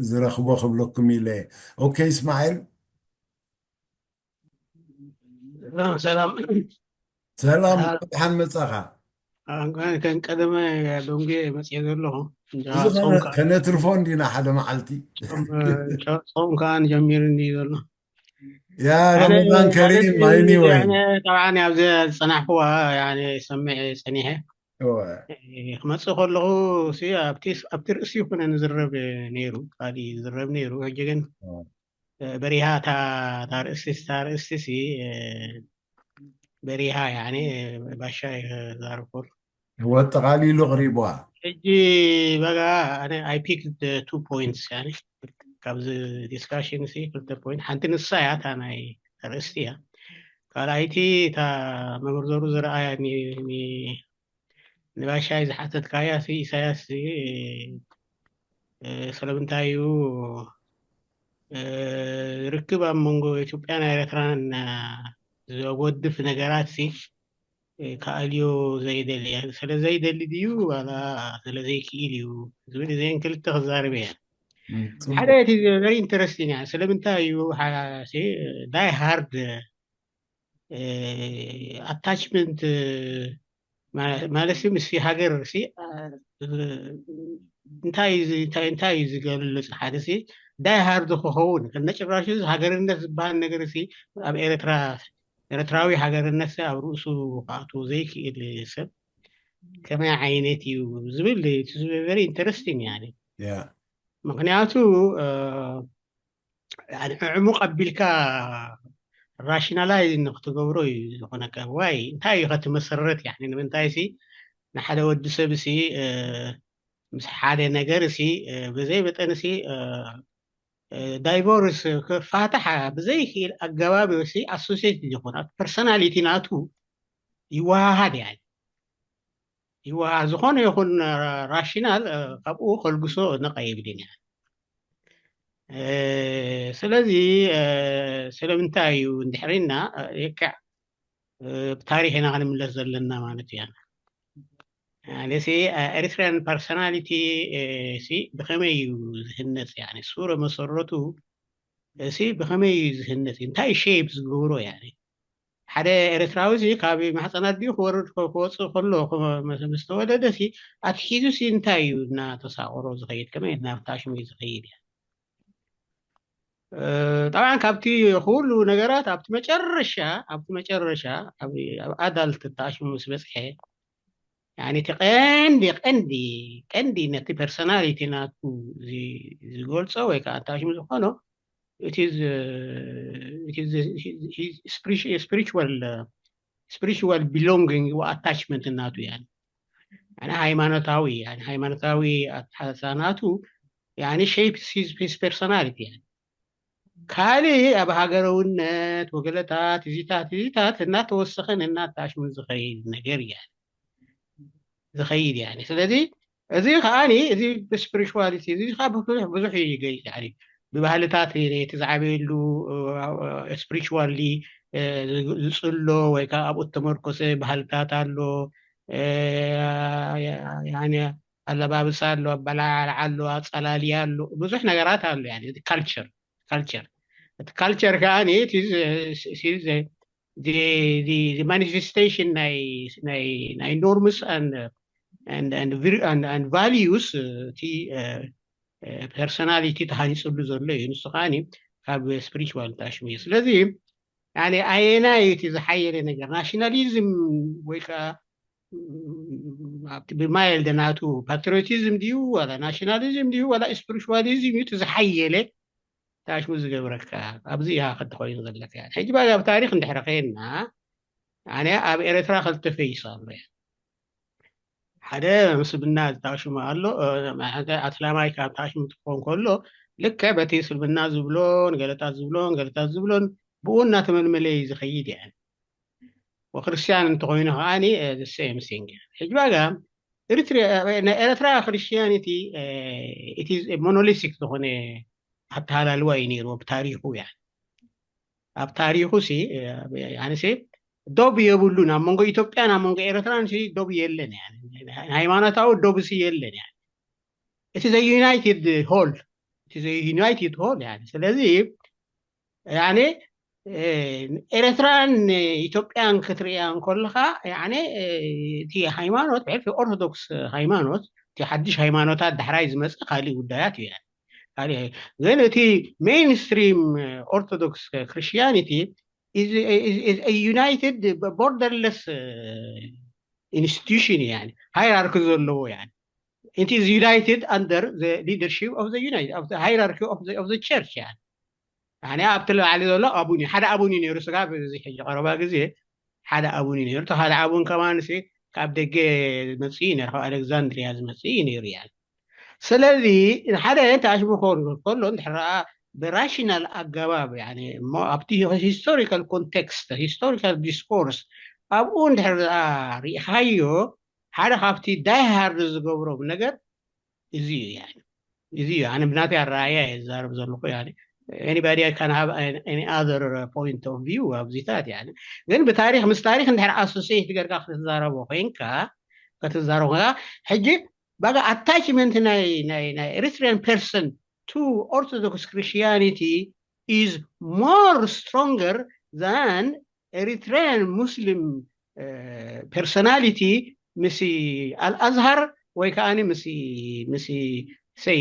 ዝረኽቦ ክብለኩም ኢለ። ኦኬ እስማኤል። ሰላም ሰላም። ሰላም አ- ብሓን መጻኻ። እንኳን ከም ቀደመ ዶንጌ መፅየ ዘለኹ እንጃ እዚ ጾም ከነ- ከ- ከነትርፎ እንዲና ሓደ መዓልቲ። ጾም እ፣ ጾ- ጾም ከዓ ንጀሚር እንዲ ዘሎ ያ ኣነ ረመዳን ማለት ከሪም። Anyway ኣነ ጠብዓን ኣብዚ ዝፀናሕኩዋ ያኔ ሰሚዐ ፀኒሐ እወ። እ፣ ክመፅእ ከለኹ ሲ ኣብቲ ኣብቲ ርእሲ ይኮነ ንዝረብ ነይሩ ካሊእ ዝረብ ነይሩ ሕጂ ግን እወ። እ፣ በሪሃ እታ እታ ርእሲ እታ ርእሲ ሲ እ፣ በሪሃ ያኔ ባሻ ይዛርብ ወጠቓሊሉ ቅሪብዋ። ሕጂ በጋ ኣነ I picked two points ያኔ ካብዚ discussion ሲ ክልተ point ሓንቲ ንሳ እያ እታ ናይ ኣርእስቲ እያ ካልኣይቲ እታ መመርዘሩ ዝረኣያ ኒ- ኒ- ንባሻይ ዝሓተትካያ ሲ ኢሳያስ ሲ እ፣ ስለምንታይ እዩ እ፣ ርክብ ኣብ መንጎ ኢትዮጵያን ኤርትራን እ፣ ዘጎድፍ ነገራት ሲ እ፣ ክኣልዮ ዘይደሊ ስለ ዘይደሊ ድዩ ዋላ ስለ ዘይክእል እዩ ዝብል እዚአን ክልተ ክዛርብ እየ እም፣ ጽቡቅ። ሓደ እቲ very interesting እያ ስለምንታይ እዩ ዳይ ሃርድ ኣታችመንት ማለት ሲ ምስቲ ሃገር ሲ እ፣ እንታይ እዩ ዚ- እንታይ እንታይ እዩ ዝገልጽ ሓደ ሲ ዳይ ሃርድ ክኸውን ከነጭራሹ እዚ ሃገርነት ዝበሃል ነገር ሲ ኣብ ኤርትራ ኤርትራዊ ሃገርነት ሲ ኣብ ርእሱ ክኣትዎ ዘይክእል ሰብ ከመይ ዓይነት እዩ ዝብል very interesting ያኔ ያ ምክንያቱ እ፣ ያኔ ዕሙቕ ኣቢልካ ራሽናላይዝ ንክትገብሮ እዩ ዝኾነካ ዋይ እንታይ እዩ ከትመሰረት ያኔ ንምንታይ ሲ ንሓደ ወዲ ሰብ ሲ እ፣ ምስ ሓደ ነገር ሲ እ፣ ብዘይ መጠን ሲ ዳይቮርስ ክፋታሕ ብዘይክእል ኣገባብ ሲ ኣሶሴት ይኾን ፐርሶናሊቲ ናቱ ይወሃሃድ ያኔ ይወሃሃድ ዝኾነ ይኹን ራሽናል ካብኡ ከልግሶ ነቐ የብልን እያ እ፣ ስለዚ እ፣ ስለምንታይ እዩ እንድሕሪና የክዕ እ፣ ብታሪኽ ኢና ክንምለስ ዘለና ማለት እያ ነሲ ኤሪትሪያን ፐርሶናሊቲ ሲ ብኸመይ እዩ ዝህነፅ ያኔ ሱረ መሰረቱ ሲ ብኸመይ እዩ ዝህነፅ እንታይ ሸይፕ ዝገብሮ ያኔ ሓደ ኤርትራዊ ሲ ካብ ማሕፀን ኣዲኡ ክወርድ ከ- ክወፅእ ከሎ ከ- ምስ- ምስ ተወለደ ሲ ኣትሒዙ ሲ እንታይ እዩ እናተሳቆሮ ዝኸይድ ከመይ ናብ ታሽሙ እዩ ዝኸይድ እያ እ፣ ጠብዓን ካብቲ ኩሉ ነገራት ኣብቲ መጨረሻ ኣብቲ መጨረሻ ኣብ ኣብ ኣዳልት ታሽሙ ምስ በፅሐ ያኒ እቲ ቀንዲ ቀንዲ ቀንዲ ነቲ ፐርሶናሊቲ ናቱ ዚ- ዝገልጾ ወይ ከዓ ኣታሽም ዝኾኖ it is uh, it is spiritual spiritual belonging ኣታችመንት ናቱ ያ ሃይማኖታዊ ሃይማኖታዊ ኣተሓሳስባ ናቱ ሸይፕ ሂዝ ፐርሶናሊቲ ካልእ ኣብ ሃገራውነት ወገለታት እዚታት እዚታት እናተወሰኸ ነናታሽሙን ዝኸይድ ነገር እያ ዝኸይድ እያ ስለዚ እዚ ከዓኒ እዚ ብስፕሪቹዋሊቲ እዚ ከዓ ብዙሕ ብዙሕ ይገይፅ ብባህልታት እቲ ዝዓበየሉ ስፕሪቹዋሊ ዝፅሎ ወይ ከዓ ኣብኡ ተመርኮሰ ባህልታት ኣሎ ኣለባብሳ ኣሎ ኣበላልዓ ኣሎ ኣፀላልያ ኣሎ ብዙሕ ነገራት ኣሎ ካልቸር ካልቸር እቲ ካልቸር ከዓ ማኒፌስቴሽን ናይ ኖርምስ ቫሊዩስ እቲ ፐርሶናሊቲ ተሃኒፅሉ ዘሎ እዩ ንሱ ከዓ ካብ ስፕሪቹዋል ታሽሙ እዩ ስለዚ ኣየናይ እቲ ዝሓየለ ነገር ናሽናሊዝም ወይ ከዓ ብማየል ደናቱ ፓትሪዮቲዝም ድዩ ዋላ ናሽናሊዝም ድዩ ዋላ ስፕሪቹዋሊዝም እዩ ዝሓየለ ታሽሙ ዝገብረካ ኣብዚ ኢኻ ክትኾይኑ ዘለካ ሕጂ ባጋ ኣብ ታሪክ እንድሕረ ከየና ኣነ ኣብ ኤርትራ ክልተ ፈይስ ኣሎ ሓደ ምስብና ዝታሽሙ ኣሎ ኣስላማይ ካብ ታሽሙ ትኾን ከሎ ልክዕ በቲ እስልምና ዝብሎን ገለታት ዝብሎን ገለታት ዝብሎን ብኡ እናተመልመለ እዩ ዝኸይድ እየ ወክርስትያን እንተኮይኑ ከዓ ሴም ሲንግ ሕጂ ባጋ ኤርትራ ክርስቲያኒቲ ሞኖሊቲክ ዝኾነ ኣተሃላልዋ እዩ ነይርዎ ብታሪኹ ያ ኣብ ታሪኹ ሲ ኣነሲ ዶብ የብሉን ኣብ መንጎ ኢትዮጵያን ኣብ መንጎ ኤርትራን ሲ ዶብ የለን ሃይማኖታዊ ዶብ ሲ የለን እቲ ዘ ዩናይትድ ሆል it is a united whole يعني ስለዚ يعني ኤርትራን ኢትዮጵያን ክትርእያ እንከለኻ يعني እቲ ሃይማኖት ብሕልፊ ኦርቶዶክስ ሃይማኖት እቲ ሓድሽ ሃይማኖታት ዳሕራይ ዝመፅእ ካልእ ጉዳያት እዩ يعني ካልእ ግን እቲ mainstream Orthodox Christianity is united borderless institution يعني hierarchy ዘለዎ يعني it is united under the leadership of the united of the hierarchy of the, of the church يعني يعني ኣብቲ ላዕሊ ዘሎ ኣቡን ሓደ ኣቡን እዩ ነይሩ ስጋ እዚ ሕጂ ቀረባ ግዜ ሓደ ኣቡን እዩ ነይሩ ሓደ ኣቡን ከማን ሲ ካብ ደገ ዝመፅእ እዩ ነይሩ ካብ ኣሌክዛንድሪያ ዝመፅእ እዩ ነይሩ يعني ስለዚ ሓደ ተኣሽሙ ክኸውን ከሎ እንድሕር ብራሽናል ኣገባብ እሞ ኣብቲ ሂስቶሪካል ኮንቴክስት ሂስቶሪካል ዲስኮርስ ኣብኡ እንድሕር ርኢኻዮ ሓደ ካብቲ ዳይሃርድ ዝገብሮም ነገር እዚ እዩ እዚ እዩ ኣነ ብናተይ ኣረኣያ እየ ዝዛረብ ዘለኹ anybody can have any other point of view ኣብዚታት ግን ብታሪክ ምስ ታሪክ እንድሕር ኣሶሴት ገርካ ክትዛረቦ ኮይንካ ክትዛረቦ ኮይንካ ሕጂ ባጋ ኣታችመንት ናይ ናይ ናይ ኤሪትሪያን ፐርሰን to Orthodox Christianity is more stronger than Eritrean Muslim personality ምስ ኣልኣዝሃር ወይ ከዓ ምስ ምስ ሰይ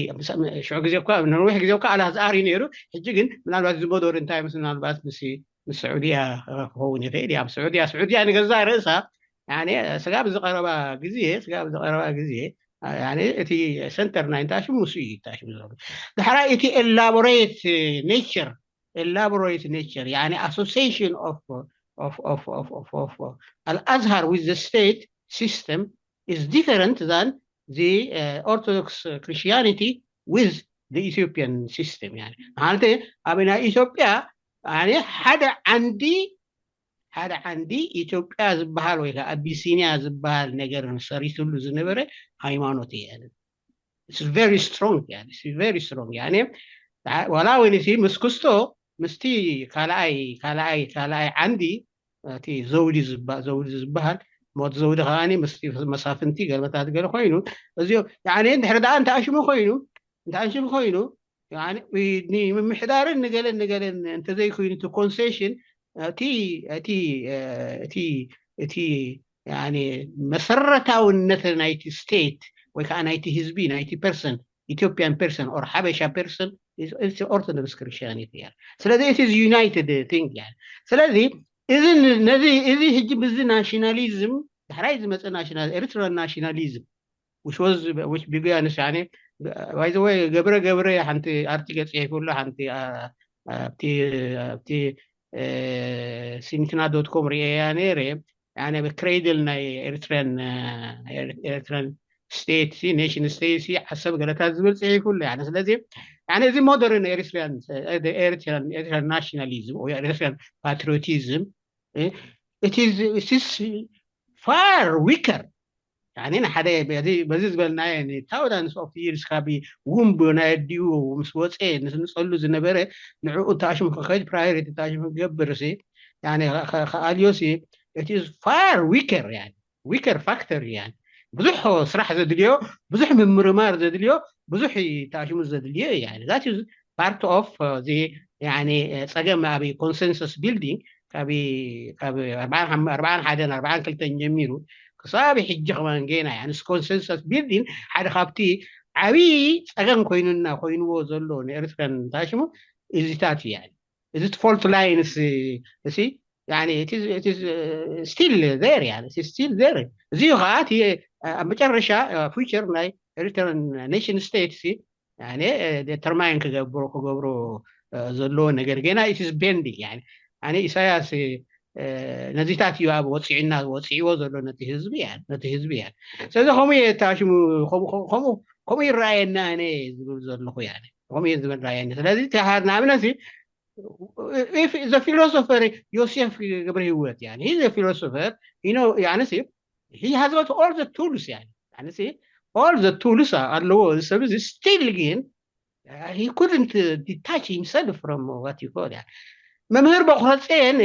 ሽዑ ግዜ እኳ ነዊሕ ግዜ እኳ ኣልኣዝሃር እዩ ነይሩ ሕጂ ግን ምናልባት ዝመደሩ እንታይ ምስ ምናልባት ምስ ምስ ስዑድያ ክኸውን ይኽእል እዩ ኣብ ስዑድያ ስዑድያ ንገዛ ርእሳ ስጋብ ዝቀረባ ግዜ ስጋብ ዝቀረባ ግዜ እቲ ሰንተር ናይ እንታይ ሽሙ እሱ እዩ ይታሽም ዘሎ ድሕራይ እቲ elaborate nature elaborate nature يعني association of of of of of of الأزهر with the state system is different than the uh, Orthodox Christianity with the Ethiopian system يعني ማለት ኣብ ናይ ኢትዮጵያ ሓደ ዓንዲ ሓደ ዓንዲ ኢትዮጵያ ዝበሃል ወይ ከዓ ኣቢሲኒያ ዝበሃል ነገር ሰሪትሉ ዝነበረ ሃይማኖት እየ very strong very strong ዋላ እውን እቲ ምስ ክስቶ ምስቲ ካልኣይ ካልኣይ ካልኣይ ዓንዲ እቲ ዘውዲ ዘውዲ ዝበሃል ሞት ዘውዲ ከዓ ምስ መሳፍንቲ ገለመታት ገለ ኮይኑ እዚኦ እንድሕር ደኣ እንተኣሽሙ ኮይኑ እንተኣሽሙ ኮይኑ ንምምሕዳርን ንገለን ንገለን እንተዘይኮይኑ እቲ ኮንሴሽን እቲ እቲ እቲ እቲ መሰረታውነት ናይቲ ስቴት ወይ ከዓ ናይቲ ህዝቢ ናይቲ ፐርሰን ኢትዮጵያን ፐርሰን ኦር ሓበሻ ፐርሰን ኦርቶዶክስ ክርስቲያኒቲ እያ ስለዚ እቲ ዩናይትድ ቲንግ እያ ስለዚ እዚ ነዚ እዚ ሕጂ ብዚ ናሽናሊዝም ዳሕራይ ዝመፀ ናሽናል ኤርትራ ናሽናሊዝም which was which began يعني by the way ገብረ ገብረ ሓንቲ ኣርቲከል ፅሒፉ ኣሎ ሓንቲ ኣብቲ ኣብቲ ሲኒትና ዶት ኮም ርእያ ነይረ يعني ክሬድል ናይ ኤርትራን ኤርትራን ስቴት ሲ ኔሽን ስቴት ሲ ዓሰብ ገለታት ዝብል ፅሒፉ ኣሎ يعني ስለዚ يعني እዚ ሞደርን ኤርትራን ኤርትራን ኤርትራን ናሽናሊዝም ወይ ኤርትራን ፓትሪዮቲዝም it is far weaker يعني ንሓደ በዚ ዝበልናዮ thousands of years ካብ ውምብ ናይ ኣዲኡ ምስ ወፀ ንስንፀሉ ዝነበረ ንዕኡ ተኣሽሙ ክኸይድ ፕራዮሪቲ ተኣሽሙ ክገብር ሲ ክኣልዮ ሲ it is far weaker يعني weaker factor يعني ብዙሕ ስራሕ ዘድልዮ ብዙሕ ምምርማር ዘድልዮ ብዙሕ ተኣሽሙ ዘድልዮ يعني that is part of the يعني ፀገም ኣብ consensus building ካብ ካብ ኣርባዓን ሓደን ኣርባዓን ክልተን ጀሚሩ ክሳብ ሕጂ ከማን ጌና يعني consensus building ሓደ ካብቲ ዓብዪ ፀገም ኮይኑና ኮይንዎ ዘሎ ንኤርትራን ታሽሙ እዚታት እዩ يعني እዚ ፎልት ላይንስ እሲ يعني it is it is still there يعني it is still there እዚ ከዓ እቲ ኣብ መጨረሻ ፊቸር ናይ ኤሪትራን ኔሽን ስቴት ሲ يعني ዲተርማይን ክገብሮ ክገብሮ ዘለዎ ነገር ገና it is pending يعني يعني ኢሳያስ ነዚታት እዩ ኣብ ወፂዕና ወፂዕዎ ዘሎ ነቲ ህዝቢ እያ ነቲ ህዝቢ እያ ስለዚ ከምኡ እየ ተኣሽሙ ከምኡ ይረኣየና ኣነ ዝብል ዘለኹ እያ ከምኡ እየ ዝብል ረኣየኒ ስለዚ ተሃር ንኣብነት the philosopher ዮሴፍ ገብረ ህይወት يعني he's a philosopher you know يعني he has got all the tools يعني يعني all the tools ኣለዎ እዚ ሰብ እዚ still ግን he couldn't detach himself from what you call يعني መምህር በቁረፅን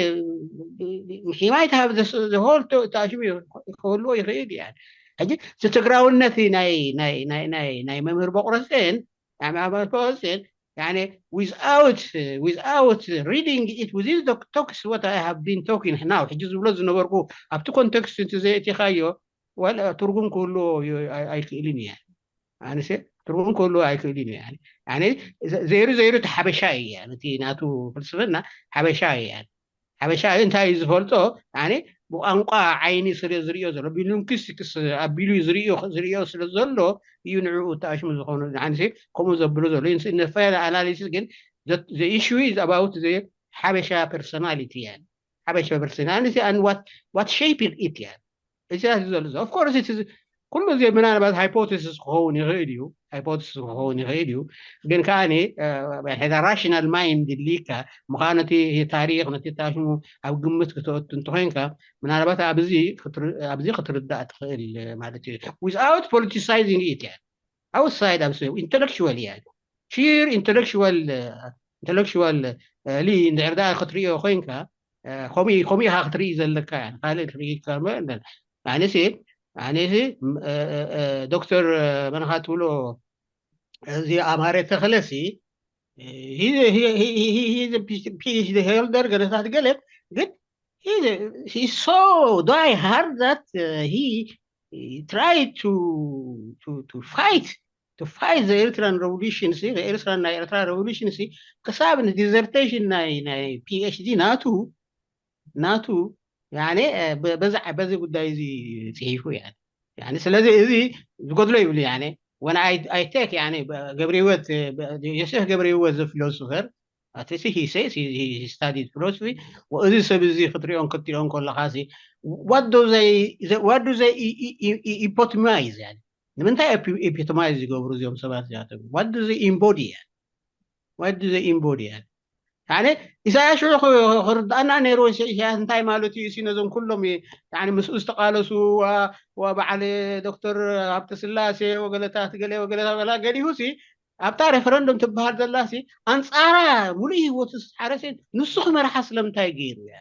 he might have the whole ታሽሙ ክህልዎ ይኽእል እዩ ሕጂ እቲ ትግራውነት ናይ ናይ ናይ ናይ ናይ መምህር በቁረፅን ናይ መምህር በቁረፅን يعني without without reading it within the talks what I have been talking now ሕጂ ዝብሎ ዝነበርኩ ኣብቲ context እንተ ዘየእቲኻዮ well ትርጉም ክህልዎ ኣይክእልን እየ ኣነሰ ትርጉም ክህልዎ ኣይክእልን እየ يعني ዘይሩ ዘይሩ እቲ ሓበሻ እዩ እቲ ናቱ ፍልስፍና ሓበሻ እዩ ሓበሻ እንታይ እዩ ዝፈልጦ ኣነ ብቋንቋ ዓይኒ ስለ ዝሪኦ ዘሎ ብሊንግስቲክስ ኣቢሉ ዝሪኦ ዝሪኦ ስለ ዘሎ እዩ ንዕኡ ተኣሽሙ ዝኾኑ ኣነ ከምኡ ዘብሎ ዘሎ ነፋይ ኣናሊሲስ ግን the issue is about the ሓበሻ personality እያ ሓበሻ personality and what what shape it እያ እዚ ዘሎ of course ኩሉ እዚ ምናልባት ሃይፖቴሲስ ክኸውን ይኽእል እዩ ሃይፖቴሲስ ክኸውን ይኽእል እዩ ግን ከዓ ሕዛ ራሽናል ማይንድ ድልካ ምዃኑ እቲ ታሪክ ነቲ ታሽሙ ኣብ ግምት ክተወቱ እንተኮይንካ ምናልባት ኣብዚ ክትርዳእ ትኽእል ማለት እዩ without politicizing it እያ outside ኣብ intellectual እያ sheer intellectual intellectual ሊ እንድሕር ደኣ ክትሪኦ ኮይንካ ከምኡ ኢኻ ክትርኢ ዘለካ ካልእ ክትርኢ ኣነሲ ኣነሲ ዶክተር መነኻ ትብሎ እዚ ኣማረ ተኽለሲ ፒኤችዲ ሄልደር ገለታት ገለ ግን so die hard that he tried to to to fight to fight the Eritrean revolution ሲ ኤርትራ ናይ ኤርትራ revolution ሲ ክሳብ ዲዘርቴሽን ናይ ናይ ፒኤችዲ ናቱ ናቱ ያኔ በዛ በዚ ጉዳይ እዚ ጽሒፉ ያኔ ያኔ ስለዚ እዚ ዝጎድሎ ይብሉ ያኔ when I I take ያኔ ገብረ ህይወት ዮሴፍ ገብረ ህይወት the philosopher at least he says he, he studied philosophy ወእዚ ሰብ እዚ ክትሪኦን ክትሪኦን ከለኻ ሲ what do they what do they epitomize ያኔ ንምንታይ epitomize ዝገብሩ እዚኦም ሰባት እዚኣቶም what do they embody ያኔ what do they embody ያኔ ያኔ ኢሳያስ ሽዑ ክርድኣና ነይሩ ኢሳያስ እንታይ ማለት እዩ እሲ ነዞም ኩሎም ያኔ ምስኡ ዝተቃለሱ በዓል ዶክተር ሃብተስላሴ ወገለታት ገለ ወገለታት ገላ ገዲፉ ሲ ኣብታ ሬፈረንዱም ትበሃል ዘላ ሲ ኣንፃራ ሙሉእ ህይወቱ ዝተሓረሰ ንሱ ክመርሓ ስለምንታይ ገይሩ እያ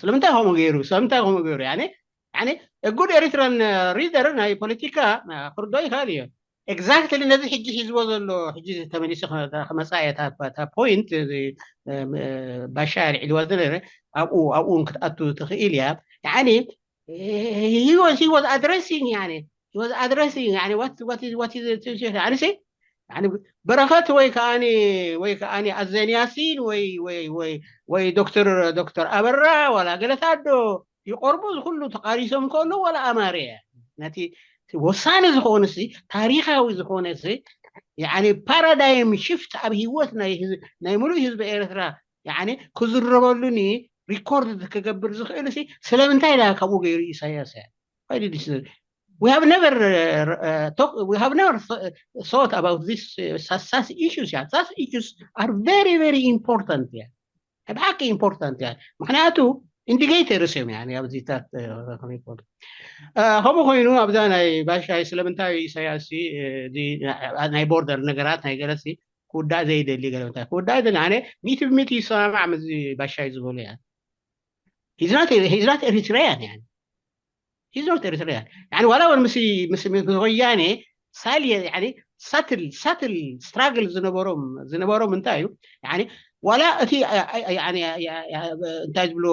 ስለምንታይ ከምኡ ገይሩ ስለምንታይ ከምኡ ገይሩ ያኔ ያኔ good ኤሪትራን ሪደር ናይ ፖለቲካ ክርዶ ይኽእል እዩ exactly ነዚ ሕጂ ሒዝዎ ዘሎ ሕጂ ተመሊሱ ክመፃ እየ እታ point ባሻ ኣልዒልዋ ዝነበረ ኣብኡ ኣብኡ እውን ክትኣቱ ትኽእል እያ ያኒ he was he was addressing ያኒ he was addressing ያኒ what what is what is ያኒ ሲ ያኒ በረኸት ወይ ከኣኒ ወይ ከኣኒ ኣዘንያሲን ወይ ወይ ወይ ወይ ዶክተር ዶክተር ኣበራ ዋላ ገለታዶ ይቆርቡ ዝኩሉ ተቃሪሶም ከሎ ዋላ ኣማርያ ነቲ ወሳኒ ዝኾነ ሲ ታሪኻዊ ዝኾነ ሲ ያኒ ፓራዳይም ሽፍት ኣብ ህይወት ናይ ናይ ሙሉእ ህዝቢ ኤርትራ ያኒ ክዝረበሉኒ ሪኮርድ ክገብር ዝኽእል ሲ ስለምንታይ ዳ ካብኡ ገይሩ ኢሳያስ እያ we have never uh, talk, we have never thought about this uh, such issues yeah. Such issues are very very important yeah. ብሓቂ important yeah. ምክንያቱ ኢንዲጌተርስ እዮም yeah. ኣብዚታት ከምኡ ኮይኑ ኣብዛ ናይ ባሻይ ስለምንታይ ኢሳያስ ናይ ቦርደር ነገራት ናይ ገለሲ ክውዳእ ዘይደሊ ገለ እንታይ ክውዳእ ደሊ ኣነ ሚእቲ ብሚእቲ ይሰማማዕ ምዚ ባሻይ ዝበሉ yeah. He's not Eritrean yeah. He's not Eritrean يعني ዋላ እውን ምስ ምስ ወያኔ ሳልየ يعني ሳትል ሳትል ስትራግል ዝነበሮም ዝነበሮም እንታይ እዩ يعني ዋላ እቲ እንታይ ዝብሎ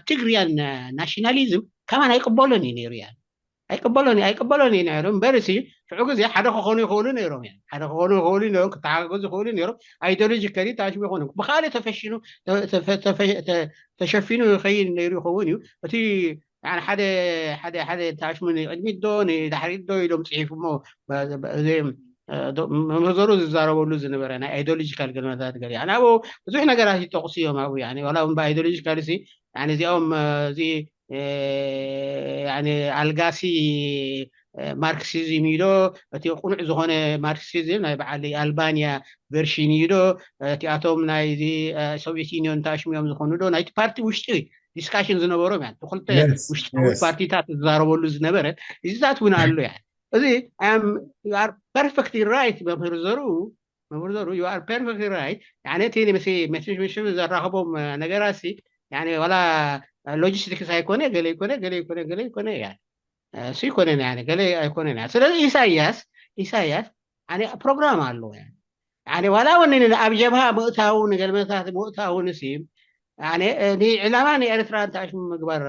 ትግርያን ናሽናሊዝም ከማን ኣይቅበሎን እዩ ነይሩ ያ ኣይቅበሎን ኣይቅበሎን እዩ ነይሩ እምበር ሲ ሽዑ ግዜ ሓደ ክኾኑ ይኽእሉ ነይሮም ያ ሓደ ክኾኑ ይኽእሉ ነይሮም ክተሓጋገዙ ይኽእሉ ነይሮም ኣይዲዮሎጂካሊ ተኣሽሙ ይኾኑ ብካልእ ተፈሽኑ ተሸፊኑ ይኸይድ ነይሩ ይኸውን እዩ እቲ ሓደ ሓደ ሓደ ተኣሽሙ ንቅድሚት ዶ ንዳሕሪት ዶ ኢሎም ፅሒፉሞ መምህር ዘሩ ዝዛረበሉ ዝነበረ ናይ ኣይዲዮሎጂካል ገለመታት ገለ ኣነ ኣብኡ ብዙሕ ነገራት ይጠቕሱ እዮም ኣብኡ ዋላ እውን ብኣይዲዮሎጂካል ሲ እዚኦም እዚ ኣልጋሲ ማርክሲዝም እዩ ዶ እቲ ቁኑዕ ዝኾነ ማርክሲዝም ናይ በዓል ኣልባንያ ቨርሽን እዩ ዶ እቲኣቶም ናይዚ ሶቪየት ዩኒዮን ተኣሽሙ እዮም ዝኾኑ ዶ ናይቲ ፓርቲ ውሽጢ ዲስካሽን ዝነበሮም እያ ክልተ ውሽጣዊ ፓርቲታት ዝዛረበሉ ዝነበረ እዚታት እውን ኣሎ እያ እዚ perfectly right መምህር ዘሩ መምህር ዘሩ you are perfectly right يعني እቲ ምስ ምስ ዘራኸቦም ነገራት ሲ يعني ዋላ ሎጂስቲክስ ኣይኮነ ገለ ይኮነ ገለ ይኮነ ገለ ይኮነ እያ እሱ ይኮነን يعني ገለ ኣይኮነን እያ ስለዚ ኢሳያስ ኢሳያስ ያኔ ፕሮግራም ኣለዎ። ያኔ ዋላ እውን ኣብ ጀብሃ ምእታው፣ ንገልመታት ምእታው ንሲ ያኔ ንዕላማ ንኤርትራ እንታሽሙ ምግባር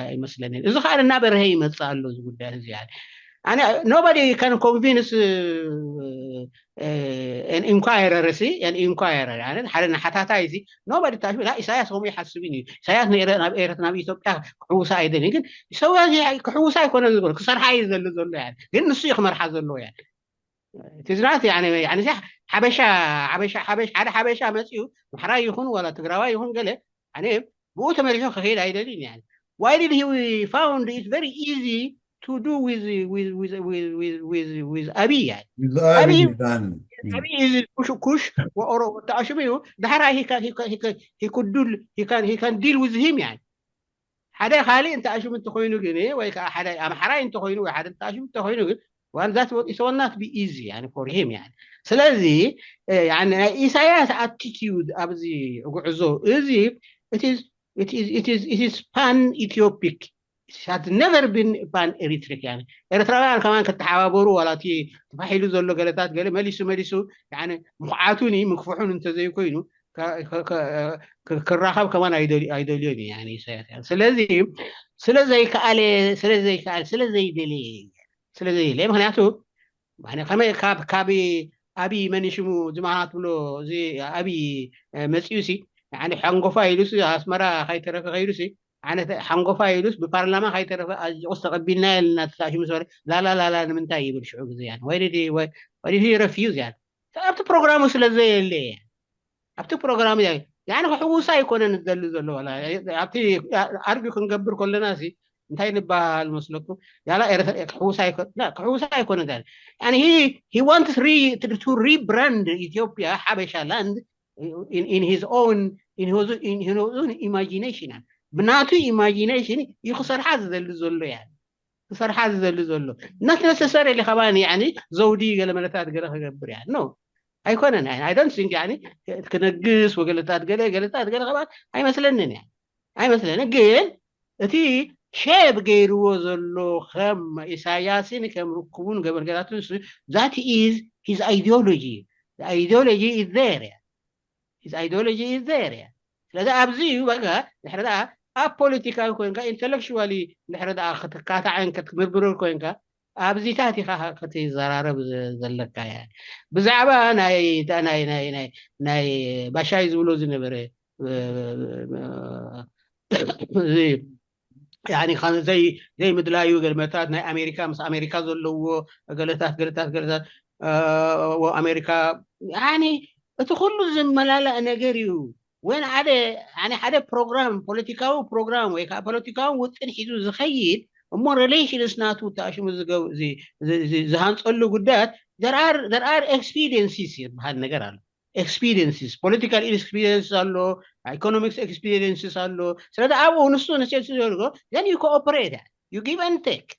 ኣይመስለንን። እዚ ከዓ እናበርሀ ይመፅእ ኣሎ እዚ ጉዳይ እዚ። ያኔ ኣነ nobody can convince inquirer ሲ inquirer ሓደ ንሓታታይ ሲ nobody ታሽሙ ኢሳያስ ከምኡ ይሓስብን እዩ። ኢሳያስ ናብ ኤርትራ ናብ ኢትዮጵያ ክሕውሳ ኣይደልን። ግን ኢሳያስ ክሕውሳ ኣይኮነን ዝገሩ ክሰርሓ እዩ ዘሎ ዘሎ። ግን ንሱ እዩ ክመርሓ ዘለዎ። ትዝናት ሓበሻ ሓበሻ ሓበሻ ሓደ ሓበሻ መፅኡ ምሕራይ ይኹን ዋላ ትግራዋይ ይኹን ገለ ብኡ ተመሪሑ ክኸይድ ኣይደልን። Why did he found it very easy to do with with with with with with with Abiy? Abiy is ኩሽ ወኦሮ ተኣሽሙ እዩ። ዳሕራይ he could deal with him። ሓደ ካልእ እንተኣሽሙ እንተኮይኑ ግን ወይ ከዓ ሓደ ኣምሓራይ እንተኮይኑ ወይ ሓደ እንተኣሽሙ እንተኮይኑ ግን ዋን ዛት ኢት ወል ናት ቢ ኢዚ ፎር ሂም። ስለዚ ናይ ኢሳያስ ኣቲቲዩድ ኣብዚ ጉዕዞ እዚ it is pan Ethiopic, it has never been pan Eritrean. ኤርትራውያን ከማን ከተሓባበሩ ዋላ እቲ ተፋሒሉ ዘሎ ገለታት ገለ መሊሱ መሊሱ ምኩዓቱን ምክፍሑን እንተዘይኮይኑ ክራኸብ ከማን ኣይደልዮን እዩ ኢሳያስ። ስለዚ ስለዘይከኣለ ስለዘይከኣለ ስለዘይደለየ ስለዘይደለየ ምክንያቱ ከመይ ካብ ካብ ኣብይ መን ሽሙ ዝማሃት ብሎ እዚ ኣብይ መፅኡ ሲ ሓንጎፋ ኢሉስ ኣስመራ ከይተረፈ ከይዱ ሲ ሓንጎፋ ኢሉስ ብፓርላማ ከይተረፈ ኣዚ ቁስ ተቐቢልና የልና ተሳሽሙ ሰበረ ላላላላ ንምንታይ ይብል ሽዑ ግዜ ወይ ወይ ረፊዩዝ ያ ኣብቲ ፕሮግራሙ ስለ ዘየለ ኣብቲ ፕሮግራም ያኒ ክሕውሳ ኣይኮነን ዝደሊ ዘሎ ኣብቲ ኣርጊ ክንገብር ከለና ሲ እንታይ ንበሃል መስለኩም? ያላ ክሕውሳ ኣይኮነ ክሕውሳ ኣይኮነ ዳል ያኒ he wants to rebrand ኢትዮጵያ ሓበሻ ላንድ in his own in his own imagination ብናቱ ኢማጂኔሽን እዩ ክሰርሓ ዝደሊ ዘሎ ያ ክሰርሓ ዝደሊ ዘሎ not necessarily ከማን ያኒ ዘውዲ ገለ መለታት ገለ ክገብር ያ no ኣይኮነን። I don't think ያኒ ክነግስ ወገለታት ገለ ገለታት ገለ ከማን ኣይመስለንን ያ ኣይመስለንን። ግን እቲ ሼብ ገይርዎ ዘሎ ከም ኢሳያስን ከም ርኩቡን ገበርገላትን that is his ideology. Ideology is there. His ideology is there. ስለዚ ኣብዚ እዩ በቃ ድሕሪ ደኣ ኣብ ፖለቲካዊ ኮይንካ ኢንተሌክቹዋሊ ድሕሪ ደኣ ክትካታዕን ክትምርምርን ኮይንካ ኣብዚታት ኢኻ ክትዘራረብ ዘለካ ያ ብዛዕባ ናይ ናይ ናይ ናይ ባሻይ ዝብሎ ዝነበረ ዘይምድላዩ ገለመታት ናይ ኣሜሪካ ምስ ኣሜሪካ ዘለዎ ገለታት ገለታት ገለታት ኣሜሪካ እቲ ኩሉ ዝመላለእ ነገር እዩ። ወይን ሓደ ሓደ ፕሮግራም ፖለቲካዊ ፕሮግራም ወይ ከዓ ፖለቲካዊ ውጥን ሒዙ ዝኸይድ እሞ ሬሌሽንስ ናቱ ተኣሽሙ ዝሃንፀሉ ጉዳያት there are expediencies ዝበሃል ነገር ኣሎ። Expediencies political expediencies ኣሎ፣ ኢኮኖሚክስ expediencies ኣሎ። ስለዚ ኣብኡ ንሱ ንሴት ዘድርጎ then you cooperate you give and take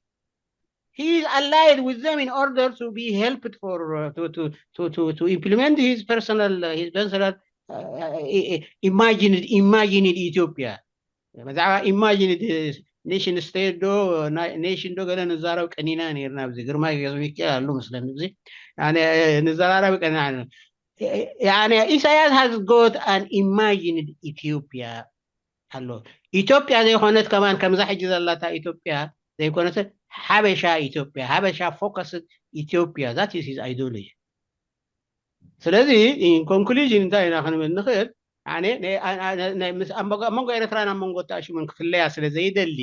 he is allied with them in order to be helped for uh, to, to, to, to, to implement his personal uh, his personal uh, imagined imagined Ethiopia ብዛዕባ ኢማጂንድ ኔሽን ስቴት ዶ ኔሽን ዶ ገለ ንዛረብ ቀኒና ነርና ኣብዚ ግርማይ ገዝሚካኤል ኣሉ መስለኒ እዚ ንዘራረብ ቀኒና ኢሳያስ has got an imagined Ethiopia ኣሎ። ኢትዮጵያ ዘይኮነት ከማን ከምዛ ሕጂ ዘላታ ኢትዮጵያ ዘይኮነት ሓበሻ ኢትዮጵያ ሓበሻ focused Ethiopia that is his ideology። ስለዚ in conclusion እንታይ ኢና ክንብል ንኽእል ኣብ መንጎ ኤርትራን ኣብ መንጎ ተኣሽሙን ክፍለያ ስለ ዘይደሊ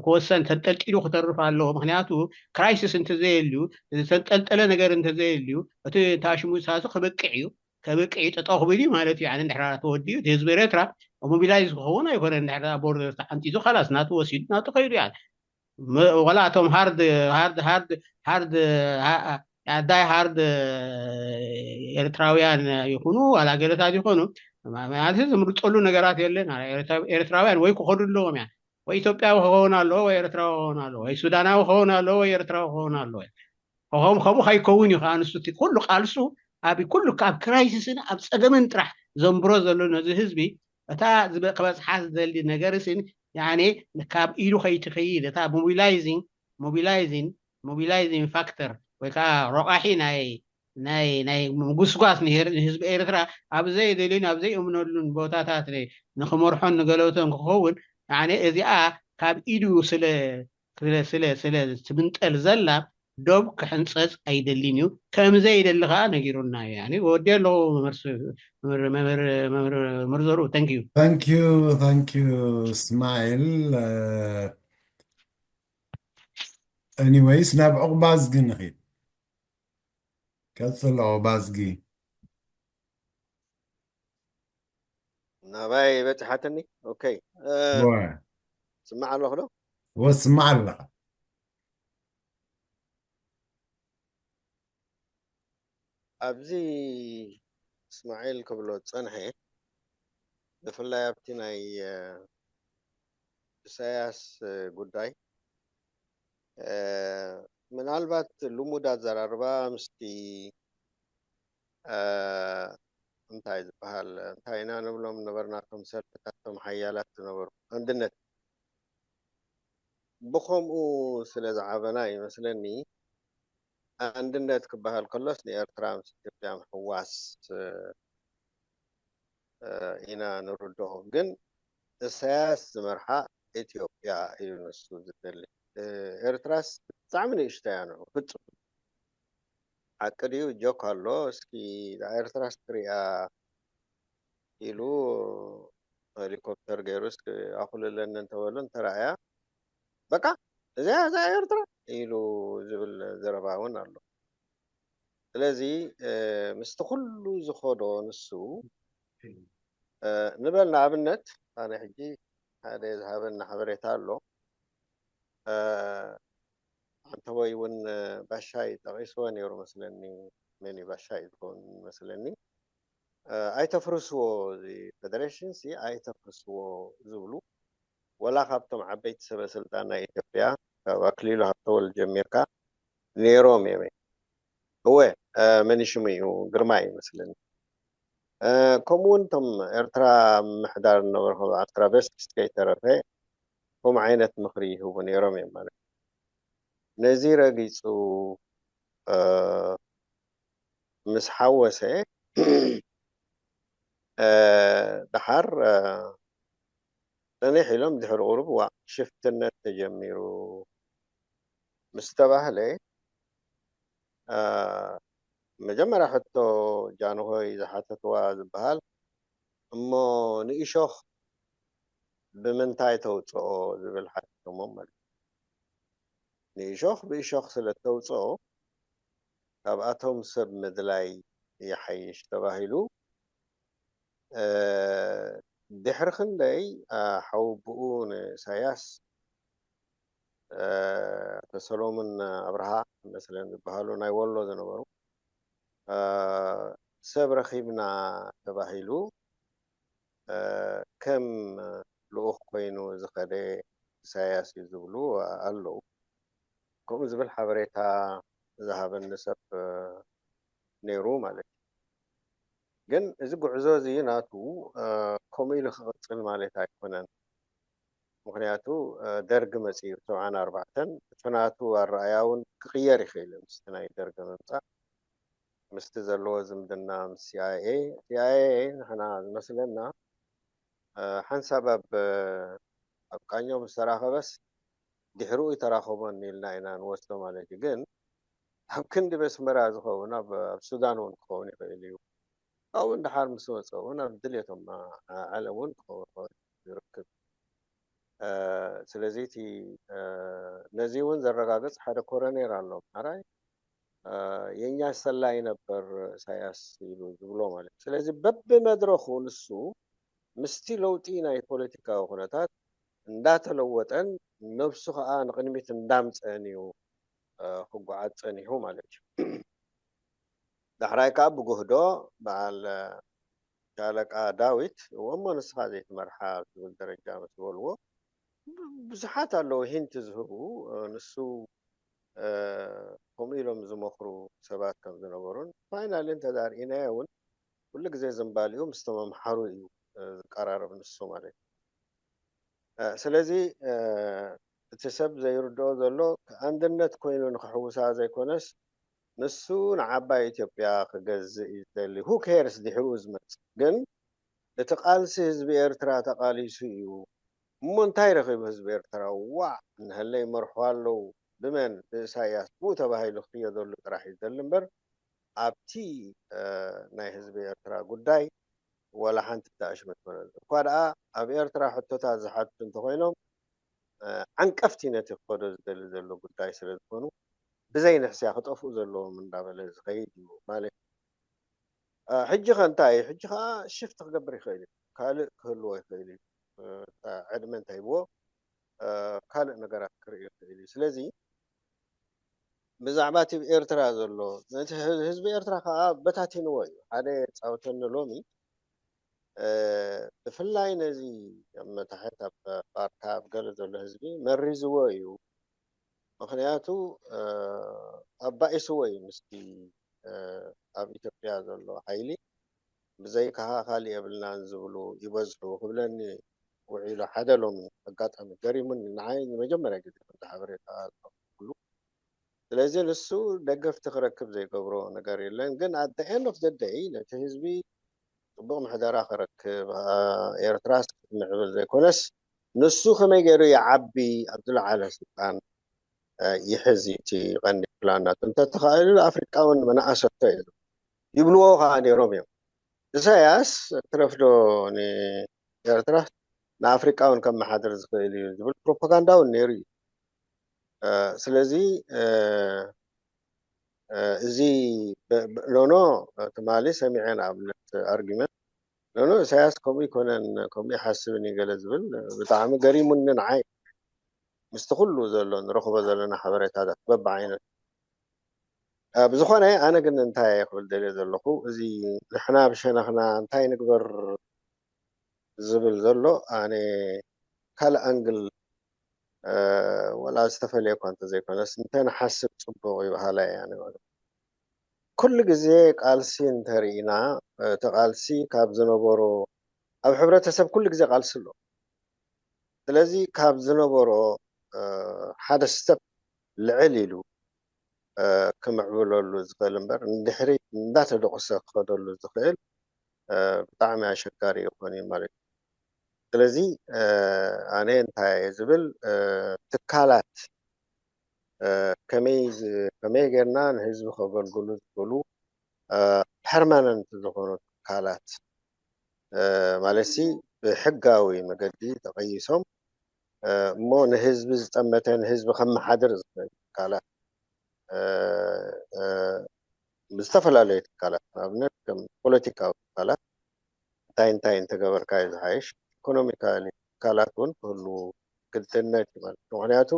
ክወሰን ተንጠልጢሉ ክተርፍ ኣለዎ። ምክንያቱ ክራይሲስ እንተዘየልዩ ዝተንጠልጠለ ነገር እንተዘየልዩ እቲ ተኣሽሙ ሳሱ ክበቅዕ እዩ። ከበቅዕ እዩ ጠጠው ክብል እዩ ማለት እዩ። ንድሕራ ተወዲኡ እቲ ህዝቢ ኤርትራ ሞቢላይዝ ክኸውን ኣይኮነን። ድሕራ ቦርደር ተዓንጢዙ ካላስ ናቱ ወሲዱ ናቱ ከይዱ ያ ወላ እቶም ሃርድ ሃርድ ሃርድ ሃርድ ዳይ ሃርድ ኤርትራውያን ይኹኑ ዋላ ገለታት ይኾኑ ማለት ዝምርፀሉ ነገራት የለን። ኤርትራውያን ወይ ክኸዱ ኣለዎም ያ ወይ ኢትዮጵያዊ ክኸውን ኣለዎ ወይ ኤርትራዊ ክኸውን ኣለዎ ወይ ሱዳናዊ ክኸውን ኣለዎ ወይ ኤርትራዊ ክኸውን ኣለዎ። ከምኡ ከይከውን እዩ ከዓ ንሱ ኩሉ ቃልሱ ኣብ ኩሉ ኣብ ክራይሲስን ኣብ ፀገምን ጥራሕ ዘንብሮ ዘሎ ነዚ ህዝቢ እታ ክበፅሓ ዝደሊ ነገርስን ያኔ ካብ ኢዱ ከይትኸይድ እታ ሞቢላይዚንግ ሞቢላይዚንግ ሞቢላይዚንግ ፋክተር ወይ ከዓ ረቋሒ ናይ ናይ ናይ ምጉስጓስ ንህር- ንህዝቢ ኤርትራ ኣብ ዘይደልዩን ኣብ ዘይእምነሉን ቦታታት ን- ንኽመርሖን ንገለውቶን ክኸውን፣ ያኔ እዚኣ ካብ ኢዱ ስለ ስለ ስለ ስለ ትምንጠል ዘላ ዶብ ክሕንፀፅ ኣይደልን እዩ። ከም ዘይደሊ ከዓ ነጊሩና እዩ። ያኔ ወዲ ኣለኹ መምህር ስ- መምህር መምህር መምህር መምህር ዘርኡ thank you። Thank you, thank you, እስማኤል። Uh, anyways, ናብ ዕቑባዝጊ ንኺድ። ቀጽል ዕቑባዝጊ። ናባይ በጽሓትኒ። ኦኬ፣ እ፣ ወ ስማዕ ኣለኹ ዶ? ወስማዕ ኣለኻ። ኣብዚ እስማዒል ክብሎ ዝጸንሐ፣ ብፍላይ ኣብቲ ናይ፣ እ፣ ኢሳያስ፣ እ፣ ጉዳይ፣ እ፣ ምናልባት ልሙድ ኣዘራርባ ምስቲ፣ እ፣ እንታይ ዝበሃል፣ እንታይ ኢና ንብሎም ነበርና፣ እቶም ሰልፍታት፣ እቶም ሓያላት ዝነበሩ፣ ኣንድነት፣ ብኸምኡ ስለ ዝዓበና ይመስለኒ፣ ኣንድነት ክበሃል ከሎስ ንኤርትራ ምስ ኢትዮጵያ ምሕዋስ፣ እ፣ እ፣ ኢና ንርድኦ። ግን ኢሳያስ ዝመርሓ ኢትዮጵያ እዩ ንሱ ዝደሊ። እ፣ ኤርትራስ ብጣዕሚ ንእሽቶ እያ ንዑ፣ ፍጹም። ሓቂ ድዩ? ጆክ ኣሎ። እስኪ እዛ ኤርትራስ ክሪኣ ኢሉ ሄሊኮፕተር ገይሩ እስኪ ኣኹልለኒ እንተበሉ እንተረኣያ፣ በቃ እዚኣ፣ እዚኣ ኤርትራ ኢሉ ዝብል ዘረባ እውን ኣሎ። ስለዚ፣ እ፣ ምስቲ ኩሉ ዝኸዶ ንሱ፣ እ፣ ንበል ንኣብነት፣ ኣነ ሕጂ ሓደ ዝሃበኒ ሓበሬታ ኣሎ። እ፣ ዓንተቦይ እውን፣ እ፣ ባሻይ ጠቒስዎ ነይሩ መስለኒ። መን እዩ ባሻይ ዝኸውን መስለኒ። እ፣ ኣይተፍርስዎ፣ እዚ ፌደሬሽን ሲ ኣይተፍርስዎ ዝብሉ፣ ወላ ካብቶም ዓበይቲ ሰበ ስልጣን ናይ ኢትዮጵያ፣ ካብ ኣክሊሉ ሃብተወልድ ጀሚርካ፣ ነይሮም እዮም። እወ፣ እ፣ መን ሽሙ እዩ? ግርማይ ይመስለኒ። እ፣ ከምኡ እውን እቶም ኤርትራ ምሕዳር ዝነበሩ፣ ካብ ኤርትራ በስቲስ ከይተረፈ፣ ከምኡ ዓይነት ምኽሪ ይህቡ ነይሮም እዮም ማለት እዩ። ነዚ ረጊጹ፣ እ፣ ምስ ሓወሰ፣ እ፣ ደሓር፣ እ፣ ጸኒሕ ኢሎም ድሕሪ ቁሩብ፣ ዋ፣ ሽፍትነት ተጀሚሩ ምስ ተባህለ፣ እ፣ መጀመርያ ሕቶ ጃንሆይ ዝሓተትዋ ዝበሃል፣ እሞ ንእሾኽ ብምንታይ ተውፅኦ ዝብል ሓቲቶሞም ማለት እዩ። ንእሾኽ ብእሾኽ ስለ ተውፅኦ፣ ካብኣቶም ሰብ ምድላይ ይሓይሽ ተባሂሉ። እ፣ ድሕሪ ክንደይ፣ እ፣ ሓወቦኡ ንኢሳያስ፣ እ፣ ኣቶ ሰሎሙን ኣብርሃ መስለን ዝበሃሉ ናይ ወሎ ዝነበሩ፣ እ፣ ሰብ ረኺብና ተባሂሉ፣ እ፣ ከም ልኡኽ ኮይኑ ዝኸደ ኢሳያስ እዩ ዝብሉ ኣለዉ። ከምኡ ዝብል ሓበሬታ ዝሃበኒ ሰብ፣ እ፣ ነይሩ ማለት እዩ። ግን እዚ ጉዕዞ እዚ ናቱ፣ እ፣ ከምኡ ኢሉ ክቕጽል ማለት ኣይኮነን። ምኽንያቱ፣ እ፣ ደርግ መጺኡ ሰብዓን ኣርባዕተን፣ እቲ ናቱ ኣረኣእያ እውን ክቕየር ይኽእል እዩ ምስቲ ናይ ደርግ ምምጻእ፣ ምስቲ ዘለዎ ዝምድና ምስ ሲ ኣይ ኤ። ሲ ኣይ ኤ ንሕና ዝመስለና፣ እ፣ ሓንሳብ ኣብ፣ ኣብ ቃኘው ምስ ተራኸበስ ድሕሪኡ ኣይተራኸቦን ኢልና ኢና ንወስዶ ማለት እዩ። ግን ኣብ ክንዲ በስመራ ዝኸውን፣ ኣብ፣ ኣብ ሱዳን እውን ክኸውን ይኽእል እዩ። ካብኡ ደሓር ምስ ወፀ እውን ኣብ ድሌቶም ዓ-፣ ዓለም እውን ክኸውን ይኽእል ይርክብ። እ፣ ስለዚ እቲ፣ እ፣ ነዚ እውን ዘረጋግፅ ሓደ ኮረኔል ኣሎ። ኣምሓራይ፣ እ፣ የኛ ሰላይ ነበር ኢሳያስ ኢሉ ዝብሎ ማለት እዩ። ስለዚ በብመድረኹ ንሱ ምስቲ ለውጢ ናይ ፖለቲካዊ ኩነታት እንዳተለወጠን ነብሱ ከዓ ንቕድሚት እንዳምፀአን እዩ፣ እ፣ ክጓዓዝ ፀኒሑ ማለት እዩ። ዳሕራይ ከዓ ብጉህዶ በዓል ሻለቃ ዳዊት፣ እሞ ንስኻ ዘይትመርሓ ኣብ ዝብል ደረጃ ምስ በልዎ፣ ብዙሓት ኣለዉ ሂንት ዝህቡ፣ እ፣ ንሱ፣ እ፣ ከምኡ ኢሎም ዝመኽሩ ሰባት ከም ዝነበሩን፣ ፋይናሊ እንተ ደኣ ርኢናዮ እውን ኩሉ ግዜ ዝንባሊኡ ምስቶም ኣምሓሩ እዩ፣ እ፣ ዝቀራረብ ንሱ ማለት እዩ። እ፣ ስለዚ፣ እ፣ እቲ ሰብ ዘይርድኦ ዘሎ፣ ኣንድነት ኮይኑ ንኽሕውሳ ዘይኮነስ፣ ንሱ ንዓባይ ኢትዮጵያ ክገዝእ እዩ ዝደሊ። Who cares ድሕሩ ዝመጽእ? ግን እቲ ቃልሲ ህዝቢ ኤርትራ ተቓሊሱ እዩ። እሞ እንታይ ረኺቡ ህዝቢ ኤርትራ? ዋዕ፣ ንሀለይ መርሑ ኣለዉ። ብመን? ብእሳያስ። ብኡ ተባሂሉ ክኽየደሉ ጥራሕ እዩ ዝደሊ እምበር ኣብቲ ናይ ህዝቢ ኤርትራ ጉዳይ ወላ ሓንቲ ተኣሽመት ኮነ። እኳ ደኣ ኣብ ኤርትራ ሕቶታት ዝሓቱ እንተኾይኖም ዓንቀፍቲ ነቲ ክኸዶ ዝደሊ ዘሎ ጉዳይ ስለ ዝኾኑ ብዘይ ንሕስያ ክጠፍኡ ዘለዎም እንዳበለ ዝኸይድ እዩ ማለት እዩ። ሕጂ ከ እንታይ እዩ? ሕጂ ከዓ ሽፍት ክገብር ይኽእል እዩ። ካልእ ክህልዎ ይኽእል እዩ። ዕድመ እንተሂብዎ ካልእ ነገራት ክርኢ ይኽእል እዩ። ስለዚ ብዛዕባ እቲ ኤርትራ ዘሎ ነቲ ህዝቢ ኤርትራ ከዓ በታቲንዎ እዩ። ሓደ ፃውተኒ ሎሚ ብፍላይ ነዚ ኣብ መታሕት ኣብ ባርካ ኣብ ገለ ዘሎ ህዝቢ መሪዝዎ እዩ። ምኽንያቱ ኣባኢስዎ እዩ ምስቲ ኣብ ኢትዮጵያ ዘሎ ሓይሊ። ብዘይካኻ ካልእ የብልናን ዝብሉ ይበዝሑ ክብለኒ ውዒሉ ሓደ ሎሚ ኣጋጣሚ ገሪሙኒ። ንዓይ ንመጀመርያ ግዜ ከምዚ ሓበሬታ ዝረኸብኩሉ። ስለዚ ንሱ ደገፍቲ ክረክብ ዘይገብሮ ነገር የለን። ግን at the end of the day ነቲ ህዝቢ ጽቡቕ ምሕደራ ክረክብ፣ ኤርትራስ ክትምዕብል ዘይኮነስ ንሱ ከመይ ገይሩ ይዓቢ፣ ኣብ ዝለዓለ ስልጣን ይሕዝ እዩ እቲ ቀንዲ ፕላን ናቱ። እንተተኻኢሉ ኣፍሪቃ እውን መናእሰቶ እዩ ይብልዎ ከዓ ነይሮም እዮም። ኢሳያስ ትረፍዶ ንኤርትራ ንኣፍሪቃ እውን ከመሓድር ዝኽእል እዩ ዝብል ፕሮፓጋንዳ እውን ነይሩ እዩ። ስለዚ እዚ ኖኖ ትማሊ ሰሚዐ ንኣብነት ኣርጊመንት ኖኖ ኢሳያስ ከምኡ ይኮነን ከምኡ ይሓስብን እዩ ገለ ዝብል ብጣዕሚ ገሪሙኒ ንዓይ። ምስቲ ኩሉ ዘሎ ንረኽቦ ዘለና ሓበሬታታት በብዓይነቱ ብዝኾነ ኣነ ግን እንታይ ክብል ደልየ ዘለኹ እዚ ንሕና ብሸነኽና እንታይ ንግበር ዝብል ዘሎ ኣነ ካልእ ኣንግል ወላ ዝተፈለየ እኳ እንተዘይኮነስ እንተንሓስብ ፅቡቕ እዩ በሃላይ እያ። ኩሉ ግዜ ቃልሲ እንተርኢና እቲ ቃልሲ ካብ ዝነበሮ ኣብ ሕብረተሰብ ኩሉ ግዜ ቃልሲ ኣሎ። ስለዚ ካብ ዝነበሮ ሓደ step ልዕል ኢሉ ክምዕብለሉ ዝኽእል እምበር ንድሕሪት እንዳተደቑሰ ክኸደሉ ዝኽእል ብጣዕሚ ኣሸጋሪ ይኾን እዩ ማለት እዩ። ስለዚ ኣነ እንታይ እየ ዝብል ትካላት ከመይ ከመይ ጌርና ንህዝቢ ከገልግሉ ዝኽእሉ ፐርማነንት ዝኾኑ ትካላት ማለት ሲ ብሕጋዊ መገዲ ተቐይሶም እሞ ንህዝቢ ዝጠመተ ንህዝቢ ከመሓድር ዝኽእል ትካላት ብዝተፈላለዩ ትካላት ንኣብነት ከም ፖለቲካዊ ትካላት እንታይ እንታይ እንተገበርካ እዩ ዝሓይሽ። ኢኮኖሚካሊ ትካላት እውን ክህሉ ግድነት እዩ ማለት ምክንያቱ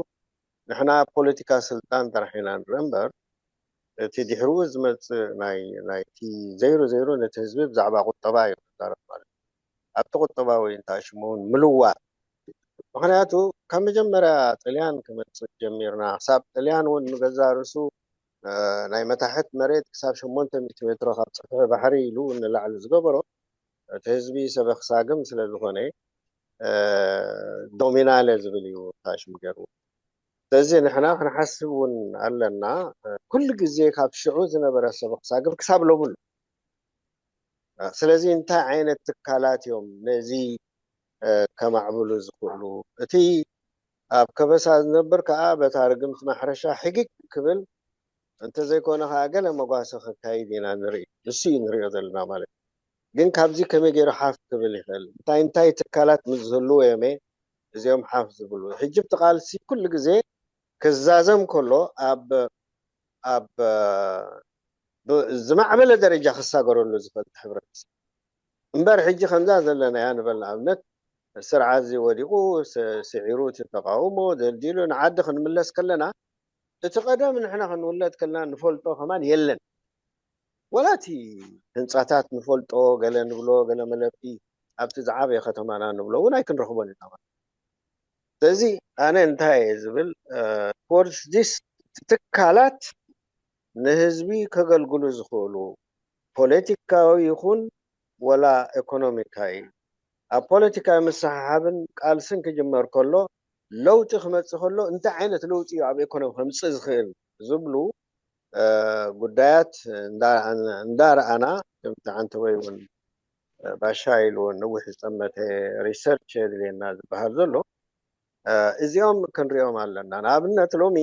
ንሕና ኣብ ፖለቲካ ስልጣን ጥራሕ ኢና ንርኢ እምበር እቲ ድሕርኡ ዝመፅእ ናይ ናይቲ ዘይሩ ዘይሩ ነቲ ህዝቢ ብዛዕባ ቁጠባ እዩ ክዛረብ ማለት ኣብቲ ቁጠባዊ እንታይ ሽሙ እውን ምልዋጥ ምክንያቱ ካብ መጀመርያ ጥልያን ክመፅእ ጀሚርና ክሳብ ጥልያን እውን ንገዛ ርእሱ ናይ መታሕት መሬት ክሳብ ሸሞንተ ሚእቲ ሜትሮ ካብ ፅፍሒ ባሕሪ ኢሉ ንላዕሊ ዝገበሮ እቲ ህዝቢ ሰበ ክሳግም ስለ ዝኾነ ዶሚናለ ዝብል እዩ ታሽሙ ገይሩ ስለዚ ንሕና ክንሓስብ እውን ኣለና ኩሉ ግዜ ካብ ሽዑ ዝነበረ ሰበ ክሳግም ክሳብ ሎሚ ኣሎ ስለዚ እንታይ ዓይነት ትካላት እዮም ነዚ ከማዕብሉ ዝኽእሉ እቲ ኣብ ከበሳ ዝነብር ከዓ በታ ርግምቲ ማሕረሻ ሕግግ ክብል እንተዘይኮነ ከዓ ገለ መጓሰ ከካይድ ኢና ንርኢ ንሱ እዩ ንሪኦ ዘለና ማለት ግን ካብዚ ከመይ ገይሩ ሓፍ ክብል ይኽእል እንታይ እንታይ ትካላት ምስ ዝህልዎ እዮም እዚኦም ሓፍ ዝብሉ ሕጂ ብቲ ቃልሲ ኩሉ ግዜ ክዛዘም ከሎ ኣብ ኣብ ዝማዕበለ ደረጃ ክሳገረሉ ዝኽእል ሕብረተሰብ እምበር ሕጂ ከምዛ ዘለናያ ንበል ንኣብነት ስርዓት እዚ ወዲቑ ስዒሩ እቲ ተቃውሞ ደልዲሉ ንዓዲ ክንምለስ ከለና እቲ ቀደም ንሕና ክንውለድ ከለና ንፈልጦ ከማን የለን ወላ እቲ ህንፃታት ንፈልጦ ገለ ንብሎ ገለ መለብቲ ኣብቲ ዝዓበየ ከተማና ንብሎ እውን ኣይክንረኽቦን ኢና ማለት ስለዚ ኣነ እንታይ እየ ዝብል towards this ትካላት ንህዝቢ ከገልግሉ ዝኽእሉ ፖለቲካዊ ይኹን ወላ ኢኮኖሚካዊ ኣብ ፖለቲካዊ ምስሕሓብን ቃልስን ክጅመር ከሎ ለውጢ ክመፅእ ከሎ እንታይ ዓይነት ለውጢ እዩ ኣብ ኢኮኖሚ ከምፅእ ዝኽእል ዝብሉ ጉዳያት እንዳረኣና፣ ከምቲ ዓንተወይ እውን ባሻ ኢልዎ፣ ነዊሕ ዝጠመተ ሪሰርች የድልየና ዝበሃል ዘሎ፣ እዚኦም ክንሪኦም ኣለና። ንኣብነት ሎሚ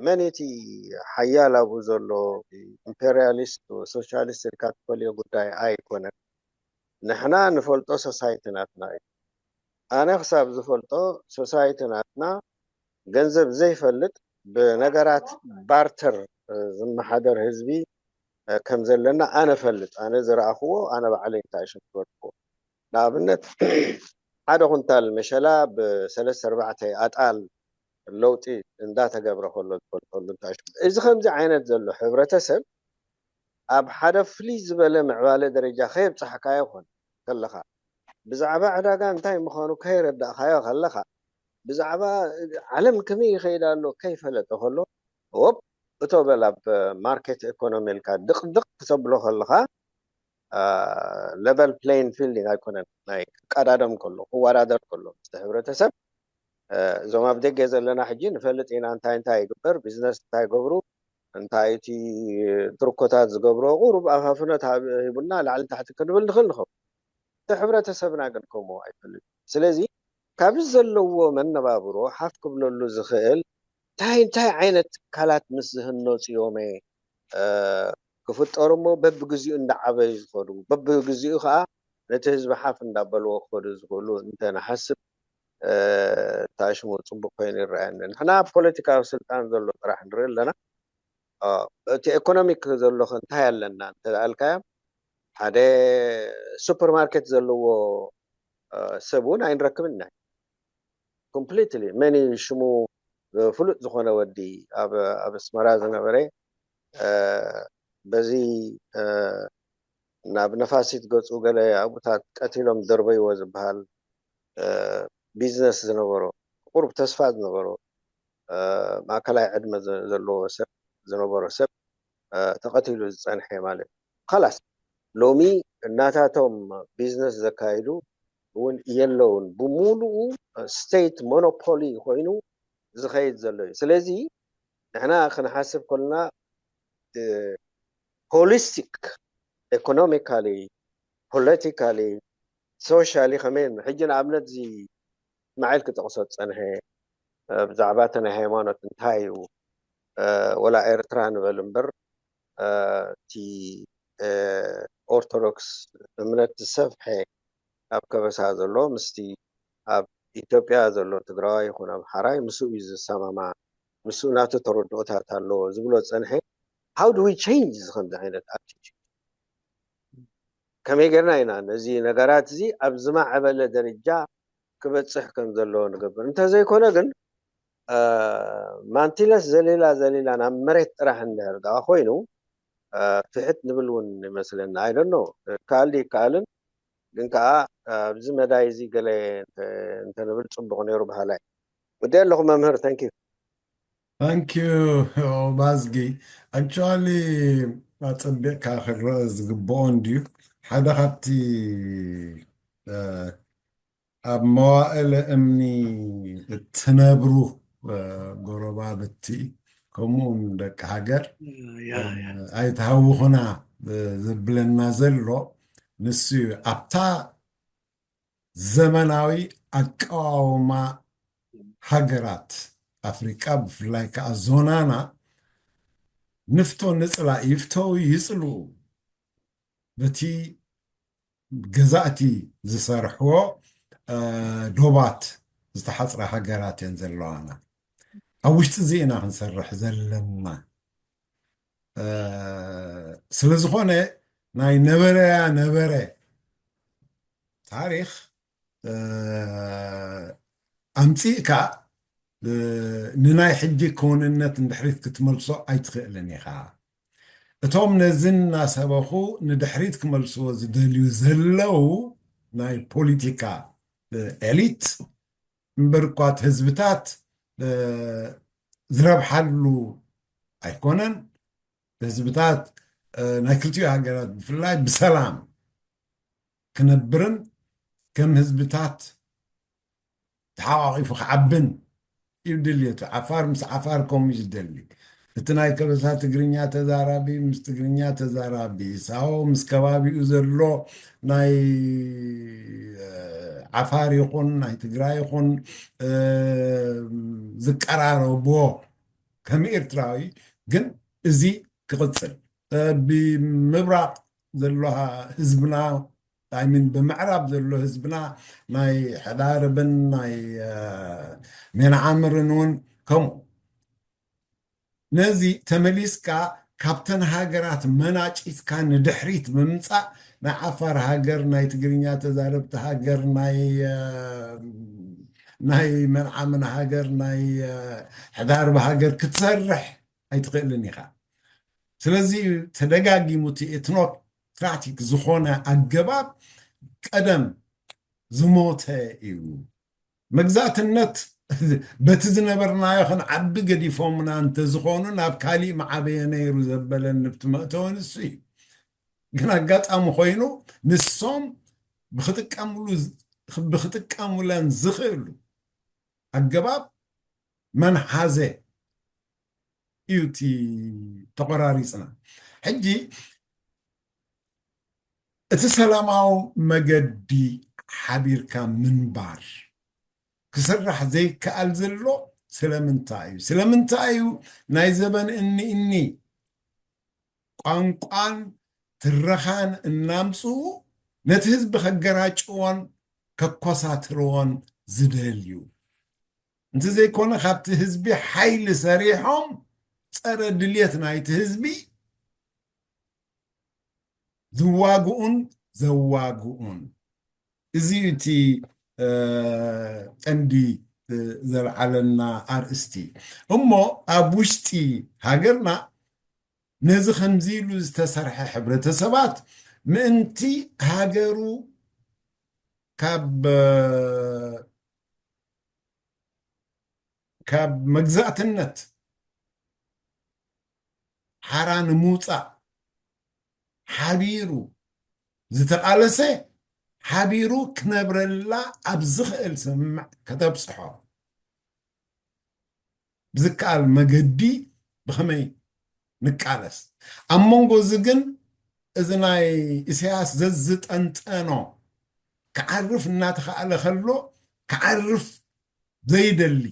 መን እቲ ሓያል ኣብኡ ዘሎ፣ ኢምፔሪያሊስት ሶሻሊስት ኢልካ ትፈልዮ ጉዳይ ኣይኮነን። ንሕና ንፈልጦ ሶሳይቲ ናትና እዩ። ኣነ ክሳብ ዝፈልጦ ሶሳይቲ ናትና ገንዘብ ዘይፈልጥ፣ ብነገራት ባርተር ዝመሓደር ህዝቢ ከም ዘለና ኣነ ፈልጥ። ኣነ ዝረኣኽዎ፣ ኣነ ባዕለይ እንታይ ሽም ዝበልክዎ። ንኣብነት ሓደ ኩንታል መሸላ ብሰለስተ ኣርባዕተ ኣጣል ለውጢ እንዳተገብረ ከሎ ዝፈልጠሉ እንታይ ሽም። እዚ ከምዚ ዓይነት ዘሎ ሕብረተሰብ ኣብ ሓደ ፍልይ ዝበለ ምዕባለ ደረጃ ከየብጻሕካዮ ኮን ከለኻ፣ ብዛዕባ ዕዳጋ እንታይ ምዃኑ ከይረዳእካዮ ከለኻ፣ ብዛዕባ ዓለም ከመይ ይኸይድ ኣሎ ከይፈለጠ ከሎ፣ ወብ እቶ በል ኣብ ማርኬት ኢኮኖሚ ኢልካ ድቕድቕ ክተብሎ ከለኻ፣ ለቨል ፕሌይን ፊልዲንግ ኣይኮነን። ናይ ክቀዳደም ከሎ፣ ክወዳደር ከሎ ምስቲ ሕብረተሰብ፣ እዞም ኣብ ደገ ዘለና ሕጂ ንፈልጥ ኢና እንታይ እንታይ ይግበር፣ ቢዝነስ እንታይ ይገብሩ፣ እንታይ እቲ ትርኮታት ዝገብሮ፣ ቁሩብ ኣፋፍኖት ሂቡና ላዕሊ ታሕቲ ክንብል ንኽእል ንኸውን። እቲ ሕብረተሰብና ግን ከምኡ ኣይፈልጥ። ስለዚ ካብዚ ዘለዎ መነባብሮ ሓፍ ክብለሉ ዝኽእል እንታይ እንታይ ዓይነት ትካላት ምስ ዝህነፁ እዮም ክፍጠሩ እሞ በብግዚኡ እንዳዓበዩ ዝኸዱ፣ በብግዚኡ ከዓ ነቲ ህዝቢ ሓፍ እንዳበልዎ ክኸዱ ዝኽእሉ እንተንሓስብ፣ ታሽሙ ፅቡቅ ኮይኑ ይረኣየኒ። ንሕና ኣብ ፖለቲካዊ ስልጣን ዘሎ ጥራሕ ንርኢ ኣለና። እቲ ኢኮኖሚክ ዘሎ ከ እንታይ ኣለና እንተልኣልካዮ፣ ሓደ ሱፐርማርኬት ዘለዎ ሰብ እውን ኣይንረክብን ኢና። ኮምፕሊትሊ መን እዩ ሽሙ ፍሉጥ ዝኾነ ወዲ ኣብ ኣስመራ ዝነበረ፣ በዚ ናብ ነፋሲት ገፁ ገለ ኣብኡታት ቀቲሎም ደርበይዎ ዝበሃል ቢዝነስ ዝነበሮ፣ ቁሩብ ተስፋ ዝነበሮ፣ ማእከላይ ዕድመ ዘለዎ ሰብ ዝነበሮ ሰብ ተቐቲሉ ዝፀንሐ ማለት እዩ። ኸላስ ሎሚ እናታቶም ቢዝነስ ዘካይዱ እውን የለውን። ብሙሉኡ ስቴት ሞኖፖሊ ኮይኑ ዝኸይድ ዘሎ እዩ። ስለዚ ንሕና ክንሓስብ ከለና ሆሊስቲክ፣ ኢኮኖሚካሊ፣ ፖለቲካሊ፣ ሶሻሊ ከመይ፣ ሕጂ ንኣብነት እዚ እስማዒል ክጠቕሶ ዝፀንሐ ብዛዕባ እቲ ናይ ሃይማኖት እንታይ እዩ፣ ወላ ኤርትራ ንበል እምበር፣ እቲ ኦርቶዶክስ እምነት ዝሰፍሐ ኣብ ከበሳ ዘሎ ምስቲ ኣብ ኢትዮጵያ ዘሎ ትግራዋይ ይኹን ኣምሓራይ ምስኡ እዩ ዝሰማማዕ፣ ምስኡ ናቱ ተረድኦታት ኣለዎ ዝብሎ ዝፀንሐ። How do we change እዚ ከምዚ ዓይነት ኣቲቲዩድ? ከመይ ጌርና ኢና ነዚ ነገራት እዚ ኣብ ዝማዕበለ ደረጃ ክበፅሕ ከም ዘለዎ ንገብር? እንተዘይኮነ ግን ማንቲለስ ዘሊላ ዘሊላ ናብ መሬት ጥራሕ እንድሕር ደኣ ኮይኑ ፍሕት ንብል እውን ይመስለና። I don't know፣ ይከኣል ድዩ ይከኣልን፣ ግን ከዓ ኣብዚ መዳይ እዚ ገለ እንተንብል ፅቡቕ ነይሩ በሃላይ። ወዲ ኣለኹ መምህር። Thank you። Thank you ባዝጊ። Actually ኣፀቢቕካ ክረአ ዝግብኦ እንድዩ። ሓደ ካብቲ ኣብ መዋእለ እምኒ እትነብሩ ጎረባብቲ ከምኡውን ደቂ ሃገር ኣይትሃውኹና ዝብለና ዘሎ ንሱ እዩ። ኣብታ ዘመናዊ ኣቀዋውማ ሃገራት ኣፍሪቃ ብፍላይ ከዓ ዞናና ንፍቶ ንፅላ ይፍተው ይፅልኡ በቲ ገዛእቲ ዝሰርሕዎ ዶባት ዝተሓፅራ ሃገራት እየን ዘለዋና። ኣብ ውሽጢ እዚ ኢና ክንሰርሕ ዘለና። ስለዝኾነ ናይ ነበረያ ነበረ ታሪኽ ኣምፂእካ ንናይ ሕጂ ክውንነት እንድሕሪት ክትመልሶ ኣይትኽእልን ኢኻ። እቶም ነዚ እናሰበኹ ንድሕሪት ክመልስዎ ዝደልዩ ዘለዉ ናይ ፖሊቲካ ኤሊት እምበር እኳ እቲ ህዝብታት ዝረብሓሉ ኣይኮነን። ህዝብታት ናይ ክልቲኡ ሃገራት ብፍላይ ብሰላም ክነብርን ከም ህዝብታት ተሓቋቒፉ ክዓብን እዩ ድልየቱ። ዓፋር ምስ ዓፋር ከምኡ እዩ ዝደሊ። እቲ ናይ ከበሳ ትግርኛ ተዛራቢ ምስ ትግርኛ ተዛራቢ፣ ሳሆ ምስ ከባቢኡ ዘሎ ናይ፣ እ፣ ዓፋር ይኹን ናይ ትግራይ ይኹን፣ እ፣ ዝቀራረቦ ከም ኤርትራዊ፣ ግን እዚ ክቕጽል፣ እ፣ ብምብራቕ ዘሎ ህዝብና፣ I mean፣ ብምዕራብ ዘሎ ህዝብና ናይ ሕዳርብን ናይ፣ እ፣ ሜንዓምርን እውን ከምኡ። ነዚ ተመሊስካ ካብተን ሃገራት መናጪትካ ንድሕሪት ብምምጻእ፣ ናይ ዓፋር ሃገር፣ ናይ ትግርኛ ተዛረብቲ ሃገር፣ ናይ፣ እ፣ ናይ መንዓምን ሃገር፣ ናይ፣ እ፣ ሕዳርብ ሃገር ክትሰርሕ ኣይትኽእልን ኢኻ። ስለዚ ተደጋጊሙ እቲ ኤትኖክራቲክ ዝኾነ ኣገባብ ቀደም ዝሞተ እዩ። መግዛእትነት በቲ ዝነበርናዮ ክንዓቢ ገዲፎምና እንተዝኾኑ ናብ ካሊእ ምዓበየ ነይሩ ዘበለኒ ኣብቲ መእተዊ ንሱ እዩ። ግን ኣጋጣሚ ኮይኑ ንሶም ብክጥቀምሉ፣ ብክጥቀሙለን ዝኽእሉ ኣገባብ መን ሓዘ እዩ እቲ ተቆራሪፅና። ሕጂ እቲ ሰላማዊ መገዲ ሓቢርካ ምንባር ክስራሕ ዘይከኣል ዘሎ ስለምንታይ እዩ? ስለምንታይ እዩ ናይ ዘበን እኒ እኒ ቋንቋን ትረኻን እናምፅኡ ነቲ ህዝቢ ከገራጭዎን ከኮሳትርዎን ዝደልዩ? እንተዘይኮነ ካብቲ ህዝቢ ሓይሊ ሰሪሖም ጸረ ድልየት ናይቲ ህዝቢ ዝዋግኡን ዘዋግኡን። እዚ እዩ እቲ፣ እ፣ ቀንዲ፣ እ፣ ዘልዓለና ኣርእስቲ። እሞ ኣብ ውሽጢ ሃገርና ነዚ ከምዚ ኢሉ ዝተሰርሐ ሕብረተሰባት ምእንቲ ሃገሩ ካብ፣ እ፣ ካብ መግዛእትነት ሓራ ንምውፃእ ሓቢሩ ዝተቓለሰ፣ ሓቢሩ ክነብረላ ኣብ ዝኽእል ስምምዕ ከተብፅሖ ብዝከኣል መገዲ ብኸመይ ንቃለስ? ኣብ መንጎ እዚ ግን እዚ ናይ ኢሳያስ ዘዝጠንጠኖ ክዓርፍ እናተኻእለ ከሎ ክዓርፍ ዘይደሊ፣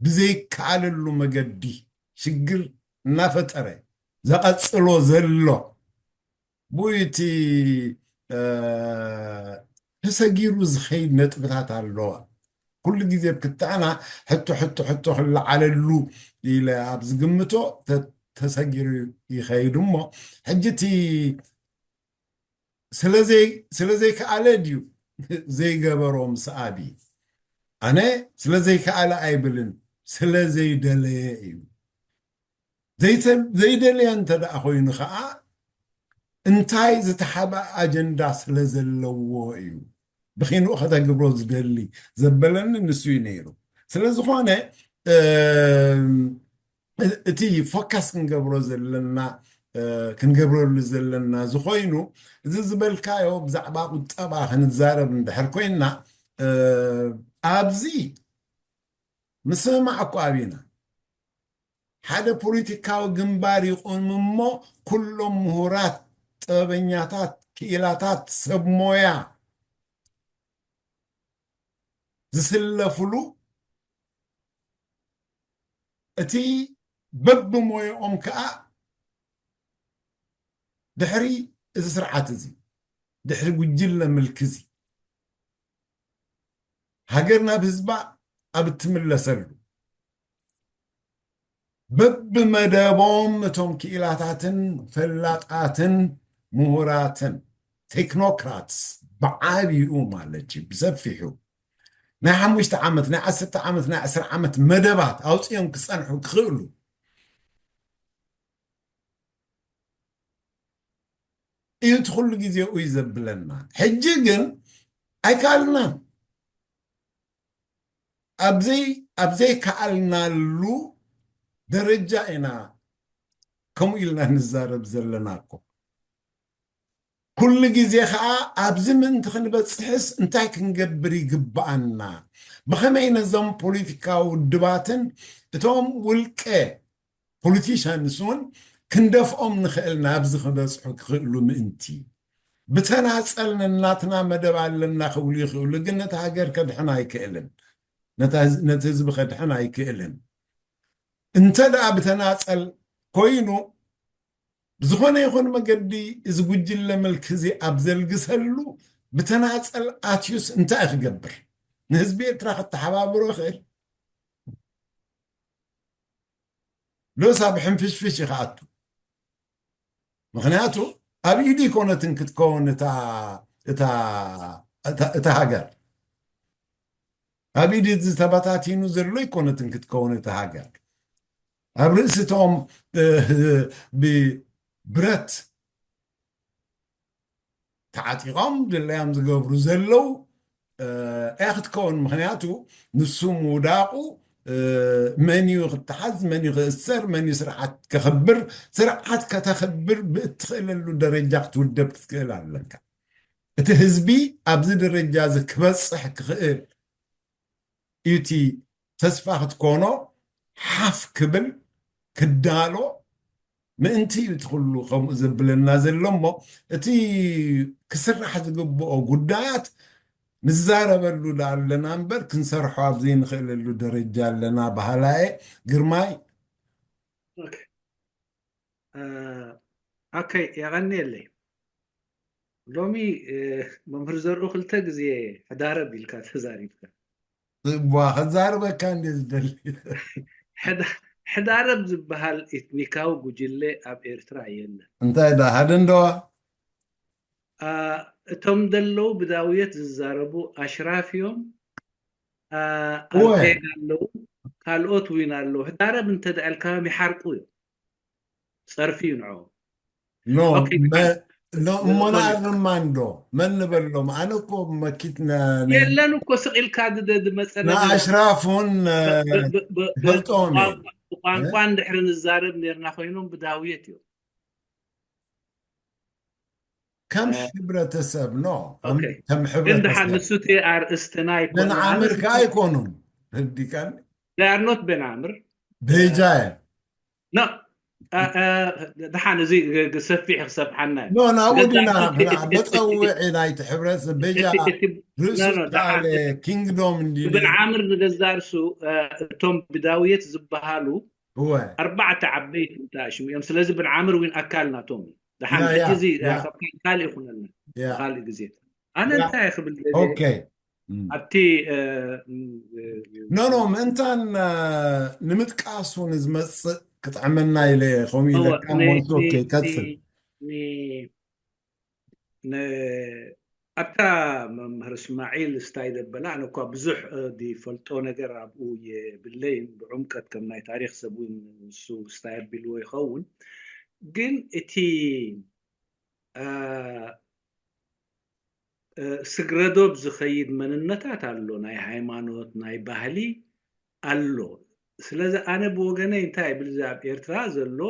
ብዘይከኣለሉ መገዲ ሽግር እናፈጠረ ዘቐጽሎ ዘሎ፣ ብኡ እቲ፣ እ፣ ተሰጊሩ ዝኸይድ ነጥብታት ኣለዋ። ኩሉ ግዜ ኣብ ክትዕና ሕቶ፣ ሕቶ፣ ሕቶ ክለዓለሉ ኢለ ኣብ ዝግምቶ ተ-፣ ተሰጊሩ ይኸይድ እሞ፣ ሕጂ እቲ ስለ ዘይ-፣ ስለ ዘይከኣለ ድዩ ዘይገበሮ ምስ ኣብይ? ኣነ ስለ ዘይከኣለ ኣይብልን፣ ስለ ዘይደለየ እዩ። ዘይተ-፣ ዘይደለየ እንተ ደኣ ኮይኑ ኸዓ፣ እንታይ ዝተሓብአ ኣጀንዳ ስለ ዘለዎ እዩ ብኺንኡ ከተግብሮ ዝደሊ ዘበለኒ ንሱ እዩ ነይሩ። ስለ ዝኾነ፣ እም፣ እ-፣ እቲ ፎካስ ክንገብሮ ዘለና፣ እ፣ ክንገብረሉ ዘለና ዝኾይኑ፣ እዚ ዝበልካዮ ብዛዕባ ቁጠባ ክንዛረብ እንድሕር ኮይንና፣ እ፣ ኣብዚ ምስምማዕ እኮ ኣብና። ሓደ ፖለቲካዊ ግንባር ይቑም እሞ፣ ኩሎም ምሁራት፣ ጥበበኛታት፣ ክኢላታት፣ ሰብ ሞያ ዝስለፉሉ፣ እቲ በብሞያኦም ከኣ ድሕሪ እዚ ስርዓት እዚ፣ ድሕሪ ጉጅለ ምልኪ እዚ፣ ሃገር ናብ ህዝባ ኣብ እትምለሰሉ፣ በብመደቦም እቶም ክኢላታትን ፈላጣትን ምሁራትን ቴክኖክራትስ ብዓቢኡ ማለት እዩ፣ ብሰፊሑ ናይ ሓሙሽተ ዓመት፣ ናይ ዓሰርተ ዓመት፣ ናይ ዕስራ ዓመት መደባት ኣውፂኦም ክፀንሑ ክኽእሉ እዩ። እቲ ኩሉ ግዜ እዩ ዘብለና። ሕጂ ግን ኣይከኣልናን። ኣብዘይ-፣ ኣብዘይከኣልናሉ ደረጃ ኢና ከምኡ ኢልና ንዛረብ ዘለና እኮ። ኩሉ ግዜ ኸዓ ኣብዚ ምእንቲ ክንበጽሕስ እንታይ ክንገብር ይግብኣና? ብኸመይ ነዞም ፖለቲካዊ ውድባትን እቶም ውልቀ ፖለቲሻንስ እውን ክንደፍኦም ንኽእል፣ ናብዚ ክበፅሑ ክኽእሉ ምእንቲ። ብተናፀል ነናትና መደብ ኣለና ክብሉ ይኽእሉ፣ ግን ነቲ ሃገር ከድሕን ኣይክእልን፣ ነታ ህዝ- ነቲ ህዝቢ ከድሕን ኣይክእልን። እንተ ደኣ ብተናፀል ኮይኑ፣ ብዝኾነ ይኹን መገዲ እዚ ጉጅለ ምልኪ እዚ ኣብ ዘልግሰሉ፣ ብተናፀል ኣትዩስ እንታይ ክገብር? ንህዝቢ ኤርትራ ክተሓባብሮ ይኽእል? ዶስ ኣብ ሕንፍሽፍሽ ይኽኣቱ? ምኽንያቱ ኣብ ኢዱ ይኮነትን ክትከውን እታ እታ እታ እታ ሃገር፣ ኣብ ኢዱ ዝተበታቲኑ ዘሎ ይኮነትን ክትከውን እታ ሃገር። ኣብ ርእሲቶም ብብረት ተዓጢቖም ድለያም ዝገብሩ ዘለዉ እያ ክትከውን። ምኽንያቱ ንሱ ምውዳቑ መን እዩ ክተሓዝ፣ መን እዩ ክእሰር፣ መን እዩ ስርዓት ከኽብር፣ ስርዓት ከተኽብር ብእትኽእለሉ ደረጃ ክትውደብ ክትክእል ኣለካ። እቲ ህዝቢ ኣብዚ ደረጃ እዚ ክበፅሕ ክኽእል እዩ እቲ ተስፋ ክትኮኖ ሓፍ ክብል ክዳሎ ምእንቲ እዩ እቲ ኩሉ ከምኡ ዘብለና ዘሎ እሞ፣ እቲ ክስራሕ ዝግብኦ ጉዳያት ንዛረበሉ ዳ ኣለና እምበር ክንሰርሖ ኣብ ዘይንኽእለሉ ደረጃ ኣለና በሃላየ። ግርማይ። ኣከይ የቐንየለይ። ሎሚ መምህር ዘርኡ ክልተ ግዜ ሕዳረብ ኢልካ ተዛሪብካ። ቧ ከዛርበካ እንደ ዝደሊ ሕዳረብ ዝበሃል ኤትኒካዊ ጉጅለ ኣብ ኤርትራ የለን። እንታይ ዳ ሓደ እንደዋ እቶም ደለዉ ብዳውየት ዝዛረቡ ኣሽራፍ እዮም። ኣልቴጋ ኣለዉ፣ ካልኦት ዊን ኣለዉ። ሕዳረብ እንተደኣልካዮም ይሓርቁ እዮም። ጸርፊ እዩ ንዕኦም። እሞ ንኣርማ እንዶ መን ንበሎም? ኣነ እኮ መኪት የለን እኮ ስቕ ኢልካ ዝመፀ ንኣሽራፉን ፈልጦም ብቋንቋ እንድሕሪ ንዛረብ ነርና ኮይኖም ብዳውየት እዮም። ከም ሕብረተሰብ ኖ ከም ግን ደሓን ንሱ እቲ ኣርእስትና ኣይኮነ። ዓምር ከዓ ኣይኮኑን ህዲቀን ዳርኖት በናምር ቤጃ ኖ ደሓን እዚ ሰፊሕ ክሰፍሓና ኖ ናብኡ ዲና መፀውዒ ናይቲ ሕብረተሰብ ቤጃ ርእሱ ዝተዓለ ኪንግዶም እንዲ ብን ዓምር ንገዛ ርሱ እቶም ብዳውየት ዝበሃሉ እወ ኣርባዕተ ዓበይቲ እንታይ ሽሙ እዮም። ስለዚ ብን ዓምር እውን ኣካል ናቶም እዩ። ደሓን ሕጂ እዚ ካልእ ይኹነልና ካልእ ግዜ ኣነ እንታይ ክብል ኦኬ ኣብቲ ኖ ኖ ምእንታን ንምጥቃስ እውን ዝመፅእ ክጥዕመና ኢለ ከምኡ ኢለካ ሞንሶ ከይቀፅል ኣብታ መምህር እስማዒል ስታይ ዘበላ ኣነ እኳ ብዙሕ ዝፈልጦ ነገር ኣብኡ የብለይን ብዕምቀት ከም ናይ ታሪክ ሰብ እውን ንሱ ስታይ ኣቢልዎ ይኸውን ግን እቲ ስግረዶብ ዝኸይድ መንነታት ኣሎ ናይ ሃይማኖት ናይ ባህሊ ኣሎ ስለዚ ኣነ ብወገነይ እንታይ ብል ኣብ ኤርትራ ዘሎ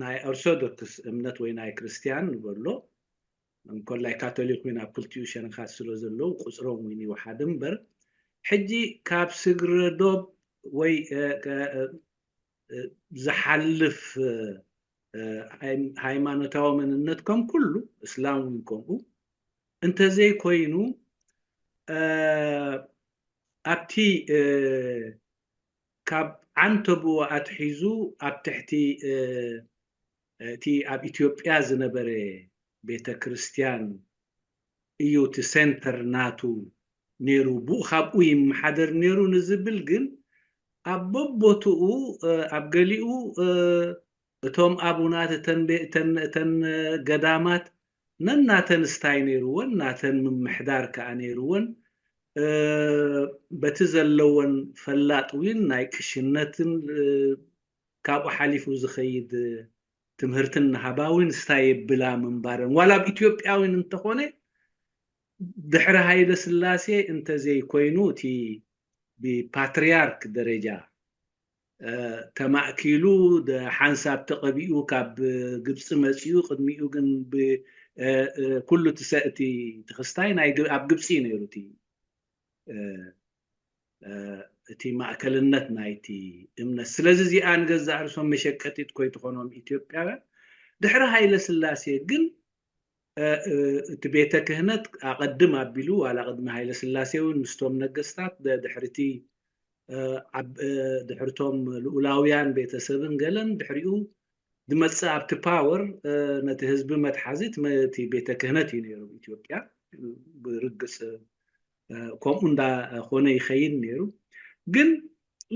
ናይ ኦርቶዶክስ እምነት ወይ ናይ ክርስትያን ንበሎ እንኮላይ ካቶሊክ ወይ ኣብ ክልቲኡ ሸነኻት ስለ ዘለዉ ቁፅሮም እውን ይወሓድ እምበር ሕጂ ካብ ስግረዶብ ወይ ዝሓልፍ ሃይማኖታዊ መንነት ከም ኩሉ እስላም እውን ከምኡ እንተዘይኮይኑ ኣብቲ ካብ ዓንተብኡ ኣትሒዙ ኣብ ትሕቲ እቲ ኣብ ኢትዮጵያ ዝነበረ ቤተ ክርስትያን እዩ እቲ ሴንተር ናቱ ነይሩ ብኡ ካብኡ ይመሓደር ነይሩ ንዝብል ግን ኣብ በቦትኡ ኣብ ገሊኡ እቶም ኣቡናት እተን ገዳማት ነናተን ስታይ ነይርወን ናተን ምምሕዳር ከዓ ነይርወን በቲ ዘለወን ፈላጥ ዊን ናይ ቅሽነትን ካብኡ ሓሊፉ ዝኸይድ ትምህርትን ንሃባዊን ስታይ የብላ ምንባረን ዋላ ኣብ ኢትዮጵያዊን እንተኾነ ድሕሪ ሃይለ ስላሴ እንተዘይኮይኑ እቲ ብፓትርያርክ ደረጃ ተማእኪሉ ሓንሳብ ተቐቢኡ ካብ ግብፂ መፂኡ ቅድሚኡ ግን ኩሉ እቲ ትኽስታይ ኣብ ግብፂ እዩ ነይሩ እቲ እቲ ማእከልነት ናይቲ እምነት። ስለዚ እዚኣ ንገዛእ ርእሶም መሸቀጢት ኮይትኾኖም ኢትዮጵያውያን። ድሕሪ ሃይለ ስላሴ ግን እቲ ቤተ ክህነት ኣቐድም ኣቢሉ ዋላ ቅድሚ ሃይለ ስላሴ እውን ምስቶም ነገስታት ድሕርቲ ድሕርቶም ልኡላውያን ቤተሰብን ገለን ድሕሪኡ ዝመፅእ ኣብቲ ፓወር ነቲ ህዝቢ መትሓዚ እቲ ቤተ ክህነት እዩ ነይሩ ኢትዮጵያ ብርግፅ ከምኡ እንዳኾነ ይኸይድ ነይሩ ግን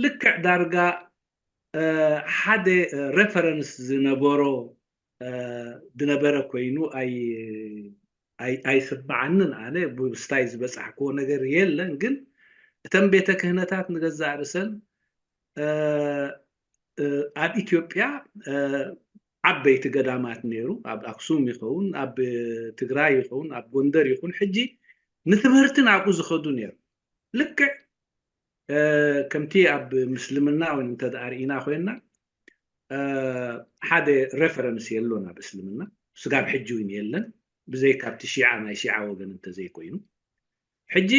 ልክዕ ዳርጋ ሓደ ሬፈረንስ ዝነበሮ ዝነበረ ኮይኑ ኣይስማዓንን ኣነ ብስታይ ዝበፃሕክዎ ነገር የለን ግን እተን ቤተ ክህነታት ንገዛእ ርእሰን ኣብ ኢትዮጵያ ዓበይቲ ገዳማት ነይሩ ኣብ ኣክሱም ይኸውን ኣብ ትግራይ ይኸውን ኣብ ጎንደር ይኹን ሕጂ ንትምህርቲ ናብኡ ዝኸዱ ነይሩ ልክዕ ከምቲ ኣብ ምስልምና ወይ እንተ ርኢና ኮይና ሓደ ሬፈረንስ የሎን ኣብ እስልምና ስጋብ ሕጂ እውን የለን ብዘይ ካብቲ ሺዓ ናይ ሺዓ ወገን እንተዘይኮይኑ ሕጂ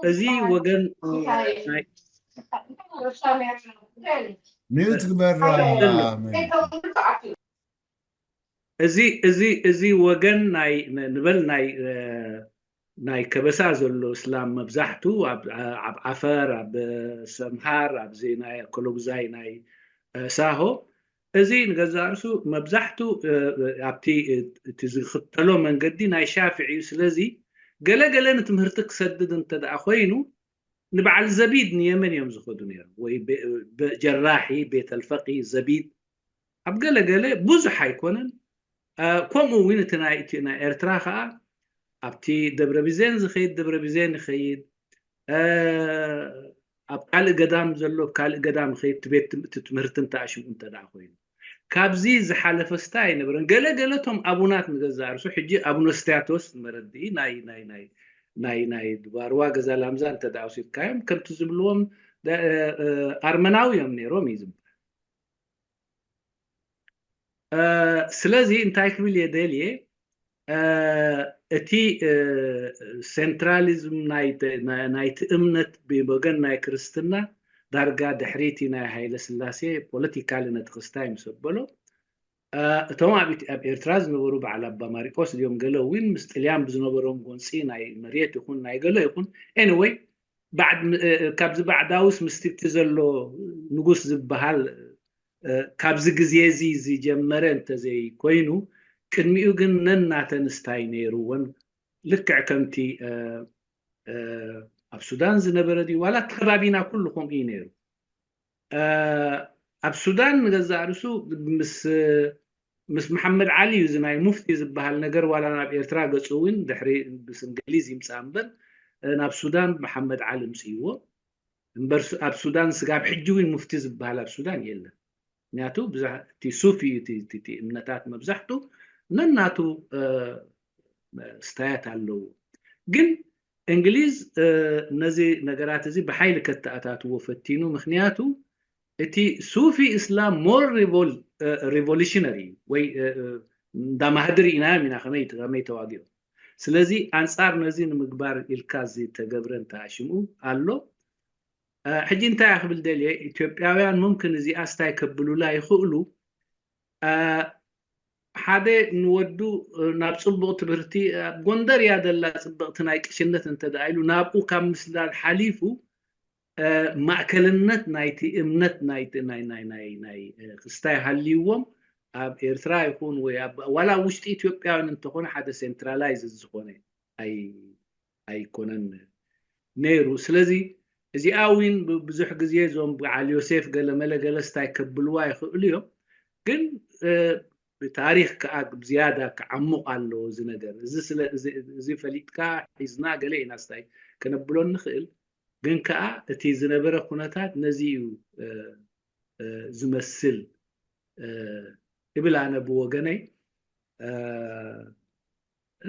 እዚ ወገን ሚዩት ግበራ እዚ እዚ እዚ ወገን ናይ ንበል ናይ ናይ ከበሳ ዘሎ እስላም መብዛሕቱ ኣብ ዓፈር ኣብ ሰምሃር ኣብዚ ናይ ኮሎጉዛይ ናይ ሳሆ እዚ ንገዛእ ርእሱ መብዛሕቱ ኣብቲ እቲ ዝኽተሎ መንገዲ ናይ ሻፍዒ እዩ ስለዚ ገለ ገለ ንትምህርቲ ክሰድድ እንተ ደኣ ኮይኑ ንበዓል ዘቢድ ንየመን እዮም ዝኸዱ ነይሮም ወይ ጀራሒ ቤተልፈቂ ዘቢድ ኣብ ገለ ገለ ብዙሕ ኣይኮነን ከምኡ እውን እቲ ናይ ኤርትራ ከዓ ኣብቲ ደብረ ቢዜን ዝኸይድ ደብረ ቢዜን ይኸይድ ኣብ ካልእ ገዳም ዘሎ ኣብ ካልእ ገዳም ይኸይድ እቲ ቤት ትምህርቲ እንተኣሽሙ እንተ ደኣ ኮይኑ ካብዚ ዝሓለፈ ስታይ ኣይነበረን ገለ ገለቶም ኣቡናት ንገዛእ ርእሱ ሕጂ ኣቡነ ስቲያቶስ መረድኢ ናይ ናይ ናይ ናይ ናይ ድባርዋ ገዛ ላምዛ እንተ ደኣ ወሲድካዮም ከምቲ ዝብልዎም ኣርመናዊ እዮም ነይሮም እዩ ዝብሃል ስለዚ እንታይ ክብል እየ ደልየ እቲ ሴንትራሊዝም ናይቲ እምነት ብወገን ናይ ክርስትና ዳርጋ ድሕሪቲ ናይ ሃይለ ስላሴ ፖለቲካሊ ነቲ ክስታይ ምስ ኣበሎ እቶም ኣብ ኤርትራ ዝነበሩ በዓል ኣባ ማሪቆስ ድዮም ገለ እውን ምስ ጥልያን ብዝነበሮም ጎንፂ ናይ መሬት ይኹን ናይ ገለ ይኹን anyway ካብዚ ባዕዳውስ ምስቲ እቲ ዘሎ ንጉስ ዝበሃል ካብዚ ግዜ እዚ ዝጀመረ እንተዘይኮይኑ ቅድሚኡ ግን ነናተን ስታይ ነይርወን ልክዕ ከምቲ ኣብ ሱዳን ዝነበረ ድዩ ዋላ እቲ ከባቢና ኩሉ ከምኡ እዩ ነይሩ ኣብ ሱዳን ንገዛእ ርእሱ ምስ ምስ መሓመድ ዓሊ እዩ እዚ ናይ ሙፍቲ ዝበሃል ነገር ዋላ ናብ ኤርትራ ገፁ እውን ድሕሪ ምስ እንግሊዝ ይምፃእ እምበር ናብ ሱዳን መሓመድ ዓሊ ምፅእዎ እምበር ኣብ ሱዳን ስጋብ ሕጂ እውን ሙፍቲ ዝበሃል ኣብ ሱዳን የለን ምክንያቱ እቲ ሱፊ እዩ እቲ እምነታት መብዛሕቱ ነናቱ ስታያት ኣለዎ ግን እንግሊዝ ነዚ ነገራት እዚ ብሓይሊ ከተኣታትዎ ፈቲኑ ምክንያቱ እቲ ሱፊ እስላም more revolutionary ወይ እንዳ ማህዲ ርኢናዮም ኢና ከመይ ተዋጊኦም ስለዚ ኣንፃር ነዚ ንምግባር ኢልካ ዝተገብረ እንተኣሽምኡ ኣሎ ሕጂ እንታይ ክብል ደልየ ኢትዮጵያውያን ሙምክን እዚኣ ስታይ ከብሉላ ይኽእሉ ሓደ ንወዱ ናብ ፅቡቕ ትምህርቲ ኣብ ጎንደር እያ ደላ ፅብቕቲ ናይ ቅሽነት እንተ ኢሉ ናብኡ ካብ ምስላል ሓሊፉ ማእከልነት ናይቲ እምነት ናይቲ ናይ ናይ ናይ ናይ ክስታይ ሃልይዎም ኣብ ኤርትራ ይኹን ወይ ኣብ ዋላ ውሽጢ ኢትዮጵያውያን እንተኾነ ሓደ ሴንትራላይዝ ዝኾነ ኣይ ኣይኮነን ነይሩ ስለዚ እዚኣ እውን ብዙሕ ግዜ እዞም በዓል ዮሴፍ ገለመለ ገለስታይ ከብልዋ ይኽእሉ እዮም ግን ብታሪክ ከዓ ብዝያዳ ክዓሙቕ ኣለዎ እዚ ነገር እዚ ፈሊጥካ ሒዝና ገለ ኢና ስታይ ከነብሎ ንኽእል ግን ከዓ እቲ ዝነበረ ኩነታት ነዚ እዩ ዝመስል እብል ኣነ ብወገነይ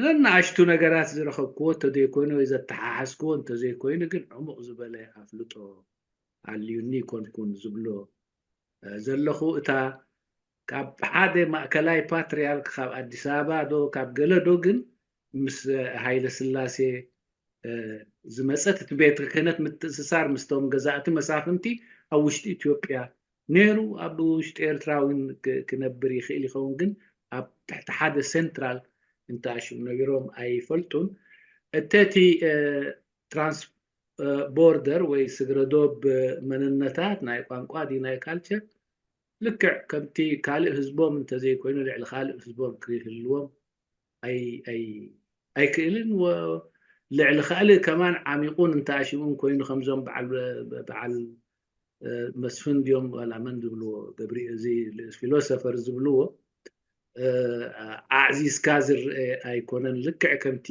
ነናኣሽቱ ነገራት ዝረኸብክዎ እንተዘይኮይኑ ወይ ዘተሓሓዝክዎ እንተዘይኮይኑ ግን ዕሙቕ ዝበለ ኣፍልጦ ኣልዩኒ ይኮንኩን ዝብሎ ዘለኹ እታ ካብ ሓደ ማእከላይ ፓትርያርክ ካብ ኣዲስ ኣበባ ዶ ካብ ገለ ዶ ግን ምስ ሃይለ ስላሴ ዝመፀት፣ እቲ ቤተ ክህነት ምትእስሳር ምስቶም ገዛእቲ መሳፍንቲ ኣብ ውሽጢ ኢትዮጵያ ነይሩ። ኣብ ውሽጢ ኤርትራ እውን ክነብር ይኽእል ይኸውን፣ ግን ኣብ ትሕቲ ሓደ ሴንትራል እንተኣሽም ነቢሮም ኣይፈልጡን። እተቲ ትራንስ ቦርደር ወይ ስግረዶብ መንነታት ናይ ቋንቋ ዲ ናይ ካልቸር ልክዕ ከምቲ ካልእ ህዝቦም እንተዘይኮይኑ ልዕሊ ካልእ ህዝቦም ክህልዎም ኣይክእልን። ልዕሊ ካልእ ከማን ዓሚቑን እንተኣሽሙን ኮይኑ ከምዞም በዓል መስፍን ድዮም ዋላ መን ዝብልዎ ገብሪ እዚ ፊሎሶፈር ዝብልዎ ኣዕዚዝካ ዝረአ ኣይኮነን። ልክዕ ከምቲ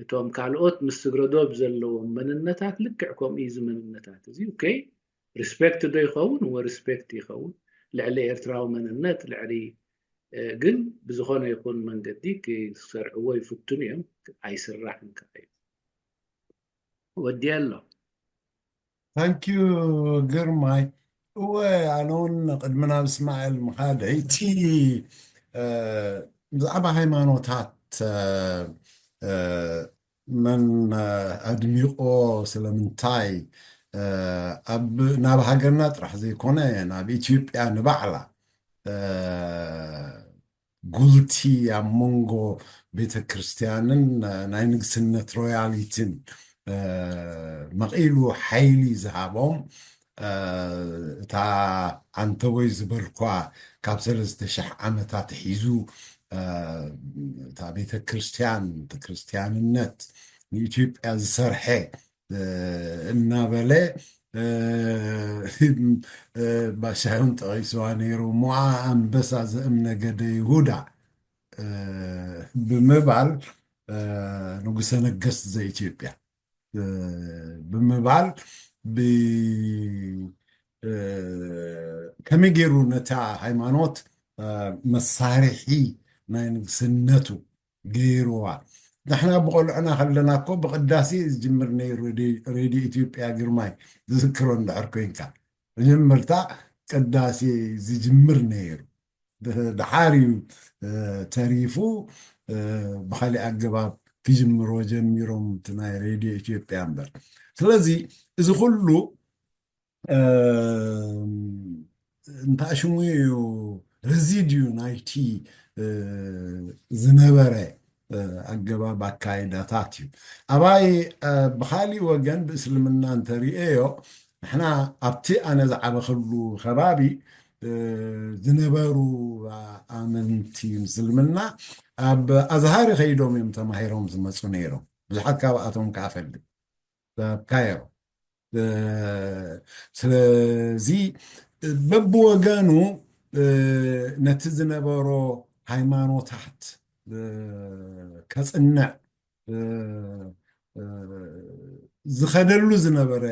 እቶም ካልኦት ምስ ስግረዶብ ዘለዎም መንነታት ልክዕ ከምኡ እዩ። እዚ መንነታት እዚ ኦኬ ሪስፔክት ዶ ይኸውን? ወ ሪስፔክት ይኸውን። ልዕሊ ኤርትራዊ መንነት ልዕሊ ግን ብዝኾነ ይኹን መንገዲ ክሰርዕዎ ይፍትኑ እዮም። ኣይስራሕን ከዓ እዩ። ወዲ ኣሎ ታንኪዩ ግርማይ። እወ ኣነ እውን ቅድሚ ናብ እስማኤል ምኻደይ እቲ ብዛዕባ ሃይማኖታት መን ኣድሚቆ ስለምንታይ ኣብ ናብ ሃገርና ጥራሕ ዘይኮነ ናብ ኢትዮጵያ ንባዕላ ጉልቲ ኣብ መንጎ ቤተ ክርስቲያንን ናይ ንግስነት ሮያሊቲን መቒሉ ሓይሊ ዝሃቦም እታ ዓንተቦይ ዝበልኳ ካብ ሰለስተ ሽሕ ዓመት ኣትሒዙ እታ ቤተ ክርስቲያን ክርስቲያንነት ንኢትዮጵያ ዝሰርሐ እናበለ ባሻዮም ጠቒስዋ ነይሩ። ሞዓ ኣንበሳ ዘእም ነገደ ይሁዳ ብምባል ንጉሰ ነገስት ዘኢትዮጵያ ብምባል ከመይ ገይሩ ነታ ሃይማኖት መሳርሒ ናይ ንግስነቱ ገይርዋ። ንሕና ብቆልዕና ከለና እኮ ብቅዳሴ ዝጅምር ነይሩ። ሬድዮ ኢትዮጵያ ግርማይ ዝዝክሮ እንድሕር ኮይንካ መጀመርታ ቅዳሴ ዝጅምር ነይሩ። ድሓር እዩ ተሪፉ ብካሊእ ኣገባብ ክጅምሮ ጀሚሮም እቲ ናይ ሬድዮ ኢትዮጵያ እምበር። ስለዚ እዚ ኩሉ እንታይ ሽሙ እዩ ረዚድ እዩ ናይቲ ዝነበረ ኣገባብ ኣካይዳታት እዩ። ኣባይ ብካሊእ ወገን ብእስልምና እንተርእዮ ንሕና ኣብቲ ኣነ ዝዓበኸሉ ከባቢ ዝነበሩ ኣመንቲ ምስልምና ኣብ ኣዝሃሪ ከይዶም እዮም ተማሂሮም ዝመፁ ነይሮም። ብዙሓት ካብኣቶም ከዓ ፈልጥ ኣብ ካይሮ። ስለዚ በብወገኑ ነቲ ዝነበሮ ሃይማኖታት ከፅንዕ ዝኸደሉ ዝነበረ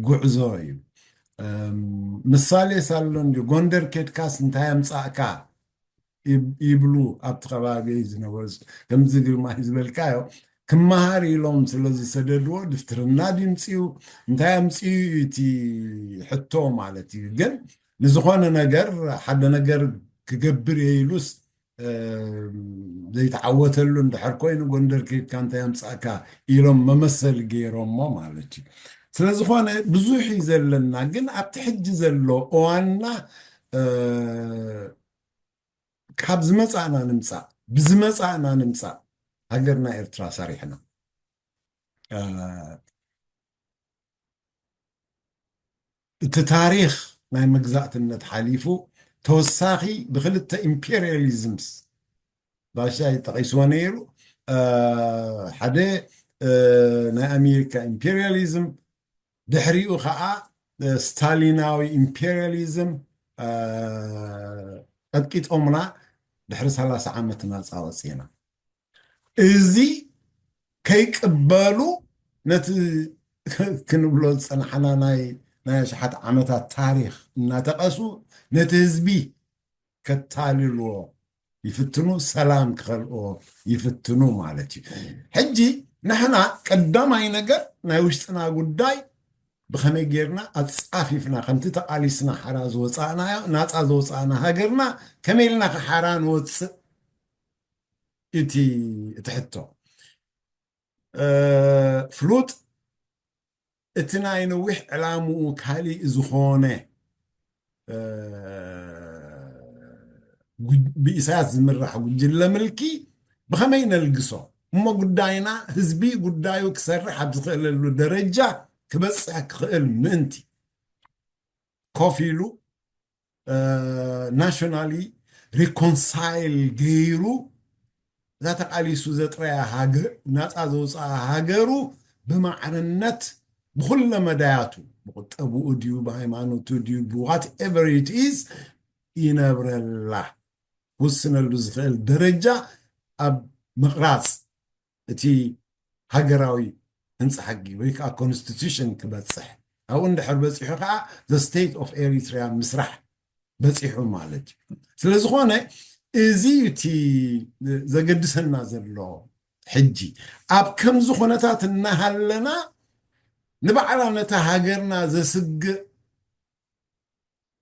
ጉዕዞ እዩ። ምሳሌ ሳሎ እንዲ ጎንደር ኬድካስ እንታይ ኣምፃእካ ይብሉ ኣብቲ ከባቢ ዝነበሩ። ከምዚ ግርማ ዝበልካዮ ክመሃር ኢሎም ስለዝሰደድዎ ድፍትርና ድምፅዩ እንታይ ኣምፅዩ እቲ ሕቶ ማለት እዩ። ግን ንዝኾነ ነገር ሓደ ነገር ክገብር እየ ኢሉስ ዘይተዓወተሉ እንድሕር ኮይኑ ጎንደር ከይድካ እንታይ ኣምፃእካ ኢሎም መመሰል ገይሮሞ ማለት እዩ። ስለዝኾነ ብዙሕ እዩ ዘለና፣ ግን ኣብቲ ሕጂ ዘሎ እዋንና ካብ ዝመፃእና ንምፃእ ብዝመፃእና ንምፃእ ሃገርና ኤርትራ ሰሪሕና እቲ ታሪኽ ናይ መግዛእትነት ሓሊፉ ተወሳኺ ብክልተ ኢምፔሪያሊዝምስ ባሻይ ጠቒስዎ ነይሩ። ሓደ ናይ ኣሜሪካ ኢምፔሪያሊዝም ድሕሪኡ ከዓ ስታሊናዊ ኢምፔሪያሊዝም ቀጥቂጦምና ድሕሪ ሰላሳ ዓመት ናፃ ወፂና። እዚ ከይቅበሉ ነቲ ክንብሎ ዝፀናሕና ናይ ናይ ኣሽሓት ዓመታት ታሪኽ እናተቐሱ ነቲ ህዝቢ ከታልልዎ ይፍትኑ፣ ሰላም ክኸልእዎ ይፍትኑ ማለት እዩ። ሕጂ ንሕና ቀዳማይ ነገር ናይ ውሽጥና ጉዳይ ብኸመይ ጌርና ኣጻፊፍና ከምቲ ተቓሊስና ሓራ ዝወጻእናዮ ናጻ ዝወጻእና ሃገርና ከመይ ኢልና ሓራ ንወጽእ እቲ እቲ ሕቶ ፍሉጥ እቲ ናይ ነዊሕ ዕላምኡ ካሊእ ዝኾነ ብኢሳያስ ዝምራሕ ጉጅለ ምልኪ ብኸመይ ነልግሶ እሞ ጉዳይና ህዝቢ ጉዳዩ ክሰርሕ ኣብ ዝኽእለሉ ደረጃ ክበፅሕ ክኽእል ምእንቲ ኮፍ ኢሉ ናሽናሊ ሪኮንሳይል ገይሩ እዛ ተቃሊሱ ዘጥረያ ሃገር ናፃ ዘውፅኣ ሃገሩ ብማዕርነት ብኩለ መዳያቱ ብቁጠብኡ ድዩ ብሃይማኖቱ ድዩ ብዋትኤቨር ኢት ኢዝ ይነብረላ ክውስነሉ ዝኽእል ደረጃ ኣብ ምቕራፅ እቲ ሃገራዊ ህንፃ ሕጊ ወይ ከዓ ኮንስቲቱሽን ክበፅሕ ኣብኡ እንድሕር በፂሑ ከዓ the state of Eritrea ምስራሕ በፂሑ ማለት እዩ። ስለዝኾነ እዚ እቲ ዘገድሰና ዘሎ ሕጂ ኣብ ከምዚ ኩነታት እናሃለና ንባዕላ ነታ ሃገርና ዘስግእ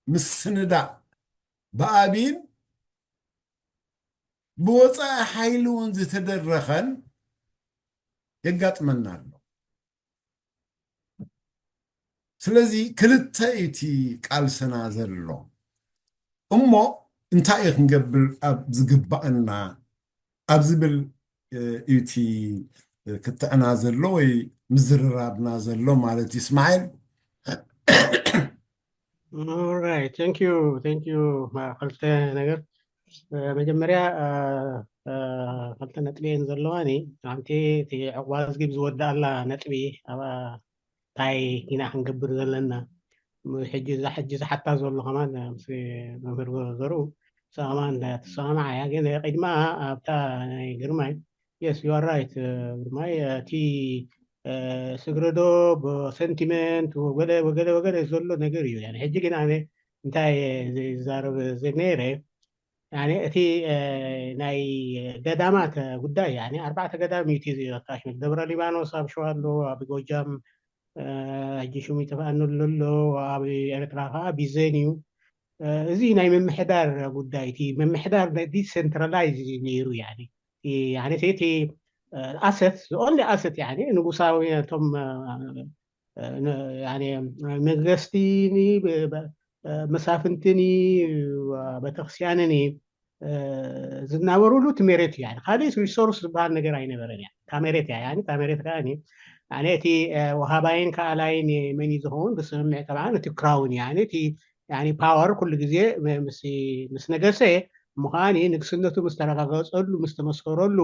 ምስንዳእ ብኣቢን ብወፃኢ ሓይሊ እውን ዝተደረኸን የጋጥመና ኣሎ። ስለዚ ክልተ እቲ ቃልስና ዘሎ እሞ እንታይ እዩ ክንገብር ኣብ ዝግባኣና ኣብ ዝብል እዩ እቲ ክትዕና ዘሎ ወይ ምዝርራብና ዘሎ ማለት እዩ። እስማኤል Alright, thank you, thank you። ክልተ ነገር መጀመርያ ክልተ ነጥቢ እየን ዘለዋኒ። ሓንቲ እቲ ዕቑባ ዝጊብ ዝወድኣላ ነጥቢ ኣብኣ እንታይ ኢና ክንገብር ዘለና ሕጂ እዛ ሕጂ ዝሓታ ዘሎ ከማን ምስ መምህር ዘርኡ ንሳ ከማን ትሰማማዓ እያ። ግን ቅድማ ኣብታ ናይ ግርማይ yes you are right ግርማይ እቲ ስግረዶ ብሰንቲመንት ወገለ ወገለ ወገለ ዘሎ ነገር እዩ። ሕጂ ግን ኣነ እንታይ ዝዛረብ ነይረ እቲ ናይ ገዳማት ጉዳይ ኣርባዕተ ገዳም እዩ እቲ ዘጣሽ ደብረ ሊባኖስ ኣብ ሸዋ ኣሎ፣ ኣብ ጎጃም ሕጂ ሽሙ ይጠፍኣኒ ኣሎ፣ ኣብ ኤርትራ ከዓ ቢዘን እዩ። እዚ ናይ ምምሕዳር ጉዳይ እቲ ምምሕዳር ዲሰንትራላይዝ ነይሩ እቲ ኣሰት ኦንሊ ኣሰት ንጉሳዊ ቶም መገስቲኒ መሳፍንትኒ ቤተክርስቲያንኒ ዝናበሩሉ እቲ መሬት እዩ። ካልእ ሪሶርስ ዝበሃል ነገር ኣይነበረን። እያ እታ መሬት እያ። እታ መሬት ከዓ ኣነ እቲ ወሃባይን ከኣላይን መን እዩ ዝኸውን ብስምምዕ ጠብዓን እቲ ክራውን እዩ። እቲ ፓወር ኩሉ ግዜ ምስ ነገሰ ምዃኒ ንግስነቱ ምስ ተረጋገፀሉ ምስ ተመስከረሉ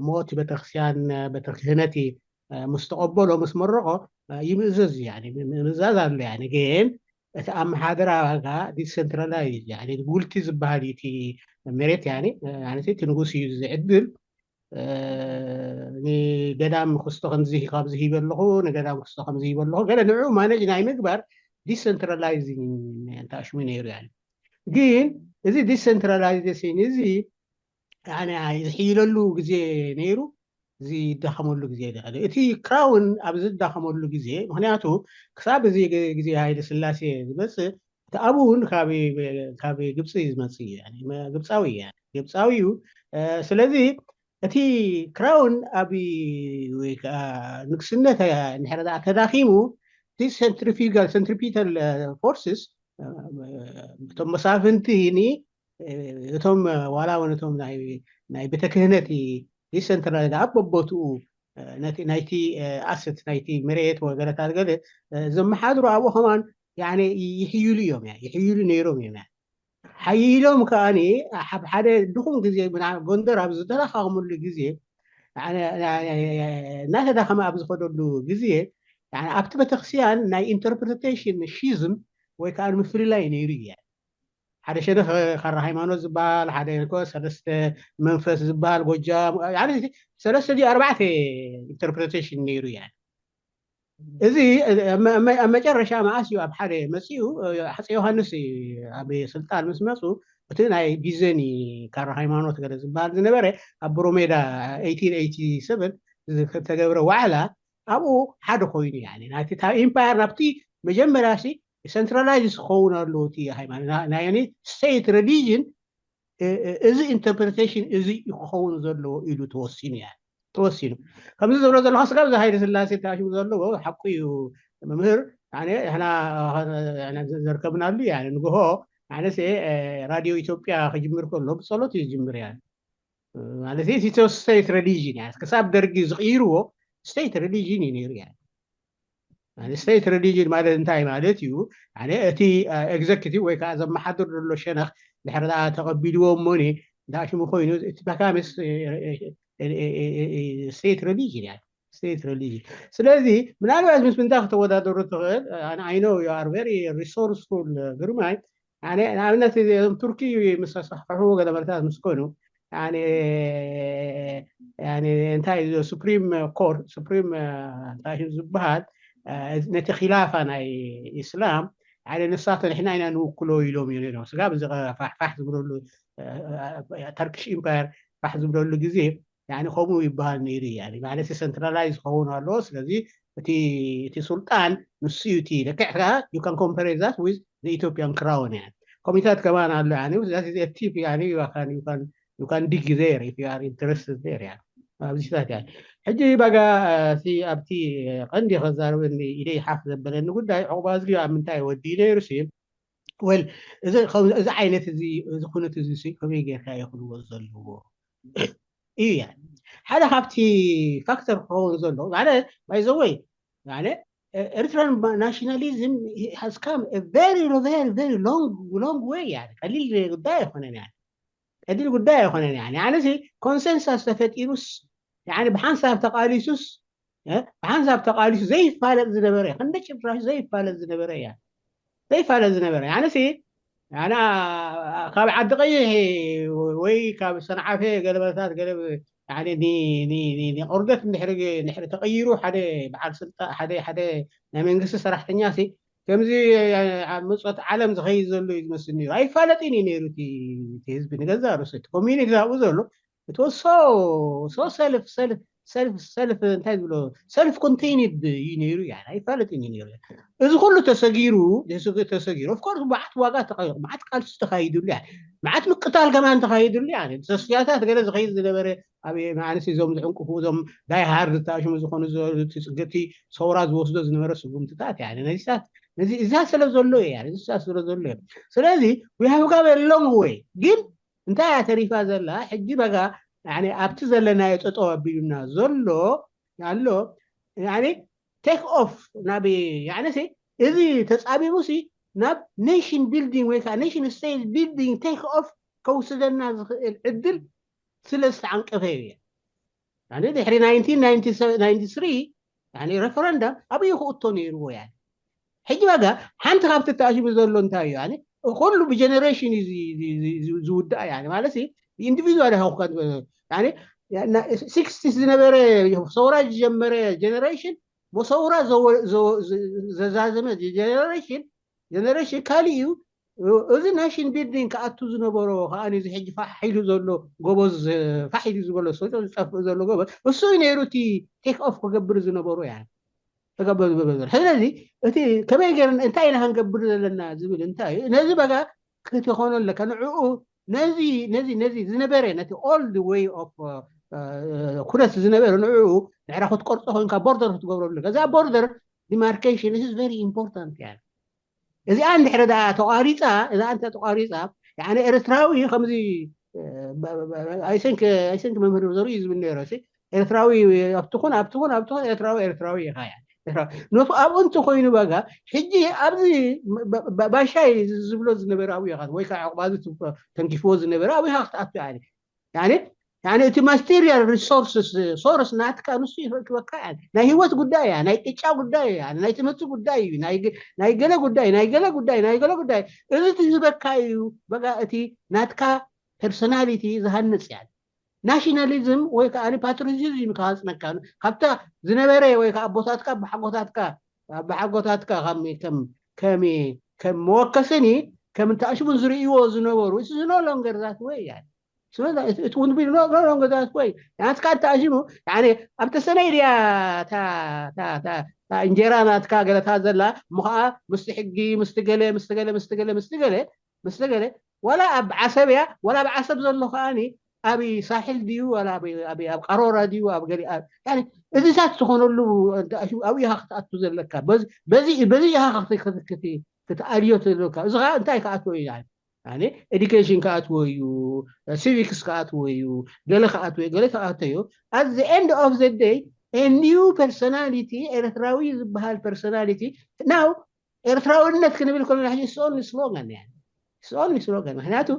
ሞት ቤተክርስቲያን ቤተክህነት ምስ ተቐበሎ ምስ መረቆ ይምእዘዝ እዩ። ምእዛዝ ኣሎ ግን እቲ ኣመሓደራ ዋጋ ዲሰንትራላይዝ ጉልቲ ዝበሃል እዩ። እቲ መሬት እቲ ንጉስ እዩ ዝዕድል። ንገዳም ክስቶ ከምዚ ካብዚ ሂበ ኣለኹ፣ ንገዳም ክስቶ ከምዚ ሂበ ኣለኹ፣ ገለ ንዕኡ ማነጅ ናይ ምግባር ዲሰንትራላይዚንግ እንታሽሙ ነይሩ። ግን እዚ ዲሰንትራላይዜሽን እዚ ዝሕይለሉ ግዜ ነይሩ፣ ዝዳኸመሉ ግዜ። እቲ ክራውን ኣብ ዝዳኸመሉ ግዜ፣ ምክንያቱ ክሳብ እዚ ግዜ ሃይለ ስላሴ ዝመፅእ እቲ ኣብኡ እውን ካብ ግብፂ ዝመፅእ እዩ፣ ግብፃዊ እዩ። ግብፃዊ እዩ። ስለዚ እቲ ክራውን ኣብ ወይ ከዓ ንግስነት እንድሕር ደኣ ተዳኺሙ እቲ ሰንትሪፊጋል ሰንትሪፒታል ፎርስስ እቶም መሳፍንቲ እቶም ዋላ እውን እቶም ናይ ቤተ ክህነት ዲሰንትራላይዝ ኣብ በቦትኡ ናይቲ ኣሰት ናይቲ መሬት ወገለታት ገለ ዘመሓድሩ ኣብኡ ከማን ይሕይሉ እዮም፣ ይሕይሉ ነይሮም እዮም። ሓይሎም ከዓኒ ኣብ ሓደ ድኹም ግዜ ጎንደር ኣብ ዝተዳኻኸመሉ ግዜ እናተዳኸመ ኣብ ዝኸደሉ ግዜ ኣብቲ ቤተክርስትያን ናይ ኢንተርፕሪቴሽን ሺዝም ወይ ከዓ ምፍልላይ ነይሩ እየ። ሓደ ሸነኽ ካራ ሃይማኖት ዝበሃል፣ ሓደ ሰለስተ መንፈስ ዝበሃል ጎጃም ሰለስተ ድዩ ኣርባዕተ ኢንተርፕሪቴሽን ነይሩ እየ። እዚ ኣብ መጨረሻ መዓስ እዩ ኣብ ሓደ መፂኡ፣ ኣፄ ዮሃንስ ኣብ ስልጣን ምስ መፁ እቲ ናይ ቢዘኒ ካራ ሃይማኖት ገለ ዝበሃል ዝነበረ ኣብ ብሮሜዳ ኤይቲን ኤይቲ ሰቨን ዝተገብረ ዋዕላ ኣብኡ ሓደ ኮይኑ ናቲ ኢምፓየር ናብቲ መጀመርያ ሲ ሰንትራላይዝ ክኸውን ኣለዎ እቲ ሃይማኖት ናይ ስቴት ሪሊጅን እዚ ኢንተርፕሪቴሽን እዚ ክኸውን ዘለዎ ኢሉ ተወሲኑ። ተወሲኑ። ከምዚ ዝብሎ ዘለኹ ስጋብ እዚ ሃይለ ስላሴ ተኣሽሙ ዘለዎ ሓቁ እዩ። መምህር ኣነ ሕና ዘርከብናሉ ያ ንግሆ ኣነስ ራድዮ ኢትዮጵያ ክጅምር ከሎ ብጸሎት እዩ ዝጅምር ያ ማለት state religion ያ ክሳብ ደርጊ ዝቕይርዎ state religion እዩ ነይሩ ያ state religion ማለት እንታይ ማለት እዩ? እቲ executive ወይ ከዓ ዘመሓድር ዘሎ ሸነኽ ድሕሪ ተቐቢልዎ እሞኒ እንታይ ሽሙ ኮይኑ እቲ በካምስ state religion ያ state religion ስለዚ ምናልባት ምስ ምንታይ ክተወዳደሩ ትኽእል I know you are very resourceful ግርማይ ኣነ ንኣብነት እዞም ቱርኪ ምስ ኣስፋሕፍሑ ገለ መለታት ምስ ኮኑ እንታይ ሱፕሪም ኮርት ሱፕሪም እንታይ ዝበሃል ነቲ ኪላፋ ናይ ኢስላም ሓደ ንሳቶ ንሕና ኢና ንውክሎ ኢሎም እዩ ነይሮም ስጋብ እዚ ፋሕፋሕ ዝብለሉ ተርክሽ ኢምፓየር ፋሕ ዝብለሉ ግዜ ከምኡ ይበሃል ነይሩ ማለት ሰንትራላይዝ ዝኸውን ኣለዎ ስለዚ እቲ እቲ ሱልጣን ንሱ እዩ እቲ ልክዕ ከኣ you can compare that with the Ethiopian crown ያ ኮሚታት ከማን ኣሎ ቲፕ you can dig there if you are interested there ያ ኣብዚታት ያ ሕጂ ባጋ ኣብቲ ቀንዲ ከዛረበኒ ኢደይ ሓፍ ዘበለኒ ጉዳይ ዕቑባ ዝግቢ ኣብ ምንታይ ወዲ ነይሩ ሲ ወል እዚ ዓይነት እዚ ኩነት እዚ ከመይ ጌርካ ይኽልዎ ዘለዎ እዩ ያ ሓደ ካብቲ ፋክተር ክኸውን ዘሎ ማለት ባይዘወይ ኤርትራን ናሽናሊዝም has come very very very long long way ያ ቀሊል ጉዳይ ኣይኮነን ያ ቀሊል ጉዳይ ኣይኮነን ያ ኣነሲ ኮንሰንሳስ ተፈጢሩስ ብሓንሳብ ተቃሊሱስ ብሓንሳብ ተቃሊሱ ዘይፋለጥ ዝነበረ ክንደ ጭራሽ ዘይፋለጥ ዝነበረ ያ ዘይፋለጥ ዝነበረ ኣነሲ ኣነ ካብ ዓዲ ቀይሕ ወይ ካብ ሰንዓፈ ገለመታት ገለ ቁርደት እንድሕሪ ተቀይሩ ሓደ በዓል ስልጣ ሓደ ሓደ ናይ መንግስቲ ሰራሕተኛ ሲ ከምዚ ኣብ ምፆት ዓለም ዝኸይድ ዘሎ እዩ ዝመስል ነይሩ ኣይፋለጥን እዩ ነይሩ እቲ ህዝቢ ንገዛ ርእሱ እቲ ኮሚኒቲ ኣብኡ ዘሎ it was so so self self self self እንታይ ዝብሎ self contained እዩ ነይሩ ያ ኣይፋለጥን እዩ ነይሩ እዚ ኩሉ ተሰጊሩ ተሰጊሩ of course መዓት ዋጋ ተኻይዱ መዓት ቃልሲ ተኻይዱሉ ያ መዓት ምቅታል ከማን ተኻይዱሉ ያ ተስፍያታት ገለ ዝኸይድ ዝነበረ ኣብ ማዓንስ እዞም ዝዕንቅፉ እዞም die hard ዝተኣሽሙ ዝኾኑ ጽግቲ ሰውራ ዝወስዶ ዝነበረ ስጉምትታት ያ ነዚታት ነዚ እዛ ስለ ዘሎ እያ ነዚ ስለ ዘሎ እያ ስለዚ we have come a long way ግን እንታይ እያ ተሪፋ ዘላ ሕጂ በጋ ኣብቲ ዘለናዮ ጠጠው ኣቢሉና ዘሎ ኣሎ take off ናብ ያዕነሲ እዚ ተፃቢቡ ሲ ናብ nation building ወይ ከዓ nation state building take off ከውስደና ዝኽእል ዕድል ስለ ዝተዓንቀፈ እዩ ድሕሪ referendum ኣብኡ ክእቶ ነይርዎ ያ ሕጂ በጋ ሓንቲ ካብቲ ተኣሽሙ ዘሎ እንታይ እዩ ኩሉ ብጀነሬሽን እዩ ዝውዳእ ማለት ኢንዲቪድዋል ይሃውካ sixties ዝነበረ ሰውራ ዝጀመረ ጀነሬሽን ብሰውራ ዘዛዘመ ጀነሬሽን ጀነሬሽን ካሊእ እዩ እዚ nation building ክኣቱ ዝነበሮ ከዓ እዚ ሕጂ ፋሕ ኢሉ ዘሎ ጎበዝ ፋሕ ኢሉ ዝበሎ ዝጠፍእ ዘሎ ጎበዝ እሱ እዩ ነይሩ እቲ take off ክገብር ዝነበሩ ያ ተገበሩ ስለዚ እቲ ከመይ ገይር እንታይ ኢና ክንገብር ዘለና ዝብል እንታይ እዩ ነዚ በጋ ክትኾኖ ኣለካ ንዕኡ ነዚ ነዚ ነዚ ዝነበረ ነቲ old way of ኩነት ዝነበረ ንዕኡ ንዕራ ክትቆርጾ ኮንካ ቦርደር ክትገብረሉ እዛ ቦርደር demarcation is very important እያ እዚኣ እንድሕረ ተቋሪፃ እዛ እንተ ተቋሪፃ ኤርትራዊ ከምዚ ኣይሰንክ መምህር ዘርኢ ዝብል ነይረ ኤርትራዊ ኣብትኹን ኣብትኹን ኣብትኹን ኤርትራዊ ኤርትራዊ ኢኻ ነቱ ኣብኡ እንተኮይኑ በጋ ሕጂ ኣብዚ ባሻይ ዝብሎ ዝነበረ ኣብኡ ኢኻ ወይ ከዓ ዕቁባዚ ተንኪፍዎ ዝነበረ ኣብኡ ኢኻ ክትኣቱ ኣለ እቲ ማቴሪያል ሪሶርስስ ሶርስ ናትካ ንሱ ይረክበካ ናይ ህይወት ጉዳይ እያ ናይ ቅጫ ጉዳይ እያ ናይ ትምህርቲ ጉዳይ እዩ ናይ ገለ ጉዳይ ናይ ገለ ጉዳይ ናይ ገለ ጉዳይ እዚ ትህበካ እዩ በጋ እቲ ናትካ ፐርሶናሊቲ ዝሃንፅ እያ ናሽናሊዝም ወይ ከዓ ፓትሪዮቲዝም ክሃፅነካ ካብታ ዝነበረ ወይ ከዓ ኣቦታትካ ኣቦሓጎታትካ ኣቦሓጎታትካ ከም ከም መወከስኒ ከም ተኣሽሙን ዝርእይዎ ዝነበሩ it's no longer that way يعني it's would be no longer that way ናትካ ተኣሽሙ يعني ኣብተ ሰነይ ድያ እንጀራ ናትካ ገለታ ዘላ እሞ ከዓ ምስቲ ሕጊ ምስቲ ገለ ምስቲ ገለ ምስቲ ገለ ምስቲ ገለ ምስቲ ገለ ወላ ኣብ ዓሰብ እያ ወላ ኣብ ዓሰብ ዘሎ ከዓኒ ኣብ ሳሕል ድዩ ዋላ ኣብ ኣብ- ኣብ ቀሮራ ድዩ ኣብ ገሊ ኣብ- ያኒ እዚታት ዝኾነሉ ኣብኡ ኢኻ ክትኣቱ ዘለካ። በዚ በዚ በዚ ኢኻ ክት- ክት- ክት- ክትኣልዮ ዘለካ። እዚ ኸዓ እንታይ ክኣትዎ እዩ? ያኒ ኤዱኬሽን ክኣትዎ እዩ፣ ሲቪክስ ክኣትዎ እዩ፣ ገለ ክኣትዎ እዩ፣ ገለ ክኣትዎ እዩ። At the end of the day, a new personality, ኤርትራዊ ዝበሃል personality። Now ኤርትራውነት ክንብል ከለና ሕጂ it's only slogan። ያኒ it's only slogan። ምክንያቱ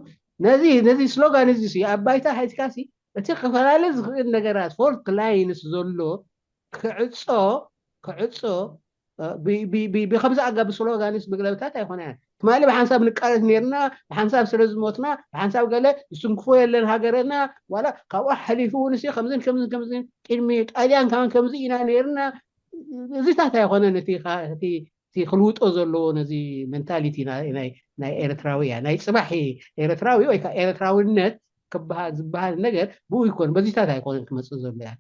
ነዚ ነዚ ስሎጋን እዚ ሲ ኣብ ባይታ ሒዝካ ሲ እቲ ክፈላለ ዝኽእል ነገራት፣ ፎልት ላይንስ ዘሎ ክዕጾ ክዕጾ እ፣ ብ- ብ- ብ- ብከምዚ ኣጋብ ስሎጋንስ ምግለብታት ኣይኮነ። ትማሊ ብሓንሳብ ንቃለት ነርና፣ ብሓንሳብ ስለ ዝሞትና፣ ብሓንሳብ ገለ ዝትንክፎ የለን ሃገረና። ዋላ ካብኡ ሓሊፉ እውን ሲ ከምዝን ከምዝን ከምዝን ቅድሚ ጣልያን ከማን ከምዚ ኢና ነርና። እዚታት ኣይኮነን እቲ ካ- እቲ እቲ ክልውጦ ዘለዎ ነዚ ሜንታሊቲ ናይ ናይ- ናይ ኤርትራዊ እያ። ናይ ጽባሕ ኤርትራዊ ወይ ከዓ ኤርትራውነት ክበሃል ዝበሃል ነገር ብኡ ይኮን፣ በዚታት ኣይኮነን ክመጽእ ዘሎ እያ።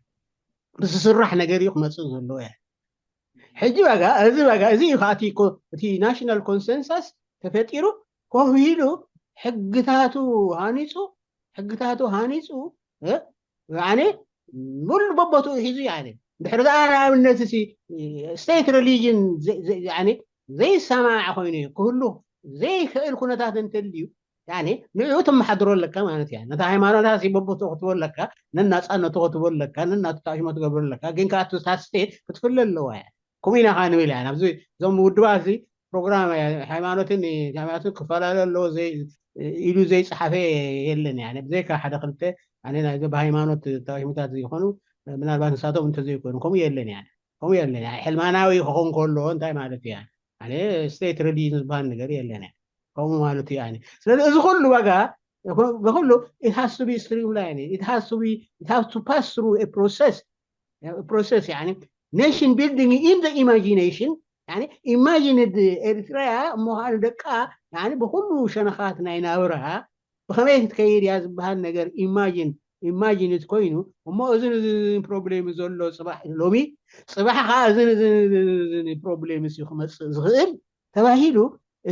ብዝስራሕ ነገር እዩ ክመጽእ ዘለዎ እያ። ሕጂ ዋጋ እዚ ዋጋ እዚ እዩ ከዓ እቲ ኮ- እቲ ናሽናል ኮንሰንሳስ ተፈጢሩ ኮፍ ኢሉ ሕግታቱ ሃኒፁ ሕግታቱ ሃኒፁ እ ኣነ ሙሉ በቦትኡ ሒዙ እየ። ኣነ ድሕሪ ዛኣ ንኣብነት እቲ ስቴት ሪሊጅን ዘይሰማማዕ ኮይኑ ክህሉ ዘይክእል ኩነታት እንተልዩ ንኡ ትመሓድሮ ኣለካ ማለት እያ። ነታ ሃይማኖታ በቦትኡ ክትቦ ኣለካ፣ ነናፃነቱ ክትቦ ኣለካ፣ ነናቱ ታሽሞ ትገብር ኣለካ። ግን ከኣቱ ስቴት ክትፍለ ኣለዋ እያ። ከምኡ ኢና ከዓ ንብል እያ ናብዚ እዞም ውድባት እዚ ፕሮግራም ሃይማኖትን ሃይማኖትን ክፈላለ ኣለዎ ኢሉ ዘይፀሓፈ የለን። ብዘይካ ሓደ ክልተ ኣነ ናይዚ ብሃይማኖት ተዋሂሙታት ዘይኮኑ ምናልባት ንሳቶም እንተዘይኮኑ ከምኡ የለን። ከምኡ የለን። ሕልማናዊ ክኾን ከሎ እንታይ ማለት እዩ? ኣነ ስቴት ሪሊጅን ዝበሃል ነገር የለን። ከምኡ ማለት እዩ። ኣነ ስለዚ እዚ ኩሉ ዋጋ በኩሉ it has to be streamline, it has to be, it has to pass through a process, process. Nation building in the imagination, ኢማጂንድ ኤሪትሪያ እሞ ከዓ ንደቃ ብኩሉ ሸነኻት ናይ ናብራ ብኸመይ ክትከይድ እያ ዝበሃል ነገር ኢማጂን ኢማጂንድ ኮይኑ እሞ እዝን እዝን ፕሮብሌም ዘሎ ፅባሕ ሎሚ ፅባሕ ከዓ እዝን እዝን ፕሮብሌም እዩ ክመፅእ ዝኽእል ተባሂሉ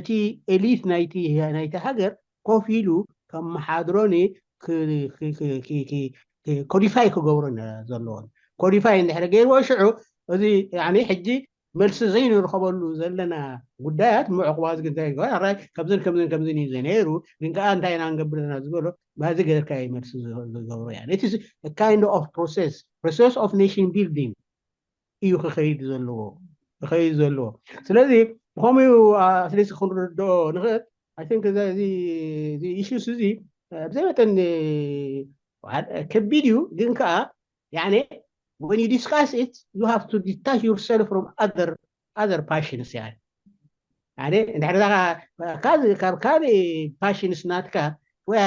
እቲ ኤሊት ናይቲ ናይቲ ሃገር ኮፍ ኢሉ ከመሓድሮን ኮዲፋይ ክገብሮ ዘለዎን ኮዲፋይ እንድሕር ገይርዎ ሽዑ እዚ ሕጂ መልሲ ዘይንረኸበሉ ዘለና ጉዳያት ምዕቁባት ግን እንታይ ይግበር ኣራይ ከምዝን ከምዝን ከምዝን እዩ ዘይነይሩ ግን ከዓ እንታይ ኢና ንገብር ዘለና ዝበሎ ባዚ ገርካ እዩ መልሲ ዝገብሮ እያ እቲ kind of process process of nation building እዩ ክኸይድ ዘለዎ ክኸይድ ዘለዎ ስለዚ ብኸምኡ ኣትሊስት ክንርድኦ ንኽእል I think እዚ issues እዚ ብዘይ መጠን ከቢድ እዩ ግን ከዓ ያኔ when you discuss it you have to detach yourself from other other passions ያኔ ያኔ እንድሕር ካብ ካልእ passions ናትካ ወይ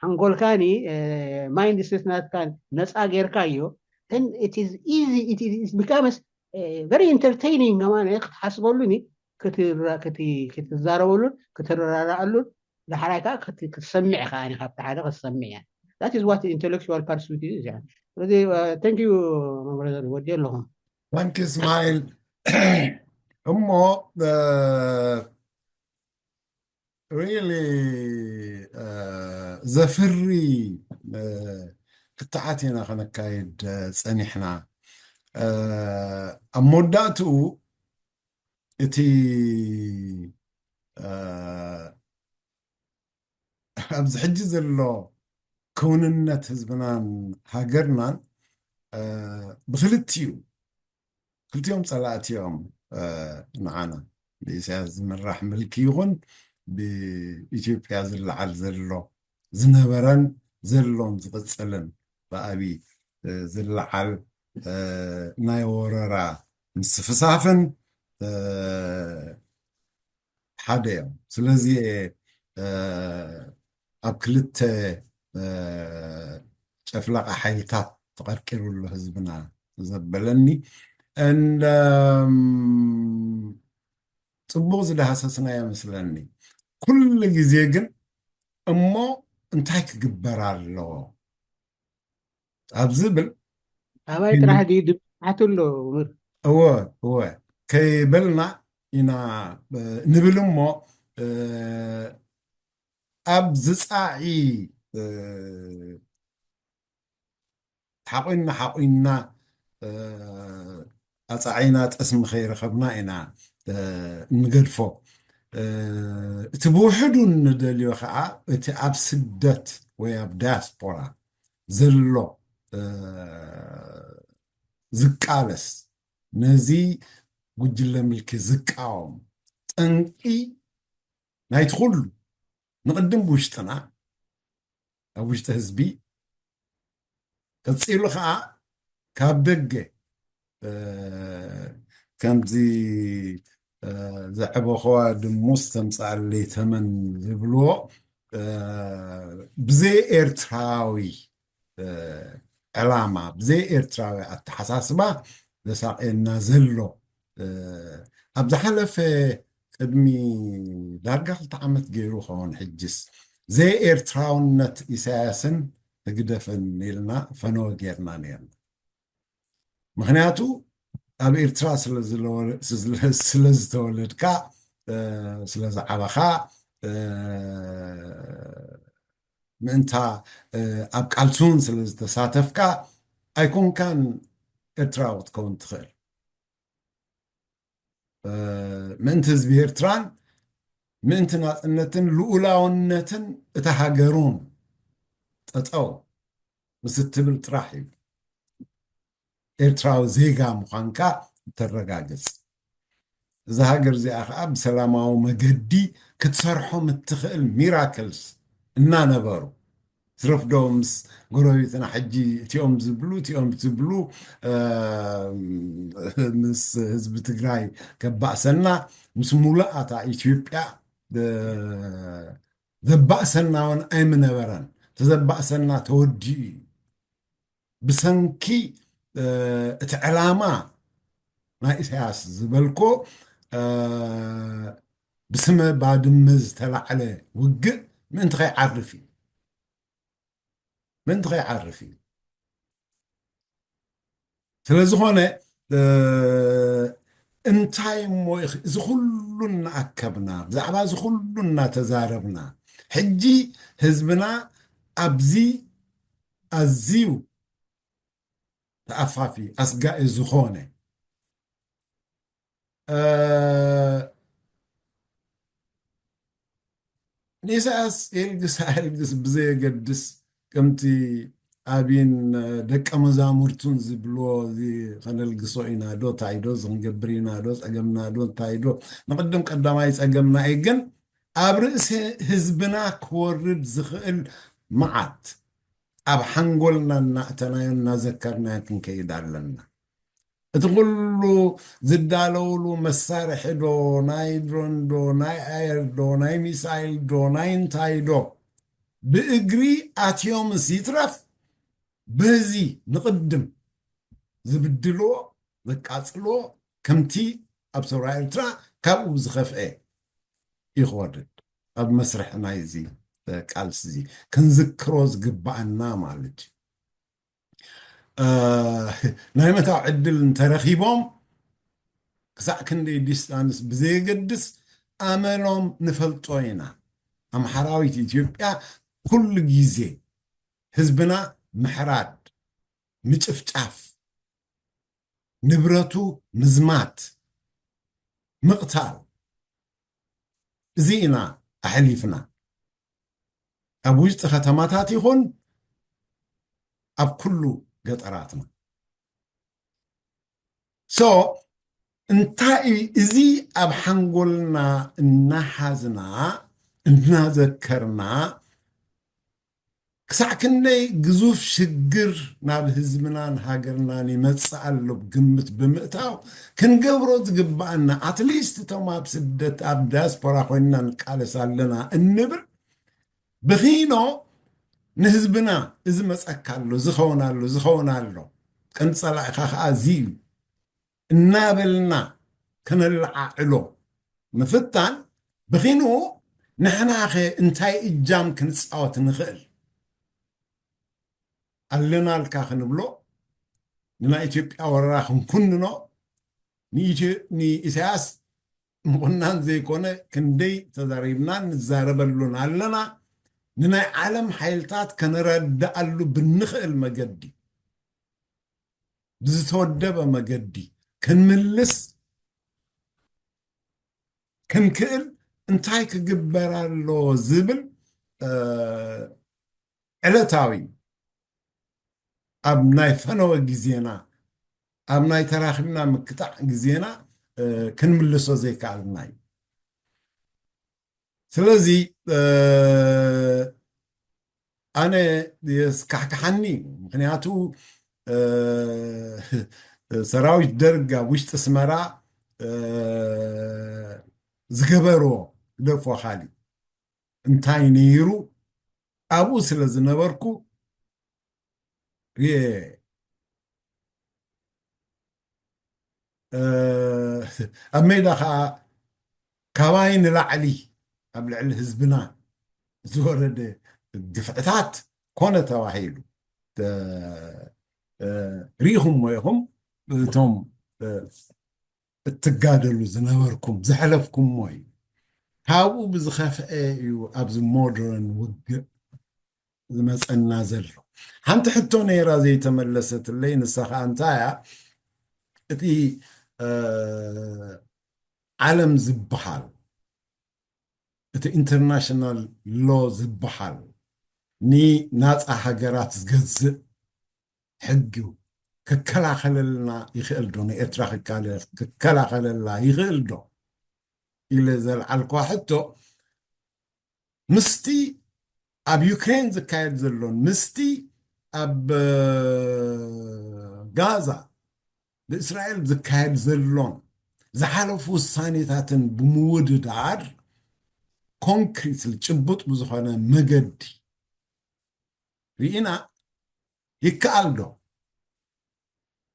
ሓንጎልካኒ mind set ናትካ ነፃ ጌርካዮ then it is easy it is becomes very entertaining ከማን ክትሓስበሉኒ ክትዛረበሉን ክትረዳዳኣሉን ዳሕራይ ከዓ ክትሰምዕ ከዓ ካብቲ ሓደ ክትሰምዕ እያ that is what intellectual pursuit is ስለዚ thank you መምህር ወዲ ኣለኹም thank you እስማኤል እሞ really ዘፍሪ ክትዓት ኢና ከነካይድ ፀኒሕና ኣብ መወዳእትኡ እቲ ኣብዚ ሕጂ ዘሎ ክውንነት ህዝብናን ሃገርናን ብክልቲኡ ክልቲኦም ፀላእቲ እዮም ንዓና ብኢሳያስ ዝምራሕ ምልኪ ይኹን ብኢትዮጵያ ዝለዓል ዘሎ ዝነበረን ዘሎን ዝቕፅልን ብኣብይ ዝለዓል ናይ ወረራ ምስፍሳፍን ሓደ እዮም ስለዚ ኣብ ክልተ ጨፍላቃ ሓይልታት ተቐርቂሩ ኣሎ ህዝብና ዘበለኒ and ፅቡቕ ዝዳህሰስና ይመስለኒ ኩሉ ግዜ ግን እሞ እንታይ ክግበር ኣለዎ ኣብ ዝብል ኣባይ ጥራሕ ድዩ ድብሓት ኣሎ ምር እወ እወ ከይበልና ኢና ንብል እሞ ኣብ ዝፃዒ ሓቑና ሓቑና ኣፃዒና ጠስሚ ከይረኸብና ኢና እንገድፎ። እቲ ብውሕዱ እንደልዮ ከዓ እቲ ኣብ ስደት ወይ ኣብ ዳያስፖራ ዘሎ ዝቃለስ፣ ነዚ ጉጅለ ምልኪ ዝቃወም ጠንቂ ናይቲ ኩሉ ንቕድም ብውሽጥና፣ ኣብ ውሽጢ ህዝቢ፣ ቀፂሉ ከዓ ካብ ደገ ከምዚ ዘዕበኸዋ ድሙስ ተምፃኣለይ ተመን ዝብልዎ፣ ብዘይ ኤርትራዊ ዕላማ፣ ብዘይ ኤርትራዊ ኣተሓሳስባ ዘሳቀየና ዘሎ፣ ኣብ ዝሓለፈ ቅድሚ ዳርጋ ክልተ ዓመት ገይሩ ኸውን፣ ሕጅስ ዘይ ኤርትራውነት ኢሳያስን ህግደፍን ኢልና ፈነወ ጌርና ነርና። ምክንያቱ ኣብ ኤርትራ ስለ ዝተወለድካ፣ ስለ ዝዓበኻ፣ ምእንታ ኣብ ቃልሲ እውን ስለ ዝተሳተፍካ ኣይኮንካን ኤርትራዊ ክትከውን ትኽእል። ምእንቲ ህዝቢ ኤርትራን ምእንቲ ናጽነትን ልኡላውነትን እታ ሃገሩን ጠጠው ምስ እትብል ጥራሕ እዩ ኤርትራዊ ዜጋ ምዃንካ እተረጋግጽ። እዛ ሃገር እዚኣ ኸዓ ብሰላማዊ መገዲ ክትሰርሖም እትኽእል ሚራክልስ እናነበሩ፣ ዝረፍዶ ምስ ጎረቤትና ሕጂ እቲኦም ዝብሉ እቲኦም ዝብሉ ምስ ህዝቢ ትግራይ ከባእሰና፣ ምስ ሙሉኣታ ኢትዮጵያ ዘባእሰና እውን ኣይምነበረን። ተዘባእሰና ተወዲኡ እዩ። ብሰንኪ እቲ ዕላማ ናይ ኢሳያስ ዝበልኮ ብስመ ባድመ ዝተላዕለ ውግእ ምእንቲ ከይዓርፍ እዩ። ምእንቲ ከይዓርፍ እዩ። ስለ ዝኾነ እንታይ እሞ እዚ ኩሉ እናኣከብና፣ ብዛዕባ እዚ ኩሉ እናተዛረብና፣ ሕጂ ህዝብና ኣብዚ ኣዝዩ ተኣፋፊ ኣስጋኢ ዝኾነ ንኢሳያስ የልግስ ኣየልግስ ብዘየገድስ፣ ከምቲ ኣብይን ደቀ መዛሙርቱን ዝብልዎ፣ እዚ ከነልግሶ ኢና ዶ፣ ታይ ዶ፣ እዚ ክንገብር ኢና ዶ፣ ጸገምና ዶ፣ እንታይ ዶ፣ ንቕድም ቀዳማይ ጸገምና እዩ። ግን ኣብ ርእሲ ህዝብና ክወርድ ዝኽእል መዓት ኣብ ሓንጎልና እናእተናዮ እናዘከርናዮ ክንከይድ ኣለና። እቲ ኩሉ ዝዳለውሉ መሳርሒ ዶ፣ ናይ ድሮን ዶ፣ ናይ ኣየር ዶ፣ ናይ ሚሳይል ዶ፣ ናይ እንታይ ዶ፣ ብእግሪ ኣትዮምስ ይትረፍ፣ በዚ ንቕድም ዝብድልዎ፣ ዘቃጽልዎ፣ ከምቲ ኣብ ሰውራ ኤርትራ ካብኡ ብዝኸፍአ እዩ ክወርድ። ኣብ መስርሕ ናይዚ ቃልሲ እዚ ክንዝክሮ ዝግባኣና ማለት እዩ። ናይ ምእታው ዕድል እንተረኺቦም፣ ክሳዕ ክንደይ ዲስታንስ ብዘየገድስ ኣመሎም ንፈልጦ ኢና። ኣምሓራዊት ኢትዮጵያ ኩሉ ግዜ ህዝብና ምሕራድ፣ ምጭፍጫፍ፣ ንብረቱ ምዝማት፣ ምቕታል፣ እዚ ኢና ኣሕሊፍና። ኣብ ውሽጢ ከተማታት ይኹን ኣብ ኩሉ ገጠራትና። ሶ እንታይ እዚ ኣብ ሓንጎልና እናሓዝና እናዘከርና ክሳዕ ክንደይ ግዙፍ ሽግር ናብ ህዝብናን ሃገርናን ይመጽእ ኣሎ ግምት ብምእታው ክንገብሮ ዝግባኣና፣ ኣትሊስት እቶም ኣብ ስደት ኣብ ዳያስፖራ ኮይንና ንቃለስ ኣለና እንብል ብኺኖ ንህዝብና እዚ መጸካ ኣሎ፣ ዝኸውን ኣሎ፣ ዝኸውን ኣሎ፣ ቀንዲ ጸላኢኻ ኸዓ እዚ እዩ እናበልና ከነለዓዕሎ ምፍታን ብኺኑ ንሕናኸ እንታይ እጃም ክንጻወት ንኽእል ኣለናልካ ክንብሎ ንናይ ኢትዮጵያ ወረራ ክንኩንኖ ንኢሳያስ ምቑናን ዘይኮነ ክንደይ ተዛሪብናን ንዛረበሉን ኣለና። ንናይ ዓለም ሓይልታት ከነረድኣሉ ብንኽእል መገዲ ብዝተወደበ መገዲ ክንምልስ ክንክእል እንታይ ክግበር ኣሎ ዝብል ዕለታዊ ኣብ ናይ ፈነወ ግዜና ኣብ ናይ ተራኺብና ምክታዕ ግዜና ክንምልሶ ዘይከኣልና እዩ። ስለዚ ኣነ የስካሕክሓኒ፣ ምክንያቱ ሰራዊት ደርግ ኣብ ውሽጢ ኣስመራ ዝገበርዎ ግደፎ ካሊእ እንታይ ነይሩ ኣብኡ ስለ ዝነበርኩ ርኤ ኣብ ሜዳ ከዓ ካባይ ንላዕሊ ኣብ ልዕሊ ህዝብና ዝወረደ ግፍዕታት ኮነ ተባሂሉ ርኢኹምዎ ኢኹም። እቶም እትጋደሉ ዝነበርኩም ዘሕለፍኩምዎ እዩ። ካብኡ ብዝኸፍአ እዩ ኣብዚ ሞደርን ውግእ ዝመፀና ዘሎ። ሓንቲ ሕቶ ነይራ ዘይተመለሰትለይ፣ ንሳ ከዓ እንታይ እያ? እቲ ዓለም ዝበሃል እቲ ኢንተርናሽናል ሎ ዝበሃል ንናፃ ሃገራት ዝገዝእ ሕጊ ክከላኸለልና ይኽእል ዶ? ንኤርትራ ክከላኸለላ ይኽእል ዶ ኢለ ዘልዓልኳ ሕቶ ምስቲ ኣብ ዩክሬን ዝካየድ ዘሎን ምስቲ ኣብ ጋዛ ብእስራኤል ዝካየድ ዘሎን ዝሓለፉ ውሳኔታትን ብምውድዳር ኮንክሪት ጭቡጥ ብዝኾነ መገዲ ርኢና ይከኣል ዶ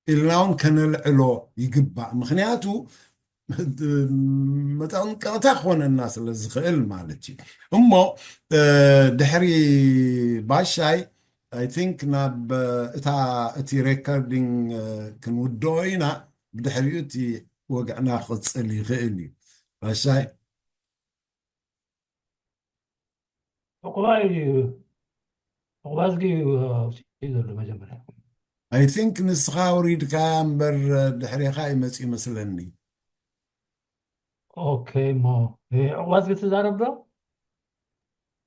ኢልና እውን ከነልዕሎ ይግባእ። ምክንያቱ መጠንቀቕታ ክኾነና ስለ ዝኽእል ማለት እዩ። እሞ ድሕሪ ባሻይ I think ናብ እታ እቲ ሬኮርዲንግ ክንውድኦ ኢና። ብድሕሪኡ እቲ ወግዕና ክቕፅል ይኽእል እዩ። ባሻይ ዕቁባ እዩ። ዕቁባ ዝጊ እዩ ኣውፅኡ ዘሎ መጀመርያ። I think ንስኻ ኣውሪድካ እምበር ድሕሬኻ ይመፅ ይመስለኒ። ኦኬ እሞ ዕቁባ ዝጊ ትዛረብ ዶ?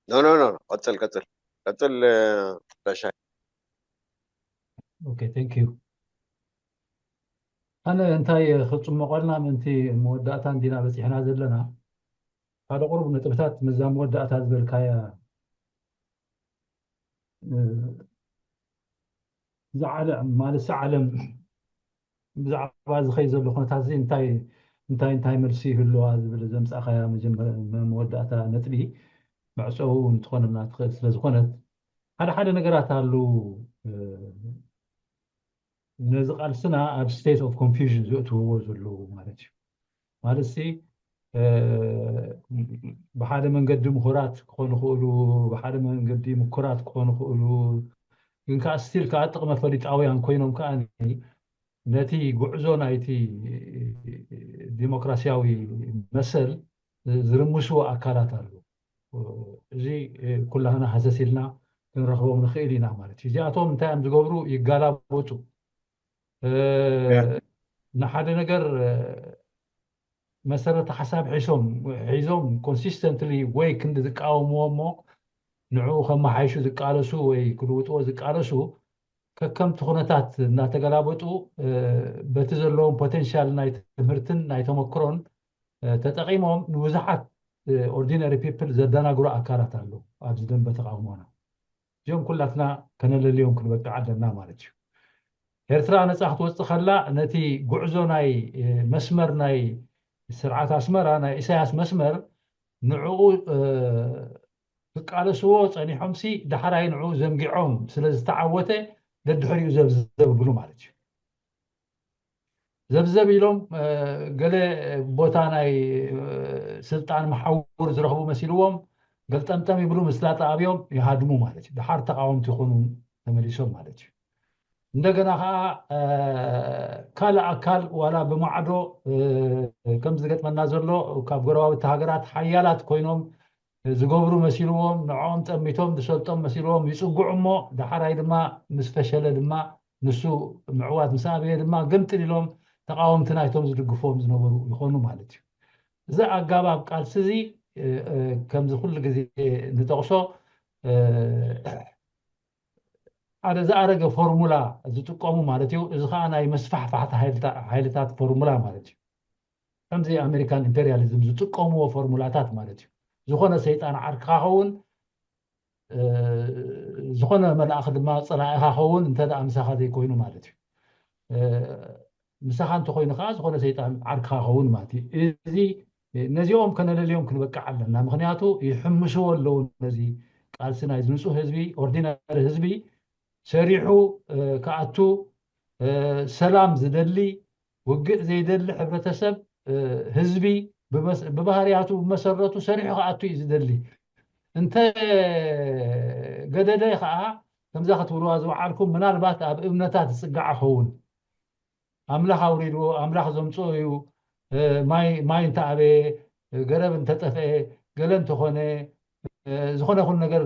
ኖ ኖ ኖ፣ ቀፅል ቀፅል ቀፅል። ባሻይ ኦኬ፣ thank you። ኣነ እንታይ ክፅመቆልና ምእንቲ መወዳእታ እንዲና በፂሕና ዘለና። ሓደ ቁሩብ ነጥብታት መዛ መወዳእታ ዝበልካያ ዝዓለ ማለሲ ዓለም ብዛዕባ ዝኸይ ዘሎ ኩነታት እዚ እንታይ እንታይ እንታይ መልሲ ይህልዋ ዝብል ዘምፃእካያ መጀመርያ መወዳእታ ነጥቢ መዕፀዊ እውን ትኾነና ትኽእል ስለ ዝኾነት ሓደ ሓደ ነገራት ኣለዉ ነዚ ቃልስና ኣብ state of confusion ዘእትውዎ ዘለዉ ማለት እዩ። ማለት ሲ ብሓደ መንገዲ ምሁራት ክኾኑ ክእሉ፣ ብሓደ መንገዲ ምኩራት ክኾኑ ክእሉ፣ ግን ከዓ ስቲል ከዓ ጥቕመ ፈሊጣውያን ኮይኖም ከዓ ነቲ ጉዕዞ ናይቲ ዲሞክራሲያዊ መሰል ዝርምስዎ ኣካላት ኣለዉ። እዚ ኩላህና ሃሰስ ኢልና ክንረኽቦም ንኽእል ኢና ማለት እዩ። እዚኣቶም እንታይ እዮም ዝገብሩ? ይጋላበጡ። ንሓደ ነገር መሰረተ ሓሳብ ሒሶም ሒዞም ኮንሲስተንትሊ ወይ ክንዲ ዝቃወምዎ እሞ ንዕኡ ከመሓይሹ ዝቃለሱ ወይ ክልውጥዎ ዝቃለሱ ከከምቲ ኩነታት እናተገላበጡ በቲ ዘለዎም ፖቴንሻል ናይ ትምህርትን ናይ ተመክሮን ተጠቒሞም ንብዙሓት ኦርዲነሪ ፒፕል ዘደናግሩ ኣካላት ኣለዉ ኣብዚ ደንበ ተቃውሞና። እዚኦም ኩላትና ከነለልዮም ክንበቅዕ ኣለና ማለት እዩ። ኤርትራ ነፃ ክትወፅእ ከላ ነቲ ጉዕዞ ናይ መስመር ናይ ስርዓት ኣስመራ ናይ ኢሳያስ መስመር ንዕኡ ክቃለስዎ ፀኒሖምሲ ዳሕራይ ንዕኡ ዘንጊዖም ስለ ዝተዓወተ ደድሕሪኡ ዘብዘብ ብሉ ማለት እዩ። ዘብዘብ ኢሎም ገለ ቦታ ናይ ስልጣን መሓውር ዝረኽቡ መሲልዎም ገልጠምጠም ይብሉ፣ ምስላጥ ኣብዮም ይሃድሙ ማለት እዩ። ድሓር ተቃወምቲ ይኾኑ ተመሊሶም ማለት እዩ። እንደገና ከዓ ካልእ ኣካል ዋላ ብማዕዶ ከም ዝገጥመና ዘሎ ካብ ጎረባብቲ ሃገራት ሓያላት ኮይኖም ዝገብሩ መሲልዎም ንዕኦም ጠሚቶም ዝሰልጦም መሲልዎም ይፅጉዑ እሞ ዳሓራይ ድማ ምስ ፈሸለ ድማ ንሱ ምዕዋት ምስ ኣበየ ድማ ግምጥል ኢሎም ተቃወምቲ ናይቶም ዝድግፍዎም ዝነበሩ ይኾኑ ማለት እዩ። እዚ ኣጋባብ ቃልሲ እዚ ከምዚ ኩሉ ግዜ ንጠቕሶ ሓደ ዝኣረገ ፎርሙላ ዝጥቀሙ ማለት እዩ። እዚ ከዓ ናይ መስፋሕፋሕቲ ሓይልታት ፎርሙላ ማለት እዩ። ከምዚ ኣሜሪካን ኢምፔሪያሊዝም ዝጥቀምዎ ፎርሙላታት ማለት እዩ። ዝኾነ ሰይጣን ዓርክኻ ኸውን፣ ዝኾነ መልኣኽ ድማ ፀላኢኻ ኸውን እንተ ደኣ ምሳኻ ዘይኮይኑ ማለት እዩ። ምሳኻ እንተኾይኑ ከዓ ዝኾነ ሰይጣን ዓርክኻ ኸውን ማለት እዩ። እዚ ነዚኦም ከነለልዮም ክንበቅዕ ኣለና። ምክንያቱ ይሕምስዎ ኣለዉ ነዚ ቃልሲ ናይ ንፁህ ህዝቢ፣ ኦርዲናሪ ህዝቢ ሰሪሑ ክኣቱ፣ ሰላም ዝደሊ፣ ውግእ ዘይደሊ ሕብረተሰብ፣ ህዝቢ ብባህርያቱ ብመሰረቱ ሰሪሑ ክኣቱ እዩ ዝደሊ። እንተ ገደደ ከዓ ከምዛ ክትብልዋ ዝወዓልኩም ምናልባት ኣብ እምነታት ዝፅጋዕ ኸውን። ኣምላኽ ኣውሪድዎ፣ ኣምላኽ ዘምፅኦ እዩ። ማይ ማይ እንተኣበየ፣ ገረብ እንተጠፍአ፣ ገለ እንተኾነ፣ ዝኾነ ይኹን ነገር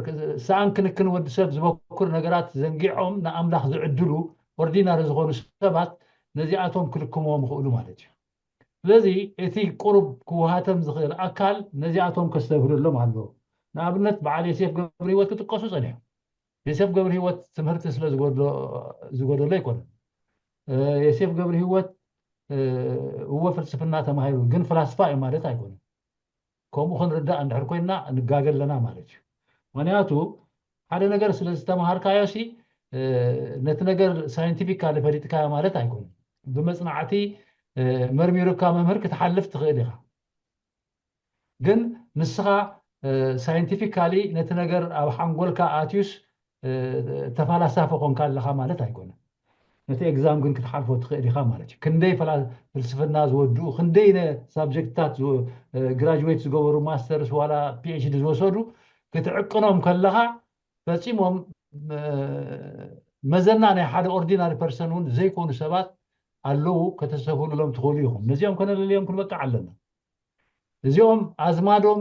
ሰኣን ክንክን ወዲ ሰብ ዝበኩር ነገራት ዘንጊዖም ንኣምላኽ ዝዕድሉ ኦርዲናሪ ዝኾኑ ሰባት ነዚኣቶም ክልክምዎም ይኽእሉ ማለት እዩ። ስለዚ እቲ ቁሩብ ክወሃተም ዝኽእል ኣካል ነዚኣቶም ከስተብህለሎም ኣለዎ። ንኣብነት በዓል የሴፍ ገብረ ህይወት ክጥቀሱ ጸኒሖም። የሴፍ ገብረ ህይወት ትምህርቲ ስለ ዝጎደሎ ኣይኮነን። የሴፍ ገብረ ህይወት እወ ፍልስፍና ተማሂሩ ግን ፍላስፋ እዩ ማለት ኣይኮነን። ከምኡ ክንርዳእ እንድሕር ኮይና ንጋገ ኣለና ማለት እዩ። ምክንያቱ ሓደ ነገር ስለ ዝተምሃርካዮ ሲ ነቲ ነገር ሳይንቲፊካሊ ፈሊጥካዮ ማለት ኣይኮነን። ብመፅናዕቲ መርሚሩካ መምህር ክትሓልፍ ትኽእል ኢኻ። ግን ንስኻ ሳይንቲፊካሊ ነቲ ነገር ኣብ ሓንጎልካ ኣትዩስ ተፈላሳፊ ኮንካ ኣለኻ ማለት ኣይኮነን። ነቲ ኤግዛም ግን ክትሓልፎ ትኽእል ኢኻ ማለት እዩ። ክንደይ ፍልስፍና ዝወድኡ፣ ክንደይ ሳብጀክትታት ግራጅዌት ዝገበሩ፣ ማስተርስ ዋላ ፒኤችዲ ዝወሰዱ ክትዕቅኖም ከለኻ ፈፂሞም መዘና ናይ ሓደ ኦርዲናሪ ፐርሰን እውን ዘይኮኑ ሰባት ኣለዉ፣ ከተሰብህሉሎም ትኽእሉ ኢኹም። ነዚኦም ከነለልዮም ክንበቅዕ ኣለና። እዚኦም ኣዝማዶም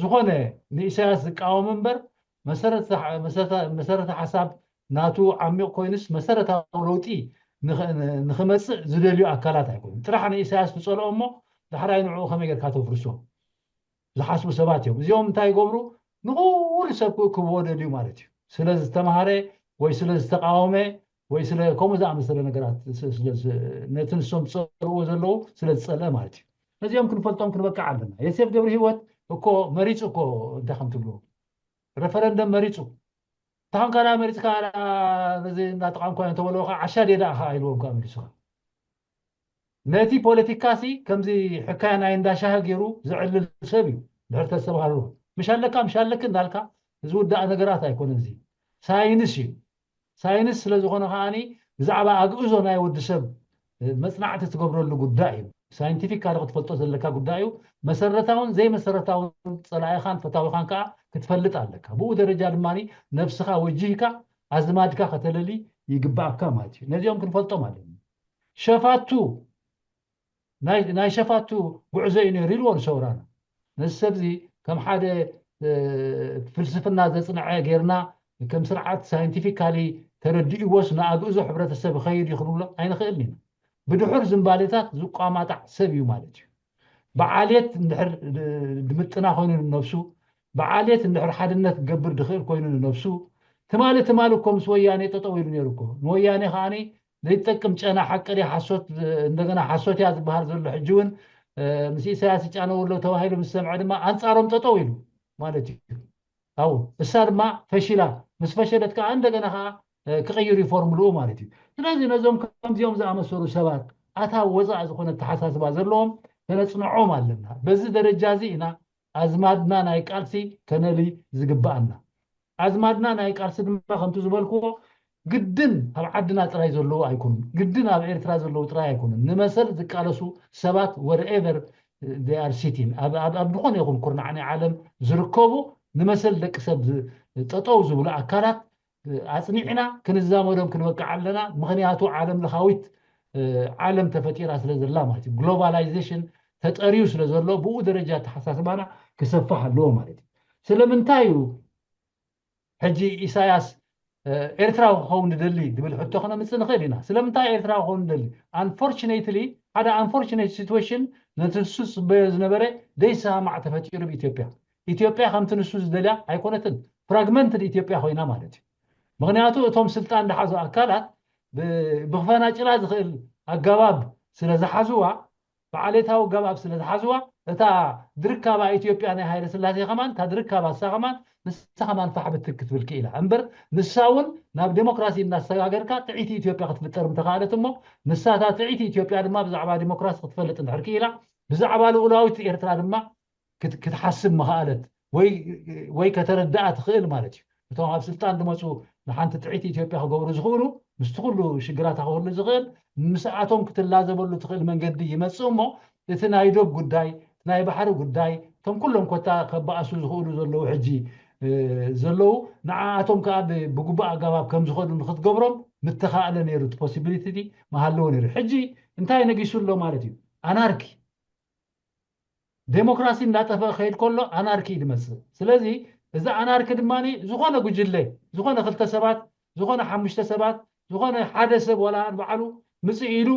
ዝኾነ ንኢሳያስ ዝቃወም እምበር መሰረተ ሓሳብ ናቱ ዓሚቕ ኮይኑስ መሰረታዊ ለውጢ ንኽመፅእ ዝደልዩ ኣካላት ኣይኮኑን። ጥራሕ ንኢሳያስ ትፀልኦ እሞ ዳሕራይ ንዕኡ ከመይ ጌርካ ተፍርሶ ዝሓስቡ ሰባት እዮም። እዚኦም እንታይ ይገብሩ? ንኩሉ ሰብ ክእክብዎ ደልዩ ማለት እዩ። ስለ ዝተምሃረ ወይ ስለ ዝተቃወመ ወይ ስለ ከምኡ ዝኣመሰለ ነገራት ነቲ ንሶም ዝፀልእዎ ዘለዉ ስለ ዝፀልአ ማለት እዩ። ነዚኦም ክንፈልጦም ክንበቅዕ ኣለና። የሴፍ ገብረ ህይወት እኮ መሪፁ እኮ እንታይ ከም ትብልዎ ረፈረንደም መሪፁ። ታሁን ካላ መሪፅካ ነዚ እናጠቃምኳዮ እንተበለዎ ከዓ ዓሻ ዴዳ ኢኻ ኢልዎም ከዓ መሊሱ። ነቲ ፖለቲካ ሲ ከምዚ ሕካያ ናይ እንዳሻሂ ገይሩ ዘዕልል ሰብ እዩ። ድሕር ተስተባሃሉ ምሽ ኣለካ ምሽ ኣለክ እንዳልካ ዝውዳእ ነገራት ኣይኮነን። እዚ ሳይንስ እዩ። ሳይንስ ስለ ዝኾነ ከዓኒ ብዛዕባ ኣግእዞ ናይ ወዲ ሰብ መፅናዕቲ ትገብረሉ ጉዳይ እዩ። ሳይንቲፊካሊ ክትፈልጦ ዘለካ ጉዳይ እዩ። መሰረታውን ዘይመሰረታውን ፀላኢኻን ፈታዊኻን ከዓ ክትፈልጥ ኣለካ። ብኡ ደረጃ ድማ ነብስኻ ወጂህካ ኣዝማድካ ከተለሊ ይግባኣካ ማለት እዩ። ነዚኦም ክንፈልጦም ኣለና። ሸፋቱ ናይ ሸፋቱ ጉዕዞ እዩ ነይሩ ኢልዎ ንሰውራና። ነዚ ሰብዚ ከም ሓደ ፍልስፍና ዘፅንዐ ጌርና ከም ስርዓት ሳይንቲፊካሊ ተረዲእዎስ ንኣግእዞ ሕብረተሰብ ይኸይድ እዩ ክንብሎ ኣይንኽእልን ኢና። ብድሑር ዝንባሌታት ዝቋማጣዕ ሰብ እዩ ማለት እዩ። ብዓልየት እንድሕር ድምጥና ኮይኑ ንነብሱ፣ ብዓልየት እንድሕር ሓድነት ክገብር ድኽእል ኮይኑ ንነብሱ፣ ትማሊ ትማሊ እኮ ምስ ወያኔ ጠጠው ኢሉ ነይሩ እኮ። ንወያኔ ከዓኒ ዘይጠቅም ጨና ሓቂ ድያ ሓሶት፣ እንደገና ሓሶት እያ ዝበሃል ዘሎ ሕጂ እውን ምስ ኢሳያስ ይጫነው ኣሎ ተባሂሉ ምስ ሰምዐ ድማ ኣንፃሮም ጠጠው ኢሉ ማለት እዩ። ኣው እሳ ድማ ፈሽላ፣ ምስ ፈሸለት ከዓ እንደገና ከዓ ክቕይር እዩ ፎርምልኡ ማለት እዩ። ስለዚ ነዞም ከምዚኦም ዝኣመሰሉ ሰባት ኣታ ወፃእ ዝኾነ ኣተሓሳስባ ዘለዎም ከነፅንዖም ኣለና። በዚ ደረጃ እዚ ኢና ኣዝማድና ናይ ቃልሲ ከነሊ ዝግብኣና። ኣዝማድና ናይ ቃልሲ ድማ ከምቲ ዝበልክዎ ግድን ኣብ ዓድና ጥራይ ዘለዉ ኣይኮኑን፣ ግድን ኣብ ኤርትራ ዘለዉ ጥራይ ኣይኮኑን። ንመሰል ዝቃለሱ ሰባት wherever they are sitting ኣብ ዝኾነ ይኹን ኩርናዕ ናይ ዓለም ዝርከቡ ንመሰል ደቂ ሰብ ጠጠው ዝብሉ ኣካላት ኣፅኒዕና ክንዛመዶም ክንበቅዕ ኣለና። ምክንያቱ ዓለም ለኻዊት ዓለም ተፈጢራ ስለ ዘላ ማለት እዩ። ግሎባላይዜሽን ተጠርዩ ስለ ዘሎ ብኡ ደረጃ ኣተሓሳስባና ክሰፍሕ ኣለዎ ማለት እዩ። ስለምንታይ እዩ ሕጂ ኢሳያስ ኤርትራዊ ክኸውን ንደሊ ዝብል ሕቶ ክነምፅእ ንኽእል ኢና። ስለምንታይ ኤርትራዊ ክኸውን ንደሊ? Unfortunately ሓደ unfortunate situation ነቲ ንሱ ዝፅበዮ ዝነበረ ዘይሰማማዕ ተፈጢሩ ብኢትዮጵያ። ኢትዮጵያ ከምቲ ንሱ ዝደልያ ኣይኮነትን። Fragmented ኢትዮጵያ ኮይና ማለት እዩ። ምክንያቱ እቶም ስልጣን ዝሓዙ ኣካላት ብክፈናጭላ ዝኽእል ኣገባብ ስለ ዝሓዝዋ፣ ብዓሌታዊ ኣገባብ ስለ ዝሓዝዋ፣ እታ ድርካባ ኢትዮጵያ ናይ ሃይለ ስላሴ ከማን እታ ድርካባ እሳ ከማን ንሳ ከማን ፋሕ ብትክ ክትብል ክኢላ እምበር፣ ንሳ እውን ናብ ዴሞክራሲ እናሰጋገርካ ጥዒቲ ኢትዮጵያ ክትፍጠር ምተኻእለት እሞ፣ ንሳ እታ ጥዒቲ ኢትዮጵያ ድማ ብዛዕባ ዴሞክራሲ ክትፈልጥ እንድሕር ክኢላ፣ ብዛዕባ ልኡላዊት ኤርትራ ድማ ክትሓስብ ምኽኣለት ወይ ከተረድኣ ትኽእል ማለት እዩ። እቶም ኣብ ስልጣን ዝመፁ ንሓንቲ ጥዒቲ ኢትዮጵያ ክገብሩ ዝኽእሉ፣ ምስቲ ኩሉ ሽግራታ ክህሉ ዝኽእል፣ ምስኣቶም ክትላዘበሉ ትኽእል መንገዲ ይመፅእ እሞ፣ እቲ ናይ ዶብ ጉዳይ፣ ናይ ባሕሪ ጉዳይ፣ እቶም ኩሎም ኮታ ከበኣሱ ዝኽእሉ ዘለዉ ሕጂ ዘለዉ ንዓኣቶም ከዓ ብግቡእ ኣገባብ ከም ዝኸዱ ንክትገብሮም ምተኻእለ ነይሩ። እቲ possibility መሃለዎ ነይሩ። ሕጂ እንታይ ነጊሱ ኣሎ ማለት እዩ? ኣናርኪ ዴሞክራሲ እንዳጠፈ ከይድ ከሎ ኣናርኪ እዩ ዝመፅእ። ስለዚ እዚ ኣናርኪ ድማ ዝኾነ ጉጅለ፣ ዝኾነ ክልተ ሰባት፣ ዝኾነ ሓሙሽተ ሰባት፣ ዝኾነ ሓደ ሰብ ዋላ ንባዕሉ ምፅእ ኢሉ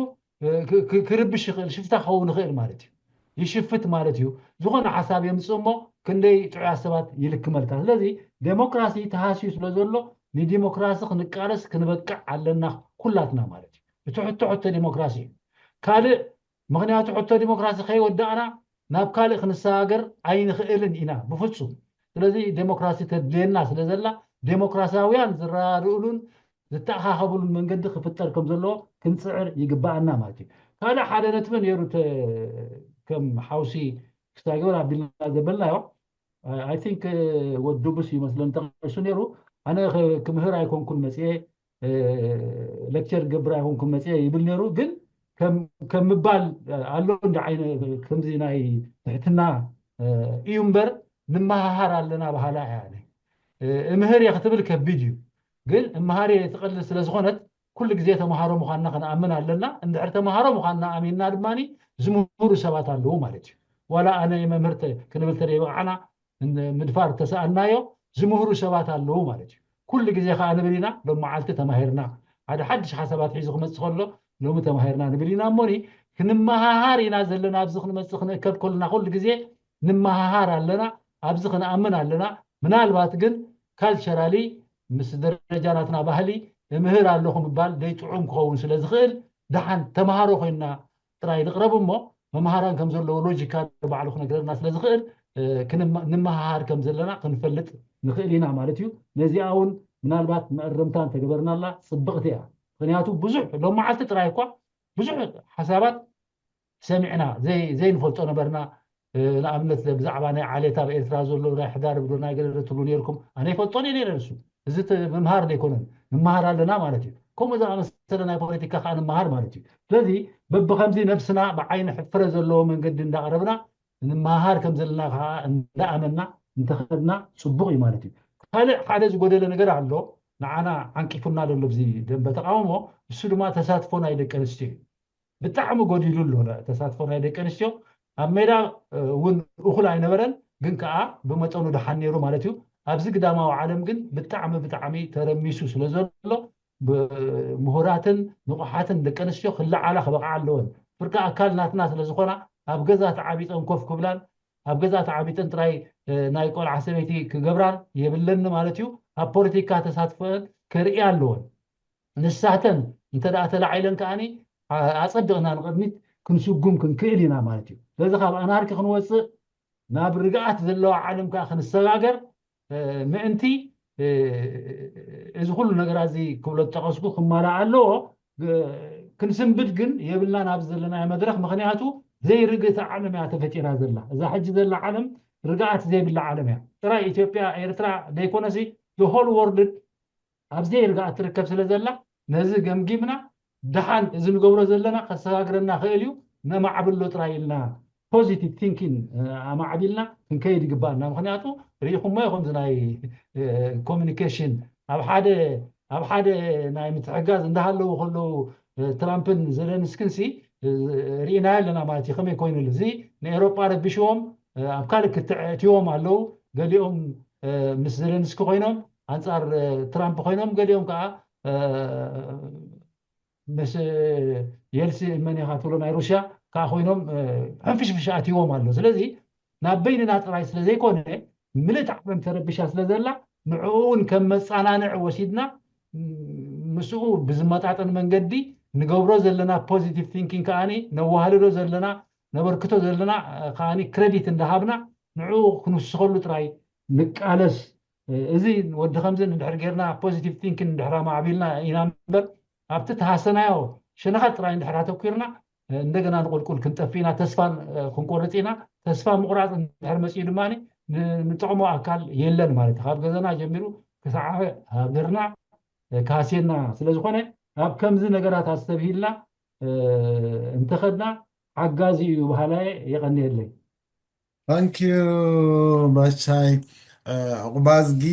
ክርብሽ ይኽእል፣ ሽፍታ ክኸውን ይኽእል ማለት እዩ። ይሽፍት ማለት እዩ። ዝኾነ ሓሳብ የምፅእ እሞ ክንደይ ጥዑያት ሰባት ይልክመልካ። ስለዚ ዴሞክራሲ ተሃስዩ ስለ ዘሎ ንዲሞክራሲ ክንቃለስ ክንበቅዕ ኣለና ኩላትና ማለት እዩ። እቲ ሕቶ ሕቶ ዲሞክራሲ እዩ። ካልእ ምክንያቱ ሕቶ ዲሞክራሲ ከይወዳእና ናብ ካልእ ክንሰጋገር ኣይንኽእልን ኢና ብፍፁም። ስለዚ ዴሞክራሲ ተድልየና ስለ ዘላ ዴሞክራሲያውያን ዝረዳድእሉን ዝተኣኻኸብሉን መንገዲ ክፍጠር ከም ዘለዎ ክንፅዕር ይግባኣና ማለት እዩ። ካልእ ሓደ ነጥቢ ነይሩ ከም ሓውሲ ክሳገበር ኣቢልና ዘበልናዮ I think ወዲ ዱቡስ ይመስለኒ ተቐሱ ነይሩ። ኣነ ክምህር ኣይኮንኩን መፅኤ ሌክቸር ገብር ኣይኮንኩን መፅኤ ይብል ነይሩ። ግን ከም ምባል ኣሎ እንደ ዓይነ ከምዚ ናይ ትሕትና እዩ እምበር ንመሃሃር ኣለና በሃላ እያ። እምህር እየ ክትብል ከቢድ እዩ። ግን እምሃር እየ ትቐልል ስለ ዝኾነት ኩሉ ግዜ ተምሃሮ ምዃንና ክንኣምን ኣለና። እንድሕር ተምሃሮ ምዃንና ኣሚንና ድማ ዝምህሩ ሰባት ኣለዉ ማለት እዩ። ዋላ ኣነ መምህር ክንብል ተደይበቕዓና ምድፋር ተሰኣናዮ ዝምህሩ ሰባት ኣለዉ ማለት እዩ። ኩሉ ግዜ ከዓ ንብል ኢና ሎም መዓልቲ ተማሂርና ሓደ ሓድሽ ሓሳባት ሒዙ ክመፅእ ከሎ ሎሚ ተማሂርና ንብል ኢና እሞኒ ክንመሃሃር ኢና ዘለና ኣብዚ ክንመፅእ ክንእከብ ከለና ኩሉ ግዜ ንመሃሃር ኣለና። ኣብዚ ክንኣምን ኣለና። ምናልባት ግን ካልቸራሊ ምስ ደረጃ ናትና ባህሊ እምህር ኣለኹ ምባል ደይጥዑም ክኸውን ስለ ዝኽእል ደሓን ተምሃሮ ኮይንና ጥራይ ንቕረብ እሞ መምሃራን ከም ዘለዎ ሎጂካ ባዕሉ ክነግረና ስለ ዝኽእል ንመሃሃር ከም ዘለና ክንፈልጥ ንኽእል ኢና ማለት እዩ። ነዚኣ እውን ምናልባት መእረምታ እንተገበርናላ ፅብቕቲ እያ። ምክንያቱ ብዙሕ ሎም መዓልቲ ጥራይ እኳ ብዙሕ ሓሳባት ሰሚዕና ዘይንፈልጦ ነበርና። ንኣብነት ብዛዕባ ናይ ዓሌት ኣብ ኤርትራ ዘሎ ናይ ሕዳር ብሎ ናይ ገለ ትብሉ ነርኩም። ኣነ ይፈልጦ ነይረ ንሱ። እዚ ምምሃር ዘይኮነን ንመሃር ኣለና ማለት እዩ። ከምኡ ዝኣመሰለ ናይ ፖለቲካ ከዓ ንመሃር ማለት እዩ። ስለዚ በብከምዚ ነብስና ብዓይኒ ሕፍረ ዘለዎ መንገዲ እንዳቕረብና ንመሃር ከም ዘለና ከዓ እንዳኣመና እንተኸድና ፅቡቕ እዩ ማለት እዩ። ካልእ ሓደ ዝጎደለ ነገር ኣሎ። ንዓና ዓንቂፉና ዘሎ ብዚ ደንበ ተቃውሞ እሱ ድማ ተሳትፎ ናይ ደቂ ኣንስትዮ እዩ። ብጣዕሚ ጎዲሉ ኣሎ ተሳትፎ ናይ ደቂ ኣንስትዮ። ኣብ ሜዳ እውን እኹል ኣይነበረን፣ ግን ከዓ ብመጠኑ ደሓን ነይሩ ማለት እዩ። ኣብዚ ግዳማዊ ዓለም ግን ብጣዕሚ ብጣዕሚ ተረሚሱ ስለ ዘሎ ምሁራትን ንቑሓትን ደቂ ኣንስትዮ ክለዓላ ክበቕዓ ኣለወን። ፍርቂ ኣካል ናትና ስለ ዝኾና ኣብ ገዛ ተዓቢጠን ኮፍ ክብላን ኣብ ገዛ ተዓቢጠን ጥራይ ናይ ቆልዓ ሰበይቲ ክገብራን የብለኒ ማለት እዩ። ኣብ ፖለቲካ ተሳትፎአን ከርእያ ኣለወን። ንሳተን እንተ ደኣ ተላዒለን ከኣኒ ኣጸቢቕና ንቕድሚት ክንስጉም ክንክእል ኢና ማለት እዩ። ስለዚ ካብ ኣናርኪ ክንወጽእ ናብ ርግኣት ዘለዋ ዓለም ከኣ ክንሰጋገር ምእንቲ እዚ ኩሉ ነገራት እዚ ክብሎ ዝጠቐስኩ ክማላእ ኣለዎ። ክንስንብድ ግን የብልናን ኣብዚ ዘለናዮ መድረኽ። ምኽንያቱ ዘይርግእቲ ዓለም እያ ተፈጢራ ዘላ። እዛ ሕጂ ዘላ ዓለም ርግኣት ዘይብላ ዓለም እያ። ጥራይ ኢትዮጵያ፣ ኤርትራ ዘይኮነሲ the whole world ኣብ ዘይርግኣት ትርከብ ስለ ዘላ ነዚ ገምጊምና ደሓን እዚ ንገብሮ ዘለና ከሰጋግረና ክእል እዩ ነማዕብሎ ጥራይ ኢልና positive thinking ኣማዕቢልና ክንከይድ ይግባኣና። ምክንያቱ ርኢኹሞ ኢኹም ናይ ኮሚኒኬሽን ኣብ ሓደ ኣብ ሓደ ናይ ምትሕጋዝ እንዳሃለዉ ከለዉ ትራምፕን ዘለንስክን ሲ ርኢናዮ ኣለና ማለት እዩ። ከመይ ኮይኑ እዚ ንኤሮጳ ረቢሽዎም ኣብ ካልእ ክትዕ እትዎም ኣለዉ። ገሊኦም ምስ ዘለንስኪ ኮይኖም ኣንፃር ትራምፕ ኮይኖም፣ ገሊኦም ከዓ ምስ የልሲ መን ኢኻ ትብሎ ናይ ሩስያ ከዓ ኮይኖም ሕንፍሽፍሽ ኣትይዎም ኣሎ። ስለዚ ናብ በይንና ጥራይ ስለዘይኮነ፣ ምልእቲ ዓለም ተረቢሻ ስለዘላ፣ ንዕኡ እውን ከም መፃናንዕ ወሲድና ምስኡ ብዝመጣጠን መንገዲ ንገብሮ ዘለና positive thinking ከዓኒ ነዋህልሎ ዘለና ነበርክቶ ዘለና ከዓኒ ክረዲት እንዳሃብና ንዕኡ ክንውስኸሉ ጥራይ ንቃለስ። እዚ ወዲ ከምዚ እንድሕር ጌርና positive thinking እንድሕር ኣማዕቢልና ኢና እምበር ኣብቲ ተሃሰናዮ ሸነኻት ጥራይ እንድሕር ኣተኲርና እንደገና ንቁልቁል ክንጠፍእ ኢና፣ ተስፋ ክንቆርፅ ኢና። ተስፋ ምቁራፅ እንድሕር መፅኡ ድማ ንጠቕሞ ኣካል የለን ማለት እዩ። ካብ ገዛና ጀሚሩ ክሳዕ ሃገርና ክሃስየና ስለዝኾነ ኣብ ከምዚ ነገራት ኣስተብሂልና እንተኸድና ሓጋዚ እዩ በሃላይ። የቐንየለይ። ታንኪዩ ባሻይ። ዕቑባዝጊ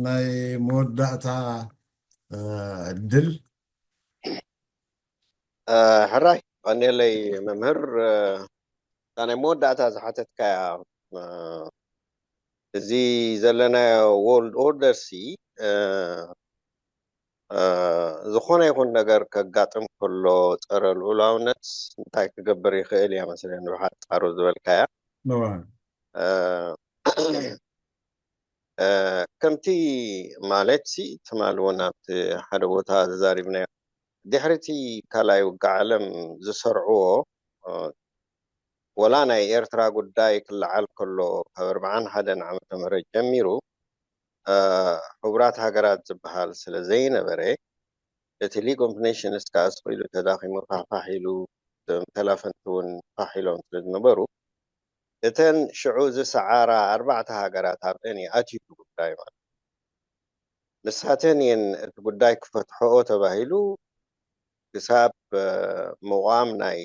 ናይ መወዳእታ ዕድል። ሕራይ ቀንየለይ መምህር። እታ ናይ መወዳእታ ዝሓተትካያ፣ እዚ ዘለናዮ world order ሲ ዝኾነ ይኹን ነገር ከጋጥም ከሎ፣ ፀረ ልኡላውነት እንታይ ክገብር ይኽእል እያ መስለኒ ብሓፃሩ ዝበልካያ። ከምቲ ማለት ሲ ትማል እውን ኣብቲ ሓደ ቦታ ተዛሪብናዮ፣ ድሕሪ እቲ ካልኣይ ውግእ ዓለም ዝሰርዕዎ፣ ወላ ናይ ኤርትራ ጉዳይ ክለዓል ከሎ ካብ ኣርብዓን ሓደን ዓመተ ምህረት ጀሚሩ፣ ሕቡራት ሃገራት ዝበሃል ስለ ዘይነበረ፣ እቲ League of Nations ከዓ ስቕ ኢሉ ተዳኺሙ፣ ፋሕፋሕ ኢሉ፣ ተላፈንቲ እውን ፋሕ ኢሎም ስለ ዝነበሩ፣ እተን ሽዑ ዝሰዓራ ኣርባዕተ ሃገራት ኣብአን እዩ ኣትዩ ጉዳይ ማለት። ንሳተን እየን እቲ ጉዳይ ክፈትሐኦ ተባሂሉ ክሳብ ምቋም ናይ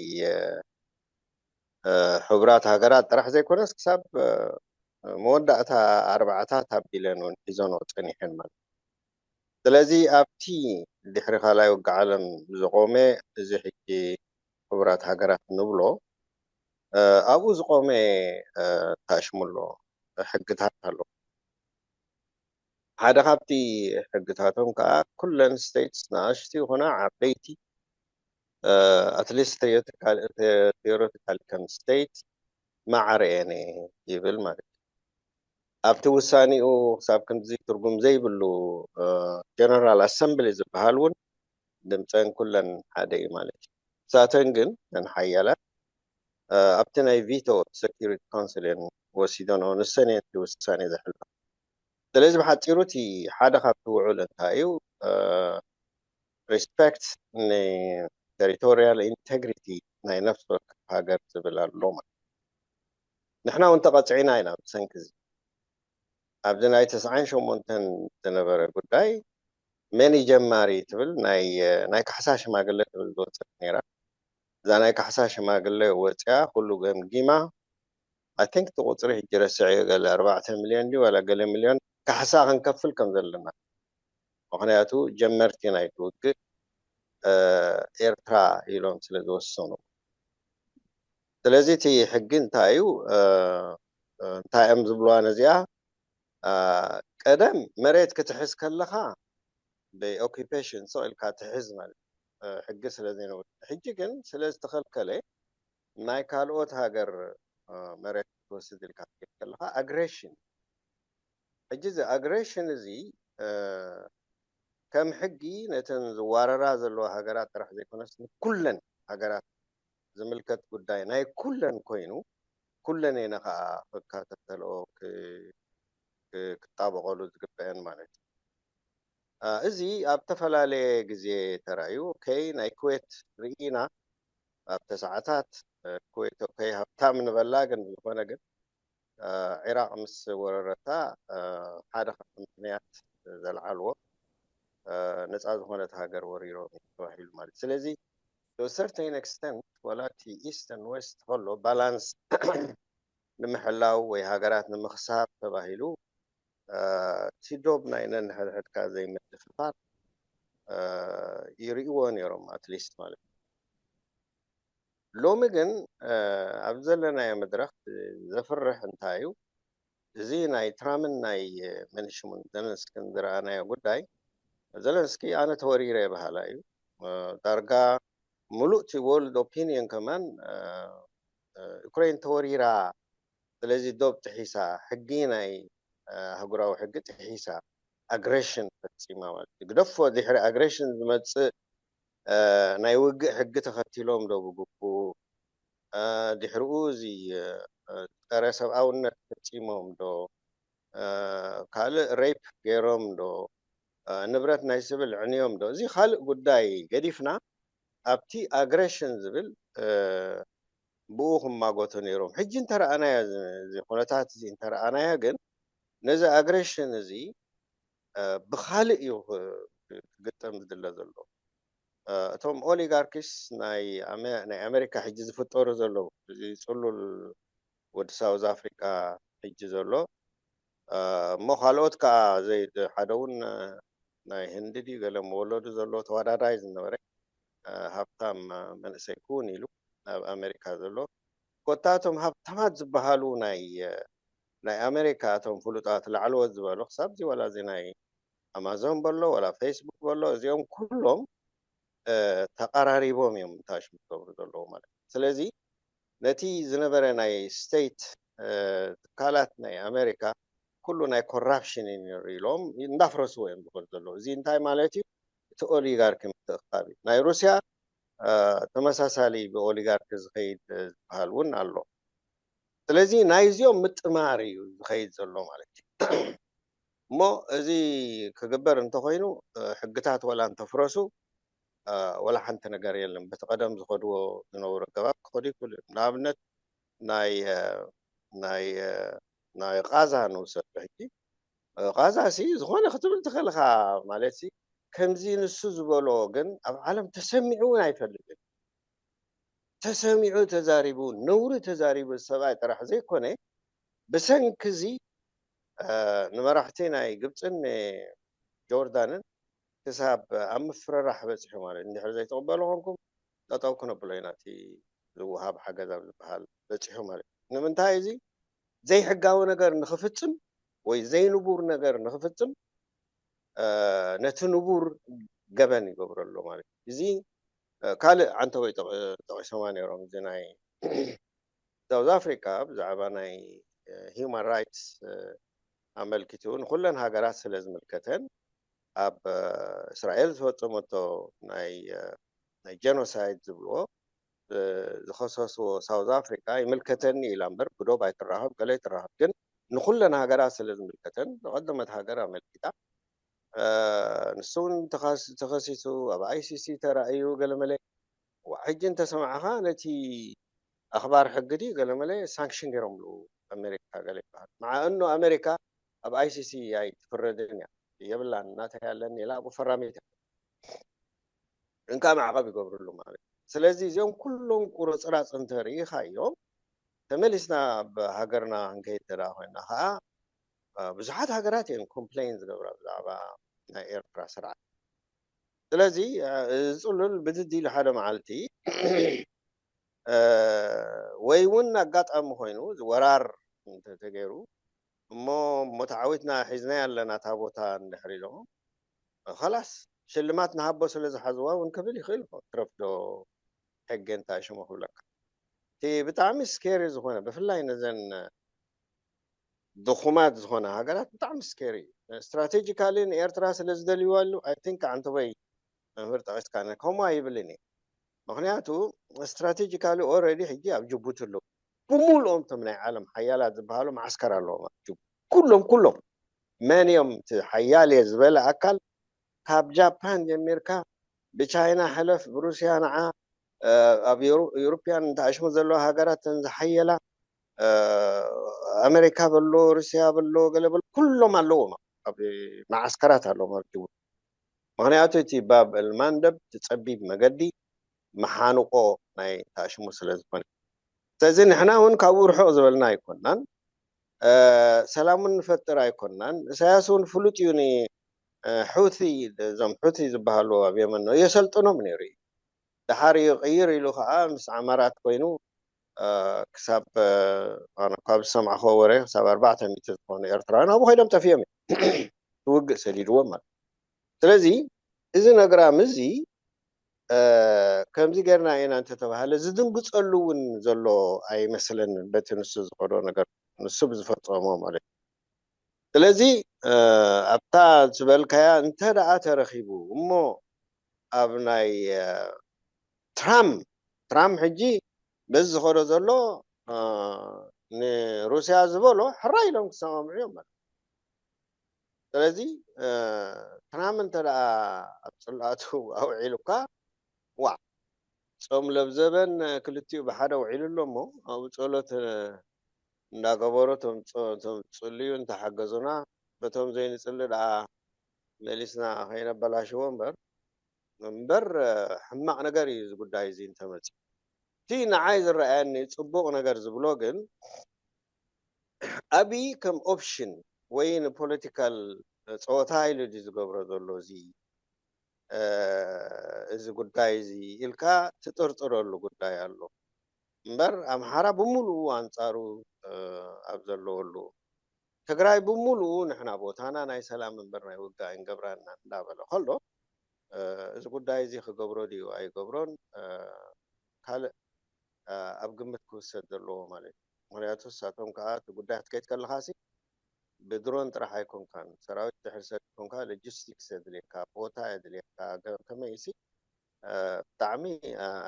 ሕቡራት ሃገራት ጥራሕ ዘይኮነስ ክሳብ መወዳእታ ኣርባዕታት ኣቢለን እውን ሒዘንኦ ፀኒሐን ማለት። ስለዚ ኣብቲ ድሕሪ ካልኣይ ውግእ ዓለም ዝቆመ እዚ ሕጂ ሕቡራት ሃገራት ንብሎ ኣብኡ ዝቆመ ታሽሙሎ ሕግታት ኣሎ። ሓደ ካብቲ ሕግታቶም ከዓ ኩለን states ንኣሽቱ ይኹና ዓበይቲ at least theoretically ከም state ማዕረ እየን ይብል ማለት እዩ። ኣብቲ ውሳኔኡ ክሳብ ክንድዚ ትርጉም ዘይብሉ general assembly ዝበሃል እውን ድምፀን ኩለን ሓደ እዩ ማለት እዩ። ንሳተን ግን ነን ሓያላት ኣብቲ ናይ ቪቶ security council እየን ወሲደንኦ፣ ንሰን እየን እቲ ውሳኔ ዘሕልፋ። ስለዚ ብሓፂሩ እቲ ሓደ ካብቲ ውዕል እንታይ እዩ? Respect ን territorial integrity ናይ ነፍሲ ወከፍ ሃገር ዝብል ኣሎ ማለት። ንሕና እውን ተቐፅዒና ኢና ብሰንኪ እዚ። ኣብዚ ናይ ተስዓን ሸሞንተን ዝነበረ ጉዳይ መን እዩ ጀማሪ ትብል ናይ ናይ ካሕሳ ሽማግለ ትብል ዝወፀት ነይራ። እዛ ናይ ካሕሳ ሽማግለ ወፂኣ ኩሉ ገምጊማ፣ I think እቲ ቁፅሪ ሕጂ ረስዐዮ፣ ገለ ኣርባዕተ ሚልዮን ድዩ ዋላ ገለ ሚልዮን ካሕሳ ክንከፍል ከም ዘለና፣ ምኽንያቱ ጀመርቲ ናይቲ ውግእ ኤርትራ ኢሎም ስለ ዝወሰኑ። ስለዚ እቲ ሕጊ እንታይ እዩ? እንታይ እዮም ዝብልዋ ነዚኣ? ቀደም መሬት ክትሕዝ ከለኻ ብኦኪፔሽን ስቕ ኢልካ ትሕዝ ማለት ሕጊ ስለ ዘይነበረ፣ ሕጂ ግን ስለ ዝተኸልከለ ናይ ካልኦት ሃገር መሬት ክትወስድ ኢልካ ክትከድ ከለኻ ኣግሬሽን። ሕጂ እዚ ኣግሬሽን እዚ ከም ሕጊ ነተን ዝዋረራ ዘለዋ ሃገራት ጥራሕ ዘይኮነስ ንኩለን ሃገራት ዝምልከት ጉዳይ ናይ ኩለን ኮይኑ ኩለን እየን ከዓ ክከታተልኦ ክጣበቐሉ ዝግበአን ማለት እዩ። እዚ ኣብ ዝተፈላለየ ግዜ ተራእዩ። ኦኬ፣ ናይ ኩዌት ርኢና ኣብ ተስዓታት ኩዌት ኦኬ ሃብታም ንበላ፣ ግን ዝኾነ ግን ዒራቕ ምስ ወረረታ ሓደ ካብቲ ምኽንያት ዘልዓልዎ ነፃ ዝኾነት ሃገር ወሪሮም ተባሂሉ ማለት። ስለዚ to a certain extent ዋላ እቲ ኢስት and ዌስት ከሎ ባላንስ ንምሕላው ወይ ሃገራት ንምኽሳብ ተባሂሉ እቲ ዶብ ናይ ነንሕድሕድካ ዘይምድፍፋር ይርእይዎ ነይሮም ኣትሊስት ማለት እዩ። ሎሚ ግን ኣብ ዘለናዮ መድረኽ ዘፍርሕ እንታይ እዩ? እዚ ናይ ትራምን ናይ መን ሽሙን ዘለንስክን ዝረኣናዮ ጉዳይ፣ ዘለንስኪ ኣነ ተወሪረ በሃላይ እዩ። ዳርጋ ምሉእ እቲ ወርልድ ኦፒንየን ከማን ዩክሬን ተወሪራ፣ ስለዚ ዶብ ጥሒሳ፣ ሕጊ ናይ ኣህጉራዊ ሕጊ ጥሒሳ፣ ኣግሬሽን ፈፂማ ማለት እዩ። ግደፎ፣ ድሕሪ ኣግሬሽን ዝመፅእ ናይ ውግእ ሕጊ ተኸቲሎም ዶ ብግቡእ፣ ድሕሪኡ እዚ ፀረ ሰብኣውነት ፈፂሞም ዶ፣ ካልእ ሬፕ ገይሮም ዶ፣ ንብረት ናይ ስብል ዕንዮም ዶ፣ እዚ ካልእ ጉዳይ ገዲፍና፣ ኣብቲ ኣግሬሽን ዝብል ብኡ ክማጎቱ ነይሮም። ሕጂ እንተረኣናዮ፣ እዚ ኩነታት እዚ እንተረኣናዮ ግን፣ ነዚ ኣግሬሽን እዚ ብካልእ እዩ ክግጠም ዝድለ ዘሎ። እቶም ኦሊጋርኪስ ናይ ኣሜ-፣ ናይ ኣሜሪካ ሕጂ ዝፍጠሩ ዘለዉ፣ እዚ ፅሉል ወዲ ሳውዝ ኣፍሪቃ ሕጂ ዘሎ፣ እሞ ካልኦት ከዓ ዘይ-፣ ሓደ እውን ናይ ህንዲ ድዩ ገለ መወለዱ ዘለዎ ተወዳዳሪ ዝነበረ፣ ሃብታም መንእሰይ ክውን ኢሉ ኣብ ኣሜሪካ ዘሎ፣ ኮታ እቶም ሃብታማት ዝበሃሉ ናይ፣ ናይ ኣሜሪካ፣ እቶም ፍሉጣት ላዕለዎት ዝበሉ፣ ክሳብ እዚ ዋላ እዚ ናይ ኣማዞን በሎ፣ ዋላ ፌስቡክ በሎ፣ እዚኦም ኩሎም ተቐራሪቦም እዮም ታሽሙ ዝገብሩ ዘለዉ ማለት እዩ። ስለዚ ነቲ ዝነበረ ናይ ስቴት ትካላት ናይ ኣሜሪካ ኩሉ ናይ ኮራፕሽን እዩ ነይሩ ኢሎም እንዳፍረስዎ እዮም ዝኸዱ ዘለዉ። እዚ እንታይ ማለት እዩ? እቲ ኦሊጋርኪ ምትእኽኻብ እዩ። ናይ ሩስያ ተመሳሳሊ ብኦሊጋርኪ ዝኸይድ ዝበሃል እውን ኣሎ። ስለዚ ናይዚኦም ምጥማር እዩ ዝኸይድ ዘሎ ማለት እዩ። እሞ እዚ ክግበር እንተኾይኑ፣ ሕግታት ወላ እንተፍረሱ፣ ወላ ሓንቲ ነገር የለን። በቲ ቀደም ዝኸድዎ ዝነበሩ ኣገባብ ክኸዱ ይኽእሉ እዮም። ንኣብነት ናይ፣ ናይ፣ ናይ ቃዛ ንውሰድ ሕጂ። ቃዛ ሲ ዝኾነ ክትብል ትኽእል ኢኻ ማለት ሲ፣ ከምዚ ንሱ ዝበሎ ግን ኣብ ዓለም ተሰሚዑ እውን ኣይፈልጥን። ተሰሚዑ ተዛሪቡ፣ ነውሪ ተዛሪቡ ሰብኣይ ጥራሕ ዘይኮነ፣ ብሰንኪ እዚ ንመራሕቲ ናይ ግብፅን ጆርዳንን ክሳብ ኣብ ምፍርራሕ በፂሑ ማለት እዩ። እንድሕር ዘይትቕበሉ ኮንኩም ጠጠው ክነብሎ ኢና፣ እቲ ዝወሃብ ሓገዝ ኣብ ዝበሃል በፂሑ ማለት እዩ። ንምንታይ እዚ ዘይሕጋዊ ነገር ንኽፍፅም ወይ ዘይንቡር ነገር ንኽፍፅም፣ ነቲ ንቡር ገበን ይገብሮ ኣሎ ማለት እዩ። እዚ ካልእ ዓንተቦይ ጠቒሶማ ነይሮም፣ እዚ ናይ ሳውዝ ኣፍሪካ ብዛዕባ ናይ ሂውማን ራይትስ ኣመልኪቱ ንኩለን ሃገራት ስለ ዝምልከተን፣ ኣብ እስራኤል ዝፈፀመቶ ናይ፣ ናይ ጀኖሳይድ ዝብልዎ ዝኸሰስዎ ሳውዝ ኣፍሪካ ይምልከተኒ ኢላ እምበር፣ ብዶብ ኣይትራኸብ፣ ገለ ኣይትራኸብ፣ ግን ንኩለን ሃገራት ስለ ዝምልከተን፣ ዝቐደመት ሃገር ኣመልኪታ፣ ንሱ እውን ተኸሲሱ ኣብ ኣይሲሲ ተራእዩ ገለመለ። ሕጂ እንተሰማዕኻ፣ ነቲ ኣኽባር ሕጊ ድዩ ገለመለ ሳንክሽን ገይሮምሉ ኣሜሪካ ገለ ይበሃል። መዓ እኖ ኣሜሪካ ኣብ ኣይሲሲ ኣይትፍረድን እያ፣ የብላን፣ ናተይ ኣለኒ ኢላ ኣብኡ ፈራሚት እያ። እንካ ማዕቐብ ይገብርሉ ማለት እዩ። ስለዚ እዚኦም ኩሎም ቁርፅራፅ እንተርኢኻዮም፣ ተመሊስና ኣብ ሃገርና ክንከይድ እንተ ኮይና ከዓ፣ ብዙሓት ሃገራት እየን ኮምፕሌን ዝገብራ ብዛዕባ ናይ ኤርትራ ስርዓት። ስለዚ እዚ ፅሉል ብድድ ኢሉ ሓደ መዓልቲ ወይ እውን ኣጋጣሚ ኮይኑ እዚ ወራር እንተተገይሩ እሞ፣ እሞ ተዓዊትና ሒዝናያ ኣለና እታ ቦታ እንድሕር ኢሎም፣ ኸላስ ሽልማት ንሃቦ ስለ ዝሓዝዋ እውን ክብል ይኽእል ይኸውን። ትረፍዶ ሕገ እንታይ ሽሙ ክብለካ። እቲ ብጣዕሚ ስኬሪ ዝኾነ፣ ብፍላይ ነዘን ድኹማት ዝኾነ ሃገራት ብጣዕሚ ስኬሪ እዩ። ስትራቴጂካሊ ንኤርትራ ስለ ዝደልይዋ ኣሉ፣ ኣይ ቲንክ ዓንተቦይ መምህር ጠቒስካ፣ ከምኡ ኣይብልን እየ። ምኽንያቱ ስትራቴጂካሊ ኦልሬዲ ሕጂ ኣብ ጅቡቲ ኣለዉ። ብምሉኦም እቶም ናይ ዓለም ሓያላት ዝበሃሉ መዓስከር ኣለዎም ኣብ ጅቡቲ። ኩሎም፣ ኩሎም። መን እዮም እቲ ሓያል እየ ዝበለ ኣካል፣ ካብ ጃፓን ጀሚርካ፣ ብቻይና ሕለፍ፣ ብሩስያ ንዓ፣ ኣብ ዩሮፕያን እንተኣሽሙ ዘለዋ ሃገራት እተን ዝሓየላ፣ ኣሜሪካ በሎ፣ ሩስያ በሎ፣ ገለ በሎ፣ ኩሎም ኣለዎም ኣብ መዓስከራት ኣለዎም ኣብ ጅቡቲ። ምኽንያቱ እቲ ባብ ኣልማንደብ፣ እቲ ጸቢብ መገዲ፣ መሓንቆ ናይ ተኣሽሙ ስለ ዝኾነ። ስለዚ ንሕና እውን ካብኡ ርሑቕ ዝበልና ኣይኮናን፣ ሰላም እውን ንፈጥር ኣይኮናን። ኢሳያስ እውን ፍሉጥ እዩ፣ ን-፣ ሑቲ፣ እዞም ሑቲ ዝበሃሉ ኣብ የመን የሰልጥኖም ነይሩ እዩ። ደሓር ይቕይር ኢሉ ከዓ ምስ ዓማራት ኮይኑ ክሳብ ኣነ ካብ ዝሰማዕክዎ ወረ ክሳብ ኣርባዕተ ሚእቲ ዝኾኑ ኤርትራውያን ኣብኡ ከይዶም ጠፊኦም እዮም። ውግእ ሰዲድዎም ማለት። ስለዚ እዚ ነግራም እዚ ከምዚ ጌርና ኢና እንተተባሃለ ዝድንግጸሉ እውን ዘሎ ኣይመስለንን። በቲ ንሱ ዝኸዶ ነገር ንሱ ብዝፈጸሞ ማለት እዩ። ስለዚ ኣብታ ዝበልካያ እንተ ደኣ ተረኺቡ እሞ ኣብ ናይ ትራምፕ ትራምፕ ሕጂ በዚ ዝኸዶ ዘሎ ንሩስያ ዝበሎ ሕራይ ኢሎም ክሰማምዑ እዮም ማለት። ስለዚ ትራምፕ እንተ ደኣ ኣብ ጽላቱ ኣውዒሉካ ዋዕ ጾም ለብዘበን ክልቲኡ ብሓደ ውዒሉ ኣሎ እሞ ኣብኡ ጸሎት እንዳገበሩ ቶም ጾ- ቶም ጽልዩ እንተሓገዙና በቶም ዘይንጽሊ ደኣ መሊስና ከይነበላሽዎ እምበር እምበር ሕማቕ ነገር እዩ እዚ ጉዳይ እዚ እንተመጽእ እቲ ንዓይ ዝረኣየኒ ጽቡቕ ነገር ዝብሎ ግን ኣብይ ከም ኦፕሽን ወይ ንፖለቲካል ፀወታ ኢሉ ድዩ ዝገብሮ ዘሎ እዚ እዚ ጉዳይ እዚ ኢልካ ትጥርጥረሉ ጉዳይ ኣሎ እምበር ኣምሓራ ብምሉኡ ኣንፃሩ ኣብ ዘለወሉ ትግራይ ብምሉኡ ንሕና ቦታና ናይ ሰላም እምበር ናይ ውግእ ኣይንገብራና እንዳበለ ከሎ እዚ ጉዳይ እዚ ክገብሮ ድዩ ኣይገብሮን ካልእ ኣብ ግምት ክውሰድ ዘለዎ ማለት እዩ። ምክንያቱ ንሳቶም ከዓ እቲ ጉዳይ ክትከይድ ከለካ ሲ ብድሮን ጥራሕ ኣይኮንካን ሰራዊት ድሕሪ ሰሪሕካ ሎጂስቲክስ የድልየካ፣ ቦታ የድልየካ፣ ከመይ ሲ ብጣዕሚ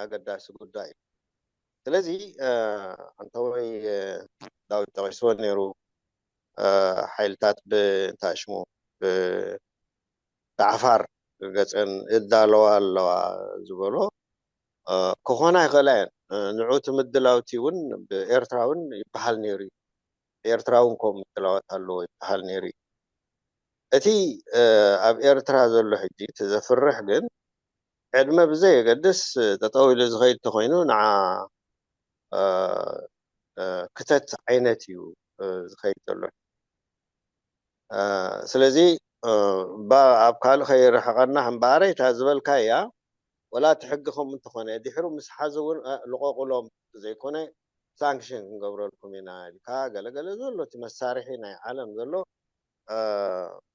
ኣገዳሲ ጉዳይ እዩ። ስለዚ ኣንተወይ ዳዊት ጠቂስዎ ነይሩ ሓይልታት ብእንታሽሙ ብዓፋር ገፀን ይዳለዋ ኣለዋ ዝበሎ ክኾና ይኽእላ እየን። ንዑ እቲ ምድላውቲ እውን ብኤርትራ እውን ይበሃል ነይሩ እዩ። ኤርትራ እውን ከምኡ ምድላዋት ኣለዎ ይበሃል ነይሩ እዩ። እቲ ኣብ ኤርትራ ዘሎ ሕጂ እቲ ዘፍርሕ ግን ዕድመ ብዘየገድስ ጠጠው ኢሉ ዝኸይድ ተኾይኑ ንዓ ክተት ዓይነት እዩ ዝኸይድ ዘሎ። ስለዚ ኣብ ካልእ ከይርሕቐና እምበኣረይ እታ ዝበልካያ ወላ እቲ ሕጊ ከምኡ እንተኾነ ድሕሩ ምስ ሓዙ እውን ልቐቑሎም ዘይኮነ ሳንክሽን ክንገብረልኩም ኢና ኢልካ ገለገለ ዘሎ እቲ መሳርሒ ናይ ዓለም ዘሎ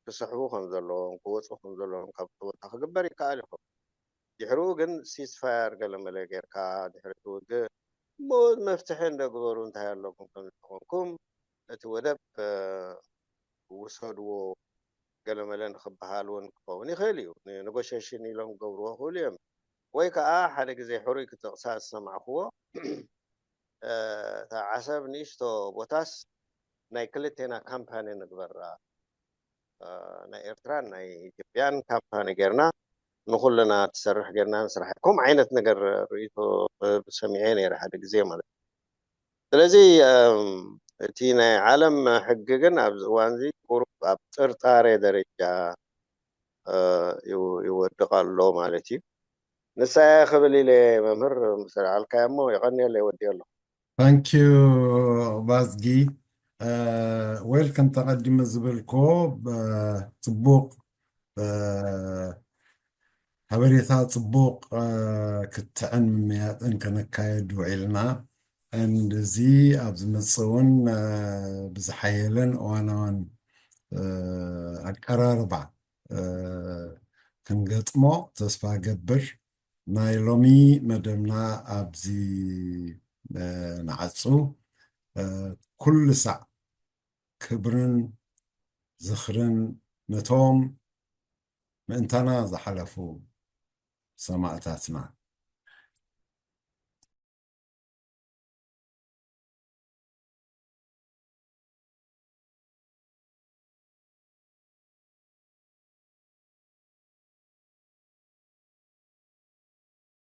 ክስሕቡ ከም ዘለዎም ክወፁ ከም ዘለዎም ካብ ቦታ ክግበር ይከኣል ይኸውን። ድሕሪኡ ግን ሲስፋየር ገለመለ ጌርካ ድሕሪ እቲ ውግእ እሞ መፍትሒ እንደግበሩ እንታይ ኣለኩም ከም ዝኾንኩም እቲ ወደብ ውሰድዎ ገለመለ ንክበሃል እውን ክኸውን ይኽእል እዩ። ንኔጎሽሽን ኢሎም ክገብርዎ ክእሉ እዮም። ወይ ከዓ ሓደ ግዜ ሕሩይ ክጥቕሳ ዝሰማዕክዎ እታ ዓሰብ ንእሽቶ ቦታስ ናይ ክልቴና ካምፓኒ ንግበራ ናይ ኤርትራን ናይ ኢትዮጵያን ካምፓኒ ጌርና ንኩልና ትሰርሕ ጌርና ንስራሕ ከምኡ ዓይነት ነገር ርእይቶ ሰሚዐ ነይረ ሓደ ግዜ ማለት እዩ። ስለዚ እቲ ናይ ዓለም ሕጊ ግን ኣብዚ እዋን እዚ ቁሩብ ኣብ ጥርጣሬ ደረጃ ይወድቕ ኣሎ ማለት እዩ። ንሳ እያ ክብል ኢለ መምህር ምስ ኣልዓልካዮ እሞ የቐንየለይ ወዲኦ ኣለኹ። ታንኪዩ ባዝጊ ዌል ከም ተቐዲመ ዝበልኮ ጽቡቕ ሓበሬታ ጽቡቕ ክትዕን ምምያጥን ከነካየድ ውዒልና and እዚ ኣብ ዝመጽእ እውን ብዝሓየለን እዋናውን ኣቀራርባ ክንገጥሞ ተስፋ ገብር ናይ ሎሚ መደብና ኣብዚ ንዓጹ ኩሉ ሳዕ ክብርን ዝኽርን ነቶም ምእንታና ዝሓለፉ ሰማእታትና